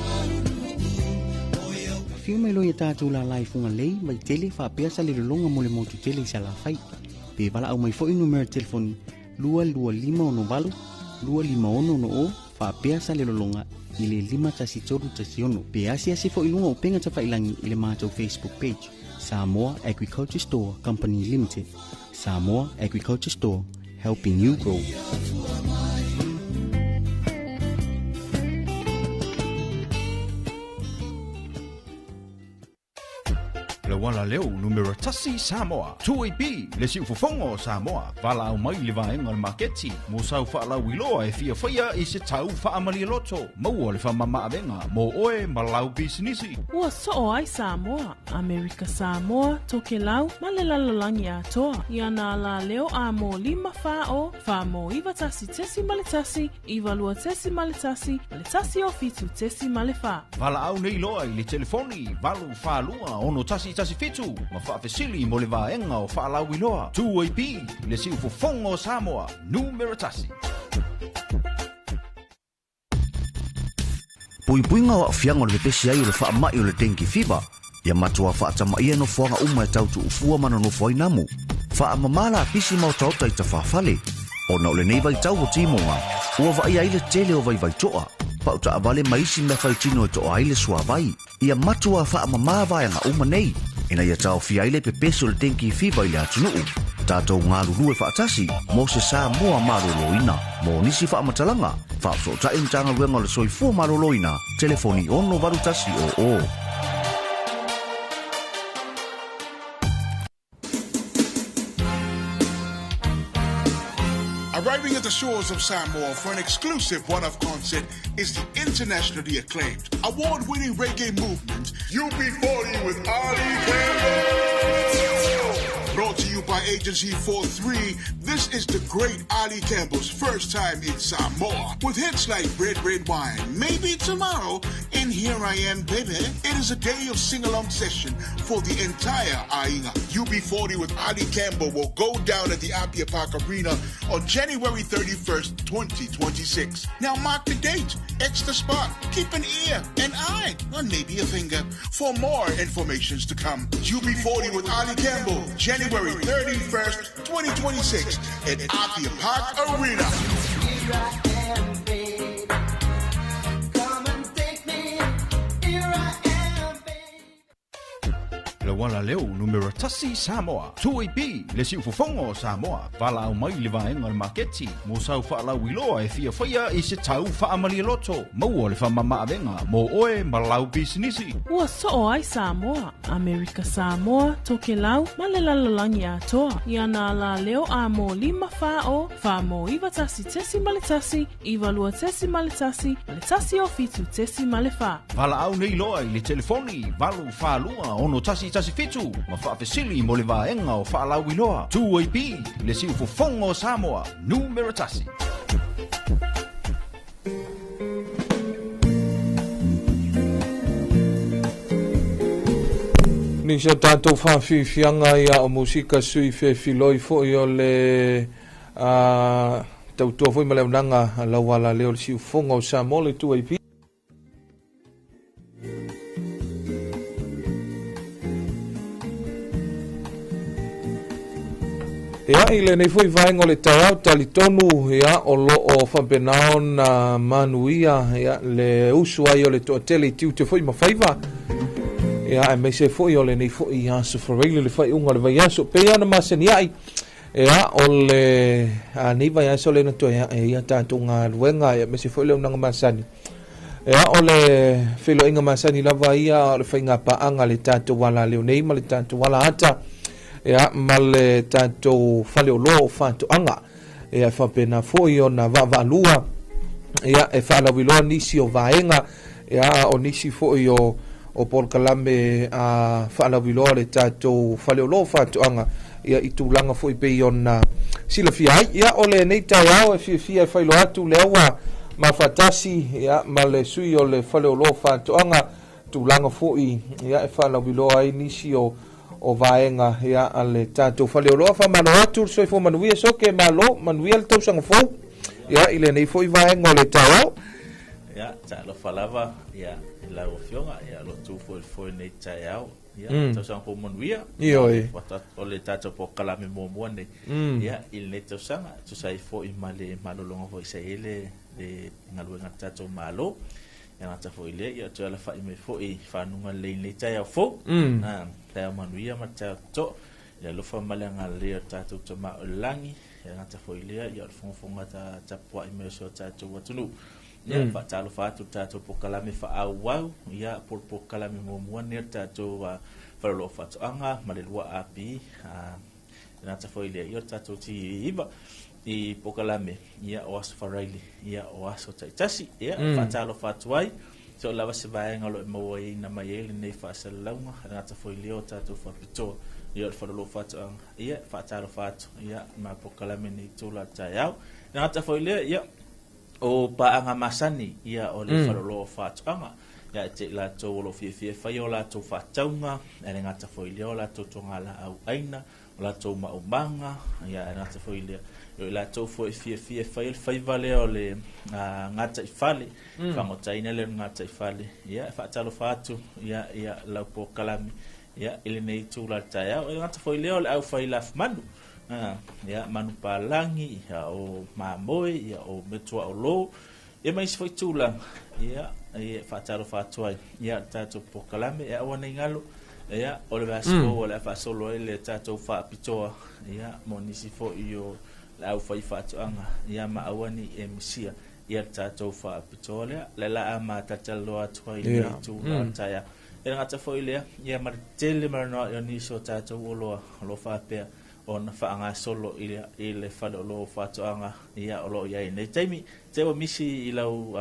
Whio mai loa ia tātou la lai funga lei, vaitele whaapea sa le lolonga mo le motu tele i sa la whai. Pe wala au mai foi numero telefoni 225 68 256 o whaapea sa le lolonga i le 51316. Pe asi asi foi lunga o penga tawhailangi i le mātou Facebook page. Samoa Agriculture Store Company Limited. Samoa Agriculture Store, helping you grow. Le wala leo numero tasi Samoa. 2AB le siufofongo Samoa. Vala au mai le vaenga le maketi. Mo sau whaalau iloa e fia whaia i se tau whaamalia loto. Maua le whamama avenga. Mo oe malau bisinisi. Ua soo ai Samoa, Amerika Samoa, Tokelau, ma le lalolagi atoa. Ia nā la leo a mō 5 4 o, 4 mō 91.1, 92.1, ma le 1 o 7.4. Vala au nei loa i le telefoni, 8 4 2 6 1 7 ma whaafesili mo le vaenga o whaalau iloa. 2AB le siufofongo o Samoa, numero tasi. Puipuiga o aafiaga o le pepesi ai o le faama'i o le dengue fever. Ia matua faatamaia nofoaga uma e tautuufua ma nonofo ai namu. Faamamā lapisi ma otaota i tafāfale. Ona o lenei vaitau o timoga, ua vaai ai le tele o vaivaitoa. Pautaavale ma isi mea faitino e toa ai le suavai. Ia matua faamamā vaeaga uma nei. Ina ia taofia ai le pepesi o le dengue fever i le atunuu. Tātou ngalulue faatasi mo se Samoa maloloina. Mo nisi faamatalaga, faafesootai Matagaluega o le Soifua Maloloina, telefoni 681 00. Arriving at the shores of Samoa for an exclusive one-off concert is the internationally acclaimed, award-winning reggae movement, UB40 with Ali Campbell. Brought to you by Agency 43, this is the great Ali Campbell's first time in Samoa. With hits like Red Red Wine, Maybe Tomorrow, and Here I Am Baby, it is a day of sing-along session for the entire Ainga. UB40 with Ali Campbell will go down at the Apia Park Arena on January 31st, 2026. Now mark the date, X the spot, keep an ear, an eye, or maybe a finger for more informations to come. UB40 with Ali Campbell, January 31st, 2026 at Apia Park Arena. Here I am, babe. Come and take me. Here I am, Le uala leo numera tasi Samoa. 2AP le siufofoga o Samoa. Valaau mai i le vaega o le maketi mo sau faalauiloa e fia faia i se tau faamalie loto. Maua le faamamaavega mo oe ma lau pisinisi. Ua soo ai Samoa, Amerika Samoa, Tokelau ma le lalolagi atoa i ana alaleo a mo 5 4 4 mo 91.1, 92.1 ma le 107.4. Valaau nei loa i le telefoni 842 6117 ma faafesili mo le vaega o faalauiloa. 2AP le siufofoga o Samoa, numera tasi. Nisi o tatou faafiafiaga ia o musika sui fefiloi foi o le tautua foi ma le auaunaga a lau alaleo le siufofoga o Samoa le 2AP. Ia, i lenei foi vaega o le taeao talitonu, ia, o loo faapena ona manuia, ia, le usu ai o le toatele i tiute foi ma faiva. Ia, aemaise foi o lenei foi aso Faraile le faaiuga o le vaiaso. Pei ona masani ai, ia, o le nei vaiaso lea na toe ae ia tatou galuega, ia, aemaise foi le auaunaga masani. Ia, o le feiloaiga masani lava ia o le faiga paaga le tatou alaleo nei ma le tatou alaata, ia, ma le tatou faleoloa o faatoaga. Ia, e faapena foi ona vaavaalua, ia, e faalauiloa nisi o vaega, ia, o nisi foi o polokalame a faalauiloa le tatou faleoloa o faatoaga, ia, i tulaga foi pei ona silafia ai. Ia, o lenei taeao e fiafia e failoa atu lea ua mafatasi, ia, ma le sui o le faleoloa o faatoaga, tulaga foi, ia, e faalauiloa ai nisi o vaega, ia, a le tatou faleoloa. Faamalo atu le soifua manuia soke malo manuia le tausaga fou, ia, i lenei foi vaega o le taeao. Ia, talofa lava, ia, i lau afioga, ia, lo tu foi foi nei taeao. Ia, tausaga fou manuia. Ioe. O le tatou polokalame muamua nei. Ia, i lenei tausaga, tusa ai foi ma le malologa foi sa i ai le galuega a le tatou Malo. Ia gata foi lea, ia toe alafai mai foi i fanuga lelei nei taeao fou. Taeao manuia ma le taeao totoa. Ia alofa ma le agalelei o le tatou Tama o le lagi. Ia gata foi lea, ia o le fogafoga tapuai mai o si o tatou atunuu. Ia, faatalofa atu le tatou polokalame faaauau, ia, po o le polokalame muamua lenei o le tatou faleoloa o faatoaga ma le 2AP. Gata foi lea, ia o le tatou TV9 i polokalame, ia, o aso Faraile, ia, o aso taitasi. Ia, faatalofa atu ai, so lava se vaega o lo o maua ai na mai ai lenei faasalalauga, gata foi lea o tatou faapitoa, ia, o le faleoloa o faatoaga. Ia, faatalofa atu, ia, ma polokalame nei tula taeao. Gata foi lea, ia, o paaga masani, ia, o le faleoloa o faatoaga. Ia, e te i latou o lo fiafia fai o latou faatauga, e le gata foi lea o latou togalaau aina, o latou maumaga, ia, e gata foi lea, o i latou foi fiafia fai le faiva lea o le gata i fale, fagotaina lea o le gata i fale. Ia, e faatalofa atu, ia, ia, lau polokalame, ia, i lenei tula le taeao. E gata foi lea o le au fai lafumanu. Ia, manu palagi, ia, o mamoe, ia, o metua o lō, ia, ma isi foi tulaga, ia, e faatalofa atu ai, ia, le tatou polokalame e aua nei galo, ia, o le vaiaso fou o le a faasolo ai le tatou faapitoa, ia, mo nisi foi o le au fai faatoaga, ia, ma aua nei e misia, ia, le tatou faapitoa lea le la a matatalaloa atu ai i lenei tula o le taeao. E le gata foi lea, ia, ma le tele ma le noa'i o nisi o tatou oloa o lo o faapea ona faagasolo i le i le faleoloa o faatoaga ia o lo o i ai i lenei taimi. Te ua misi i lau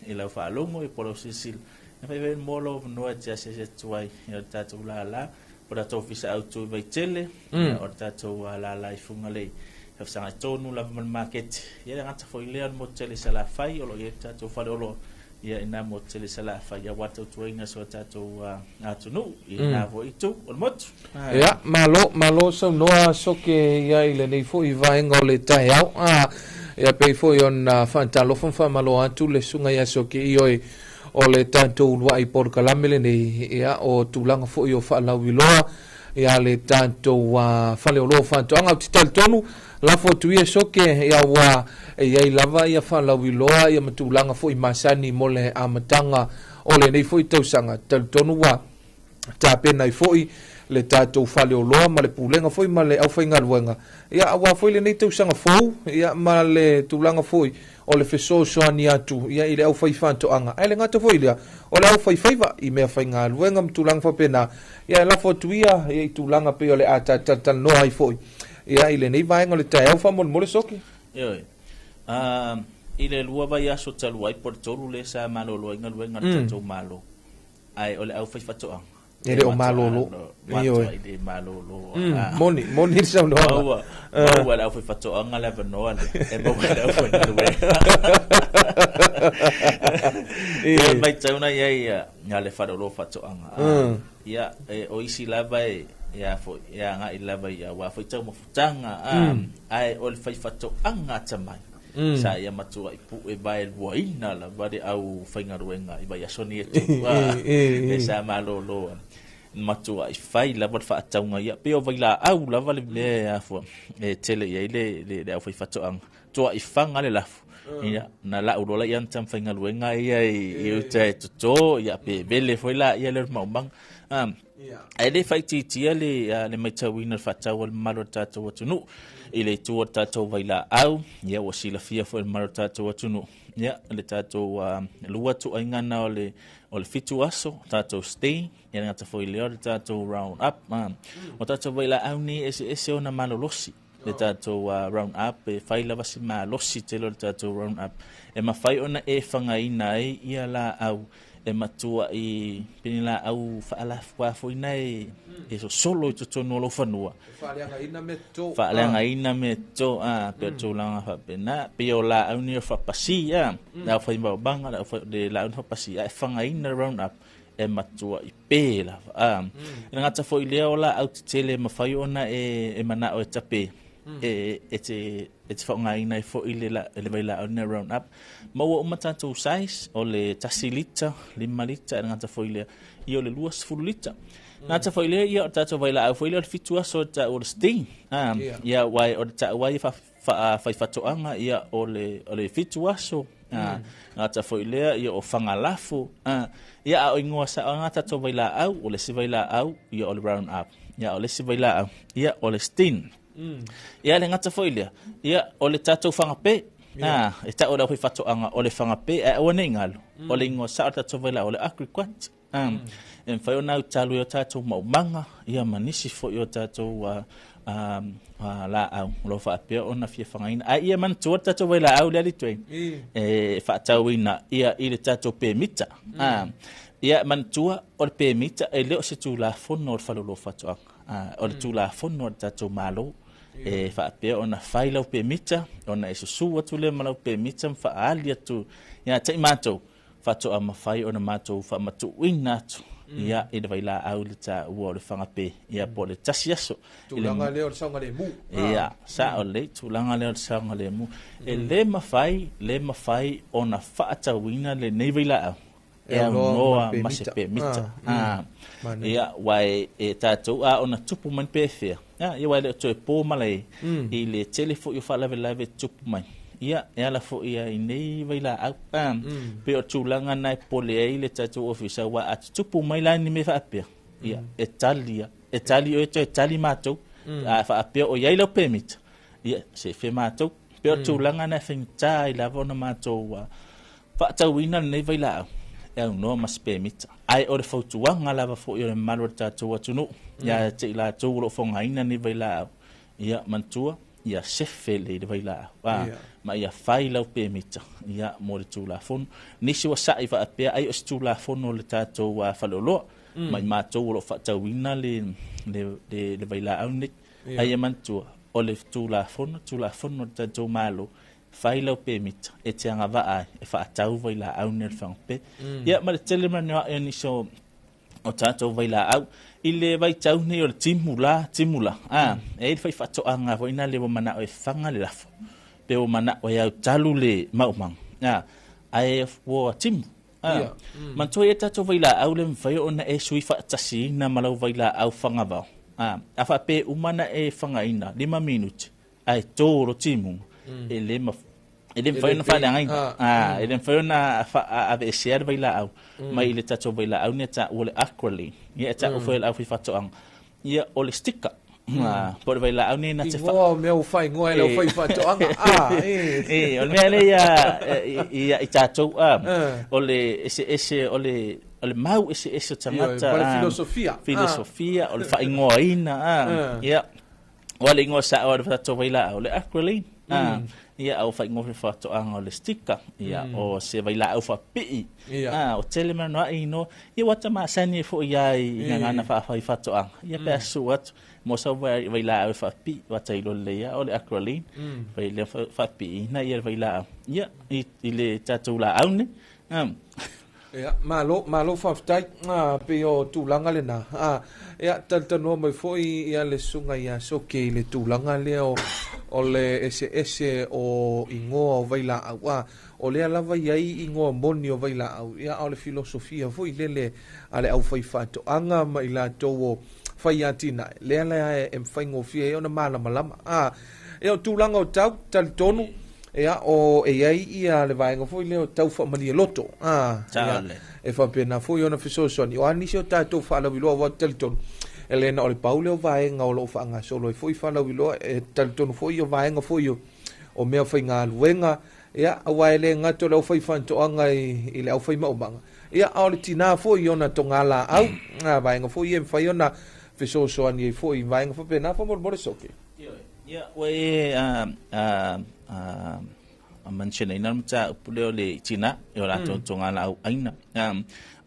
i lau faalogo po o lau silasila, e mafai foi ona maua lou avanoa e te asiasi atu ai i le tatou lala po o le tatou ofisa autu i Vaitele, ia o le tatou lala i Fugalei. E fesagai tonu lava ma le maketi. Ia e le gata foi i lea o le motu tele i Salafai o lo o i ai le tatou faleoloa ia i na motu tele i Salafai aua le tautuaina o si o tatou atunuu i lena foi itu o le motu. Ia, malo, malo saunoa Soke ia i lenei foi vaega o le taeao. Ia pei foi ona faatalofa ma faamalo atu le susuga ia Soke Ioe o le tatou uluai polokalame lenei, ia o tulaga foi o faalauiloa ia le tatou faleoloa o faatoaga. Ou te talitonu, lafo atu ia Soke, ia ua e i ai lava ia faalauiloa ia ma tulaga foi masani mo le amataga o lenei foi tausaga. Talitonu ua tapena ai foi le tatou faleoloa ma le pulega foi ma le aufaigaluega, ia aua foi lenei tausaga fou, ia ma le tulaga foi o le fesoasoani atu ia i le aufaifaatoaga, ae le gata foi i lea, o le aufaifaiva i meafaigaluega ma tulaga faapena, ia e lafo atu ia i tulaga pei o le a talatalanoa ai foi ia i lenei vaega o le taeao faamolemole Soke. Ioe. I le 2 vaiaso talu ai po o le 3 lea sa malolo ai galuega a le tatou Malo, ae o le aufaifaatoaga e le o malolo. Ioe. I le malolo. Moni, moni le saunoaga. Maua, maua le aufaifaatoaga le avanoa lea, e maua e le aufaigaluega. Ia, e maitauna i ai ia le faleoloa faatoaga. Ia, o isi lava e, ia foi, e agai lava i aua foi taumafutaga, ae o le faifaatoaga atamai, sa ia matuai pue vaeluaina lava le aufaigaluega i vaiaso nei e tolu, e sa malolo matuai fai lava le faatauga ia pei o vailaau lava le mea e afua e tele i ai le le aufaifaatoaga tuai faga le lafo ia na lau loa la ia ana tamafaigaluega ia i uta e toto ia pe vele foi la ia le maumaga. Ae le faaitiitia le le matauina o le faatau a le mamalu o le tatou atunuu i le itu o le tatou vailaau. Ia ua silafia foi e le mamalu o le tatou atunuu ia le tatou lua tuaiga na o le 7 aso tatou stay, ia le gata foi lea o le tatou round up. O tatou vailaau nei e eseese ona malolosi. Le tatou round up e fai lava si malosi tele o le tatou round up e mafai ona e fagaina ai ia laau e matua i pei ni laau faalafuafuaina e sosolo i totonu o lou fanua. Faaleagaina mea toto. Faaleagaina mea toto, pei o tulaga faapena. Pei o laau nei o faapasi, le aufai maumaga, le aufai, le laau ni faapasi, a e fagaina le round up, e matua i pē lava. E le gata foi i lea o laau tetele e mafai ona e manao e tape, e te faaaogaina ai foi le vailaau lenei round up. Maua uma tatou size, o le 1 lita, 5 lita, e le gata foi i lea, ia o le 20 lita. Gata foi i lea, ia o le tatou vailaau foi lea o le 7 aso e taua o le sting. Ia, aua o le taua ai faifaatoaga, ia o le 7 aso. Gata foi i lea, ia o fagalafo. Ia a o ingoa sao lava tatou vailaau, o le isi vailaau, ia o le round up. Ia o le isi vailaau, ia o le sting. Ia le gata foi lea, ia o le tatou fagape. E tau e le aufaifaatoaga o le fagape, ae aua ne i galo, o le ingoa sao o le tatou vailaau o le agriquat. E mafai ona autalu i o tatou maumaga, ia ma nisi foi o tatou laau o lo o faapea ona fia fagaina. Ae ia manatua le tatou vailaau lea Lituaina, e faatauina ia i le tatou pemita. Ia manatua o le pemita e le o se tulafono o le faleoloa faatoaga, o le tulafono a le tatou Malo. E faapea ona fai lau pemita, ona e susu atu lea ma lau pemita ma faaali atu ia te i matou, faatoa mafai ona matou faamatuuina atu ia i le vailaau le taua o le fagape, ia po o le 1 aso. Tulaga lea o le saogalemu. Ia, sao lelei, tulaga lea o le saogalemu. E le mafai ona faatauina lenei vailaau e aunoa ma se pemita. Ia, aua e tatou a ona tupu mai pe fea. Ia, aua e le o toe po malae i le tele foi o faalavelave e tupu mai. Ia, e ala foi ia i nei vailaau. Pe o tulaga na e pole ai le tatou ofisa, aua a tutupu mai la ni mea faapea. Ia, e tali ia. E tali oe toe tali matou. A faapea o iai lau pemita. Ia, se fe matou. Pe o tulaga na e faigata ai lava ona matou faatauina lenei vailaau e aunoa ma se pemita. Ae o le fautuaga lava foi o le mamalu o le tatou atunuu, ia te i latou o lo o faaaogaina lenei vailaau, Ia manatua, ia sefe lelei le vailaau, a, ma ia fai lau pemita, ia, mo le Tulafono. Nisi ua sa'i faapea ai o se Tulafono o le tatou faleoloa, ma i matou o lo o faatauina le, le, le, le vailaau lenei. A ia manatua, o le Tulafono, Tulafono a le tatou Malo, fai lau pemita e te agavaa ai e faatau vailaau nei o le fagape. Ia, ma le tele manioa'i o nisi o o tatou vailaau i le vaitau nei o le timu la, timu la. A, e i ai le faifaatoaga foi na le ua manao e faga le lafo, pe ua manao e autalu le maumaga, a, ae ua timu. A, manatua ia tatou vailaau le mafai ona e sui faatasiina ma lau vailaau fagavao. A, a faapea uma na e fagaina 5 minute, ae to lo timuga, e le e le mafai ona faaleagaina. A, e le mafai ona aveesea le vailaau mai i le tatou vailaau nei taua le Aqualine. Ia, e taua foi e le aufaifaatoaga. Ia, o le sticker. Po o le vailaau nei na te Igoa o mea ua faaigoa e le aufaifaatoaga. A, e. E, o le mea lea ia i tatou, a, o le eseese, o le o le mau eseese o tagata. Ma le filosofia. Filosofia, o le faaigoaina. A, ia. Ua le igoa sa'o a le tatou vailaau, le Aqualine. A, ia, a ua faaigoa foi faatoaga o le sticker. Ia, o se vailaau faapipii. A, o tele manoa'i inoa. Ia, ua tamasani ai foi ia i gagana faafai faatoaga. Ia, pe a susu atu, mo sau vailaau e faapipii, ua tailo lelei lava o le Aqualine. Fai lea faapipiiina ia le vailaau. Ia, i le tatou laau nei. A. Ia, malo, malo faafetai. Ah, pei o tulaga lena. Ah, ia, talatalanoa mai foi ia le susuga ia Soke i le tulaga lea o, o le eseese o igoa o vailaau. Ah, o lea lava i ai igoa moni o vailaau, ia, a o le filosofia foi lele a le aufaifaatoaga ma i latou o fai atinae, lea la e faigofie ai ona malamalama. Ah, ia, o tulaga o tau, talitonu, Ia, o e i ai ia le vaega foi lea o tau faamalie loto. Ah, ia, e faapena foi ona fesoasoani. O a nisi o tatou faalauiloa aua ou te talitonu, e le na o le pau lea o vaega o lo o faagasolo ai foi faalauiloa, e talitonu foi o vaega foi o, o mea faigaluega, ia, aua e le gata o le aufaifaatoaga i, i le aufaimaumaga, ia, a o le tinā foi i ona togalaau, a vaega foi ia e mafai ona fesoasoani ai foi i vaega faapena, faamolemole Soke. Ia, ua e mention ina le mataupu lea o le tina, i o latou togalaau aina.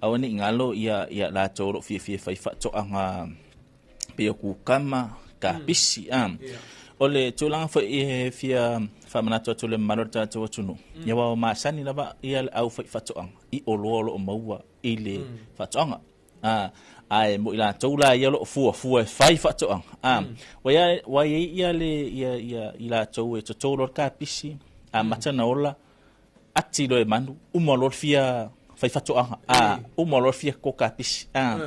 Aua ne i galo ia latou o lo o fiafia e fai faatoaga pei o kukama, kapisi. O le tulaga foi e fia faamanatu atu i le mamalu o le tatou atunuu, ia ua masani lava ia le au fai faatoaga i oloa o lo o maua i le faatoaga. A, ae mo i latou la ia o lo o fuafua e fai faatoaga. A, ua ia, ua i ai ia le, ia, ia, i latou e toto loa le kapisi, amata ona ola, ati loa e manu, uma loa le fia fai faatoaga. A, uma loa le fia koko kapisi. A,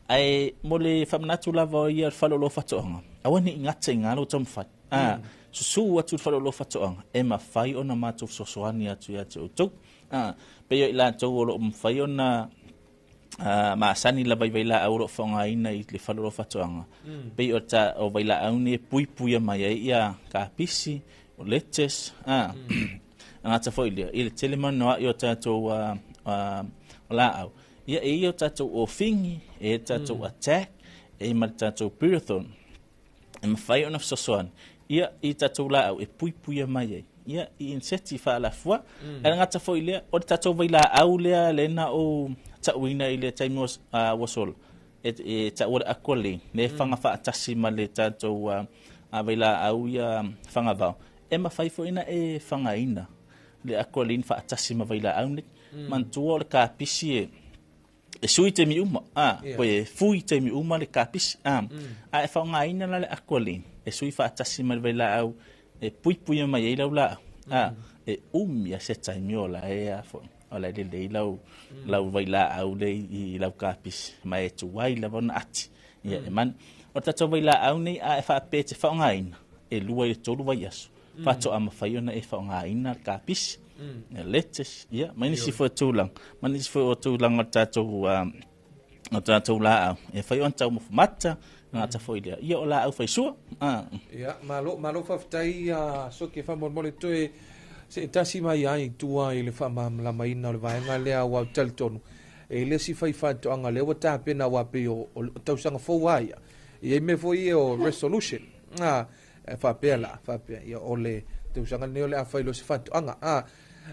ae mo le faamanatu lava o ia le faleoloa faatoaga, aua ne i gata i ina lou taumafai. A, susu atu i le faleoloa faatoaga, e mafai ona matou fesoasoani atu ia te outou. A, pei o i latou o lo o mafai ona masani lava i vailaau o lo o faaaogaina i le faleoloa faatoaga. Pei o ta o vailaau nei e puipuia mai ai ia kapisi, o lettuce, a gata foi lea i le tele manoa'i o tatou o laau. Ia e i ai o tatou ofingi, e i ai tatou attack, e i ai ma le tatou pyrethrum. E mafai ona fesoasoani ia i tatou laau e puipuia mai ai ia i inseti faalafua. Ae le gata foi lea, o le tatou vailaau lea lea na ou tauina i le taimi ua sola, e taua le Aqualine, lea e faga faatasi ma le tatou vailaau ia fagavao, e mafai foi ona e fagaina le Aqualine faatasi ma vailaau nei. Manatua o le kapisi e sui taimi uma, a, yeah. E fui taimi uma le kapisi, a. A e faaaogaina la le Aqualine e sui faatasi ma le vailaau e puipuia mai ai lau laau, a, e umi a se taimi o la e a foi o la e lelei lau lau vailaau le i lau kapisi ma e tuai lava ona ati ia e manu. O le tatou vailaau nei a e faapea e te faaaogaina e 2 i le 3 vaiaso faatoa mafai ona e faaaogaina le kapisi, lettuce, ia, ma nisi foi o tulaga, ma nisi foi o tulaga o le tatou, o tatou laau, e fai ona taumafa mata, gata foi lea, ia o laau faisua. Ia, malo, malo faafetai, Soke, faamolemole toe se tasi mai ai i tua i le faamalamalamaina o le vaega lea aua ou te talitonu e le isi fai faatoaga lea ua tapena aua pei o tausaga fou lava ia. E i ai mea foi ia o resolution. E faapea la, faapea, ia o le tausaga lenei o le a fai loa se faatoaga. A,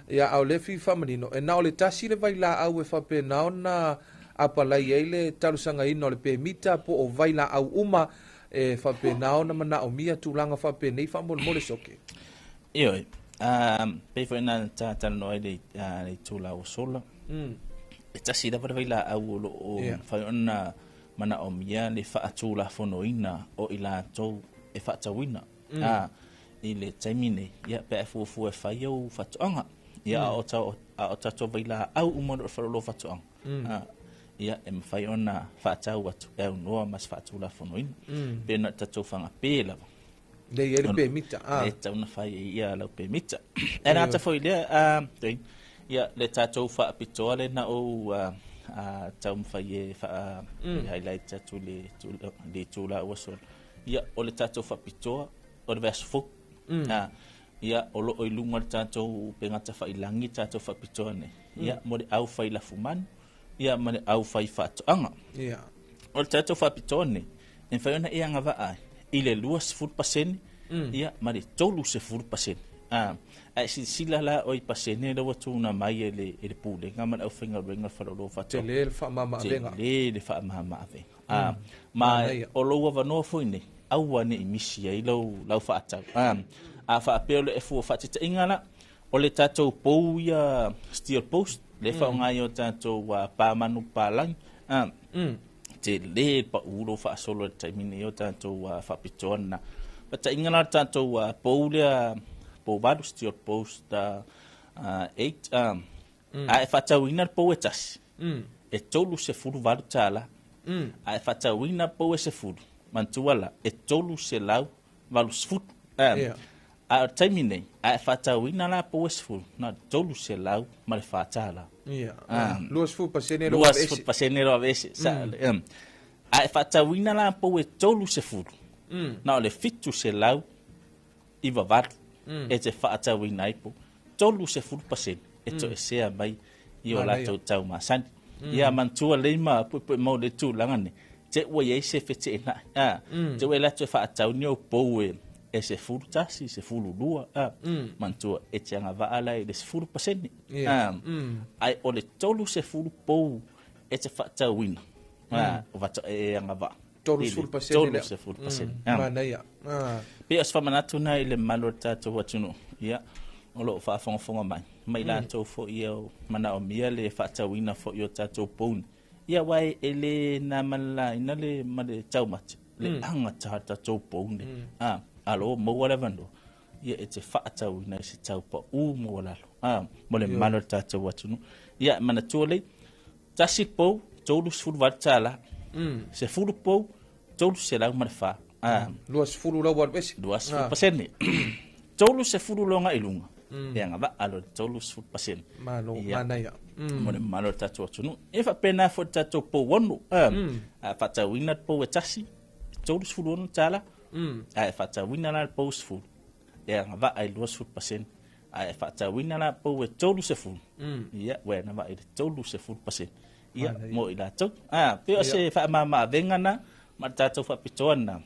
ia a o lea e fia faamanino, e na o le tasi le vailaau e faapena ona apalai ai le talosagaina o le pemita po o vailaau uma e faapena ona manaomia tulaga faapenei faamolemole soke. Ioe, pei foi ona ta talanoa ai le le itula ua sola. E tasi lava le vailaau o lo o mafai ona manaomia le faatulafonoina o i latou e faatauina. I le taimi nei, ia, pe a e fuafua e fai au faatoaga. Ia, a o tatou vailaau uma o lo o faleoloa faatoaga. Ia, e mafai ona faatau atu e aunoa ma se faatulafonoina. Pe na o tatou fagape lava. Le i ai le pemita. Le tatau ona fai ai ia lau pemita. E le gata foi i lea, ia, le tatou faapitoa lea na ou taumafai e faa highlight atu i le itula ua sola. Ia, o le tatou faapitoa o le vaiaso fou. Ia, o lo o i luga o le tatou upega tafailagi le tatou faapitoa nei. Ia, mo le aufai lafumanu, ia ma le aufai faatoaga. O le tatou faapitoa nei, e mafai ona e agavaa ai i le 20% ia ma le 30%. Ae silasila la oe i pasene lea ua tuuina mai e le Pulega ma le aufaigaluega o le Faleoloa o Faatoaga. Tele le faamamaavega. Tele le faamamaavega. Ma o lou avanoa foi nei, aua ne i misi ai lau faatau. A faapea o le fua faataitaiga la, o le tatou pou ia steel post, le faaaoga ai o tatou pamanu palagi, tele pau lou faasolo i le taimi nei o tatou faapitoa lena. Faataitaiga la o le tatou pou lea, pou 8, steel post 8, a e faatauina le pou e tasi, e $38. A e faatauina pou e 10, manatua la, e $380. A o le taimi nei, a e faatauina la pou e 10, na o le $304. 20% lou aveese. 20% lou aveese. A e faatauina la pou e 30, na o le 798 e te faatauina ai pou. 30% e toesea mai i o latou tau masani. Ia manatua lelei ma puipui mau le tulaga nei, te ua i ai se feteenai. Te ua e latou e faatau ni ou pou e 11, 12, manatua e te agavaa la i le 10%. Ae o le 30 pou e te faatauina, o vata e agavaa. 30% lea. 30%. Manaia. Pei o se faamanatu na i le mamalu o le tatou atunuu, ia, o lo o faafogafoga mai, ma i latou foi e manaomia le faatauina foi o tatou pou nei. Ia, aua e le na ma le laina le, ma le taumate, le agata o le tatou pou nei. Alo, maua le avanoa, ia e te faatauina i se tau pau maualalo, mo le mamalu o le tatou atunuu. Ia, manatua lelei, tasi pou, $38, 10 pou, 304. 20 lau alu ese. 20%. 30 loga i luga. E agavaa loa i le 30%. Malo, manaia. Mo le mamalu o le tatou atunuu. E faapena foi le tatou pou ono. A faatauina le pou e tasi, $36. A e faatauina la le pou 10, e agavaa i le 20%. A e faatauina la pou e 30, ia, ua e agavaa i le 30%. Ia, mo i latou. Pei o se faamamaavega na ma le tatou faapitoa na.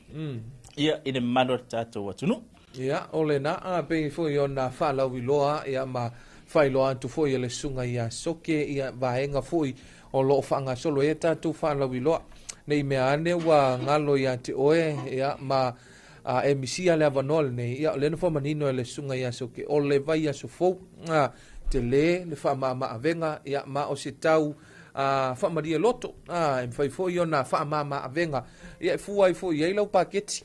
Ia, i le mamalu o le tatou atunuu. Ia, o lena, pei foi ona faalauiloa, ia, ma faailoa atu foi e le susuga ia Soke, ia, vaega foi o lo o faagasolo ai tatou faalauiloa. Nei mea ane ua galo ia te oe, ia, ma e misia le avanoa lenei, ia, o lea na faamanino e le susuga ia Soke, o le vaiaso fou, tele le faamamaavega, ia, ma o se tau faamalie loto, e mafai foi ona faamamaavega, ia, e fua ai foi i ai lau paketi,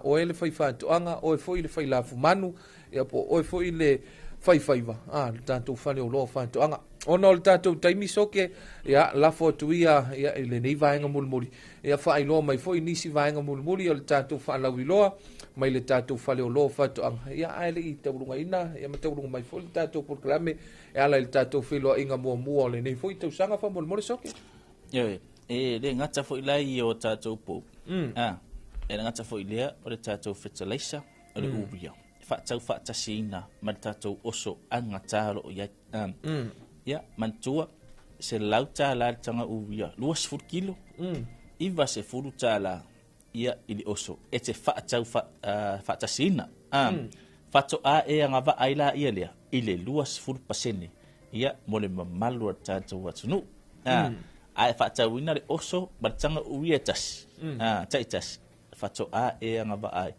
oe le fai faatoaga, oe foi le fai lafumanu, ia, po oe foi le faifaiva, le tatou faleoloa faatoaga. Ona o le tatou taimi Soke, ia, lafo atu ia, ia, i lenei vaega mulimuli, ia, faailoa mai foi nisi vaega mulimuli o le tatou faalauiloa mai le tatou faleoloa faatoaga, ia, ae le i taulugaina, ia, ma tauluga mai foi le tatou polokalame e ala i le tatou feiloaiga muamua o lenei foi tausaga faamolemole Soke. Ioe, e le gata foi la i o tatou pou. E le gata foi lea o le tatou fertilizer, o le urea. Faatau faatasiina ma le tatou oso agata o lo o i ai. Ia, manatua, $100 le taga urea, 20 kilo, $90. ia i le oso e te faatau faatasiina. Faatoa e agavaa ai laia lea i le 20% ia mo le mamalu o le tatou atunuu. Ae faatauina le oso ma le taga uia e tasi, taitasi, faatoa e agavaa ai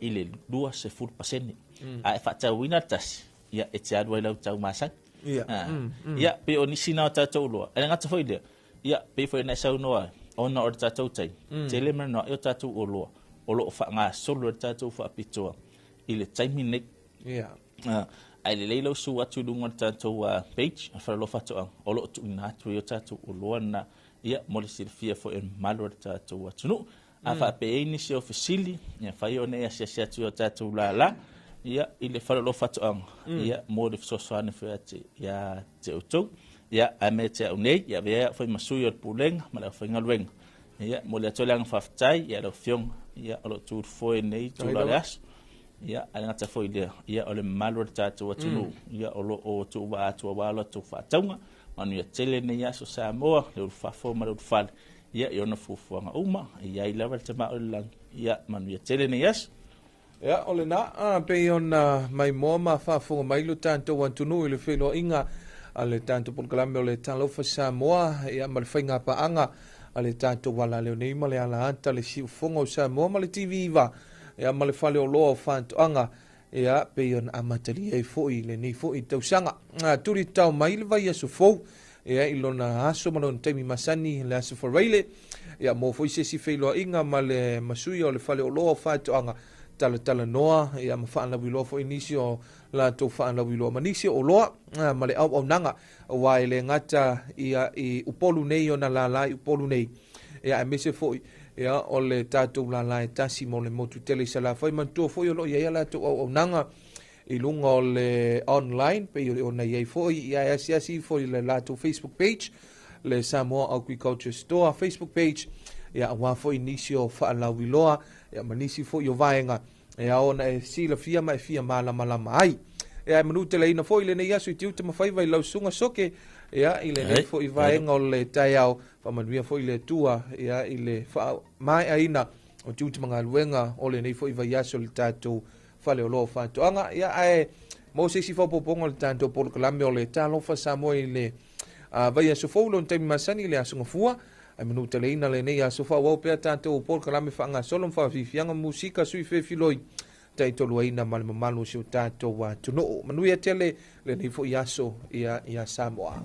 i le 20%. Ae faatauina le tasi, ia e te alu ai lau tau masani. Ia, pe o nisi na o tatou loa. E le gata foi lea, ia, pei foi ona e saunoa ai, ona o le tatou taimi, tele ma noa'i o tatou oloa o loo faagasolo e le tatou faapitoa i le taimi lenei. Ae lelei lau su atu i luga o le tatou page a Faleoloa Faatoaga o loo tuuina atu ai o tatou oloa na, ia, mo le silafia foi e mamalu o le tatou atunuu. A faapea e i ai nisi o fesili, ia fai ona e asiasi atu i o tatou lala, ia, i le Faleoloa Faatoaga, ia, mo le fesoasoani foi ia te outou. Ia, ae me te au nei, ia avea ai foi ma sui o le Pulega ma le aufaigaluega. Ia, mo le atu ai le agaga faafetai ia lau Afioga, ia, o lo o tu foe nei tula o le aso. Ia, ae le gata foi i lea, ia, o le mamalu o le tatou atunuu, ia, o lo o tuuvaa atu aua lo latou faatauga. Manuia tele nei aso Samoa, le ulufafo ma le ulufale, ia, i ona fuafuaga uma, e i ai lava le Tama o le lagi, ia, manuia tele nei aso. Ia, o lena, pei ona maimoa ma faafofoga mai lo tatou atunuu i le feiloaiga a le tatou polokalame o le Talofa Samoa, ia, ma le faigapaaga a le tatou alaleo nei ma le alaata le siufofoga o Samoa ma le TV9, ia, ma le faleoloa o Faatoaga, ia, pei ona amatalia ai foi lenei foi tausaga. Tuli tao mai le vaiaso fou, ia, i lona aso ma lona taimi masani, le aso Faraile, ia, mo foi se isi feiloaiga ma le masuia o le faleoloa o Faatoaga, talatalanoa, ia, ma faalauiloa foi nisi o latou faalauiloa ma nisi o oloa, ma le auaunaga, aua e le gata ia i Upolu nei ona lala i Upolu nei, ia, aemaise foi, ia, o le tatou lala e tasi mo le motu tele i Salafai. Manatua foi o lo o i ai a latou auaunaga i luga o le online, pei ona i ai foi, ia, e asiasi ifo i le latou Facebook page, le Samoa Agriculture Store Facebook page, ia, aua foi nisi o faalauiloa, ia, ma nisi foi o vaega e ao ona e silafia ma e fia malamalama ai. Ia, e manuteleina foi lenei aso i tiute ma faiva i lau susuga Soke, ia, i lenei foi vaega o le taeao. Faamanuia foi le Atua, ia, i le faamaeaina o tiute ma galuega o lenei foi vaiaso i le tatou faleoloa o Faatoaga. Ia, ae mo se isi faaopoopoga o le tatou polokalame o le Talofa Samoa i le vaiaso fou lona taimi masani i le aso Gafua, ae manuteleina lenei aso faaauau pea tatou polokalame faagasolo ma faafiafiaga musika sui fefiloi taitoluaina ma le mamalu o si o tatou atunuu. Manuia tele lenei foi aso ia, ia Samoa.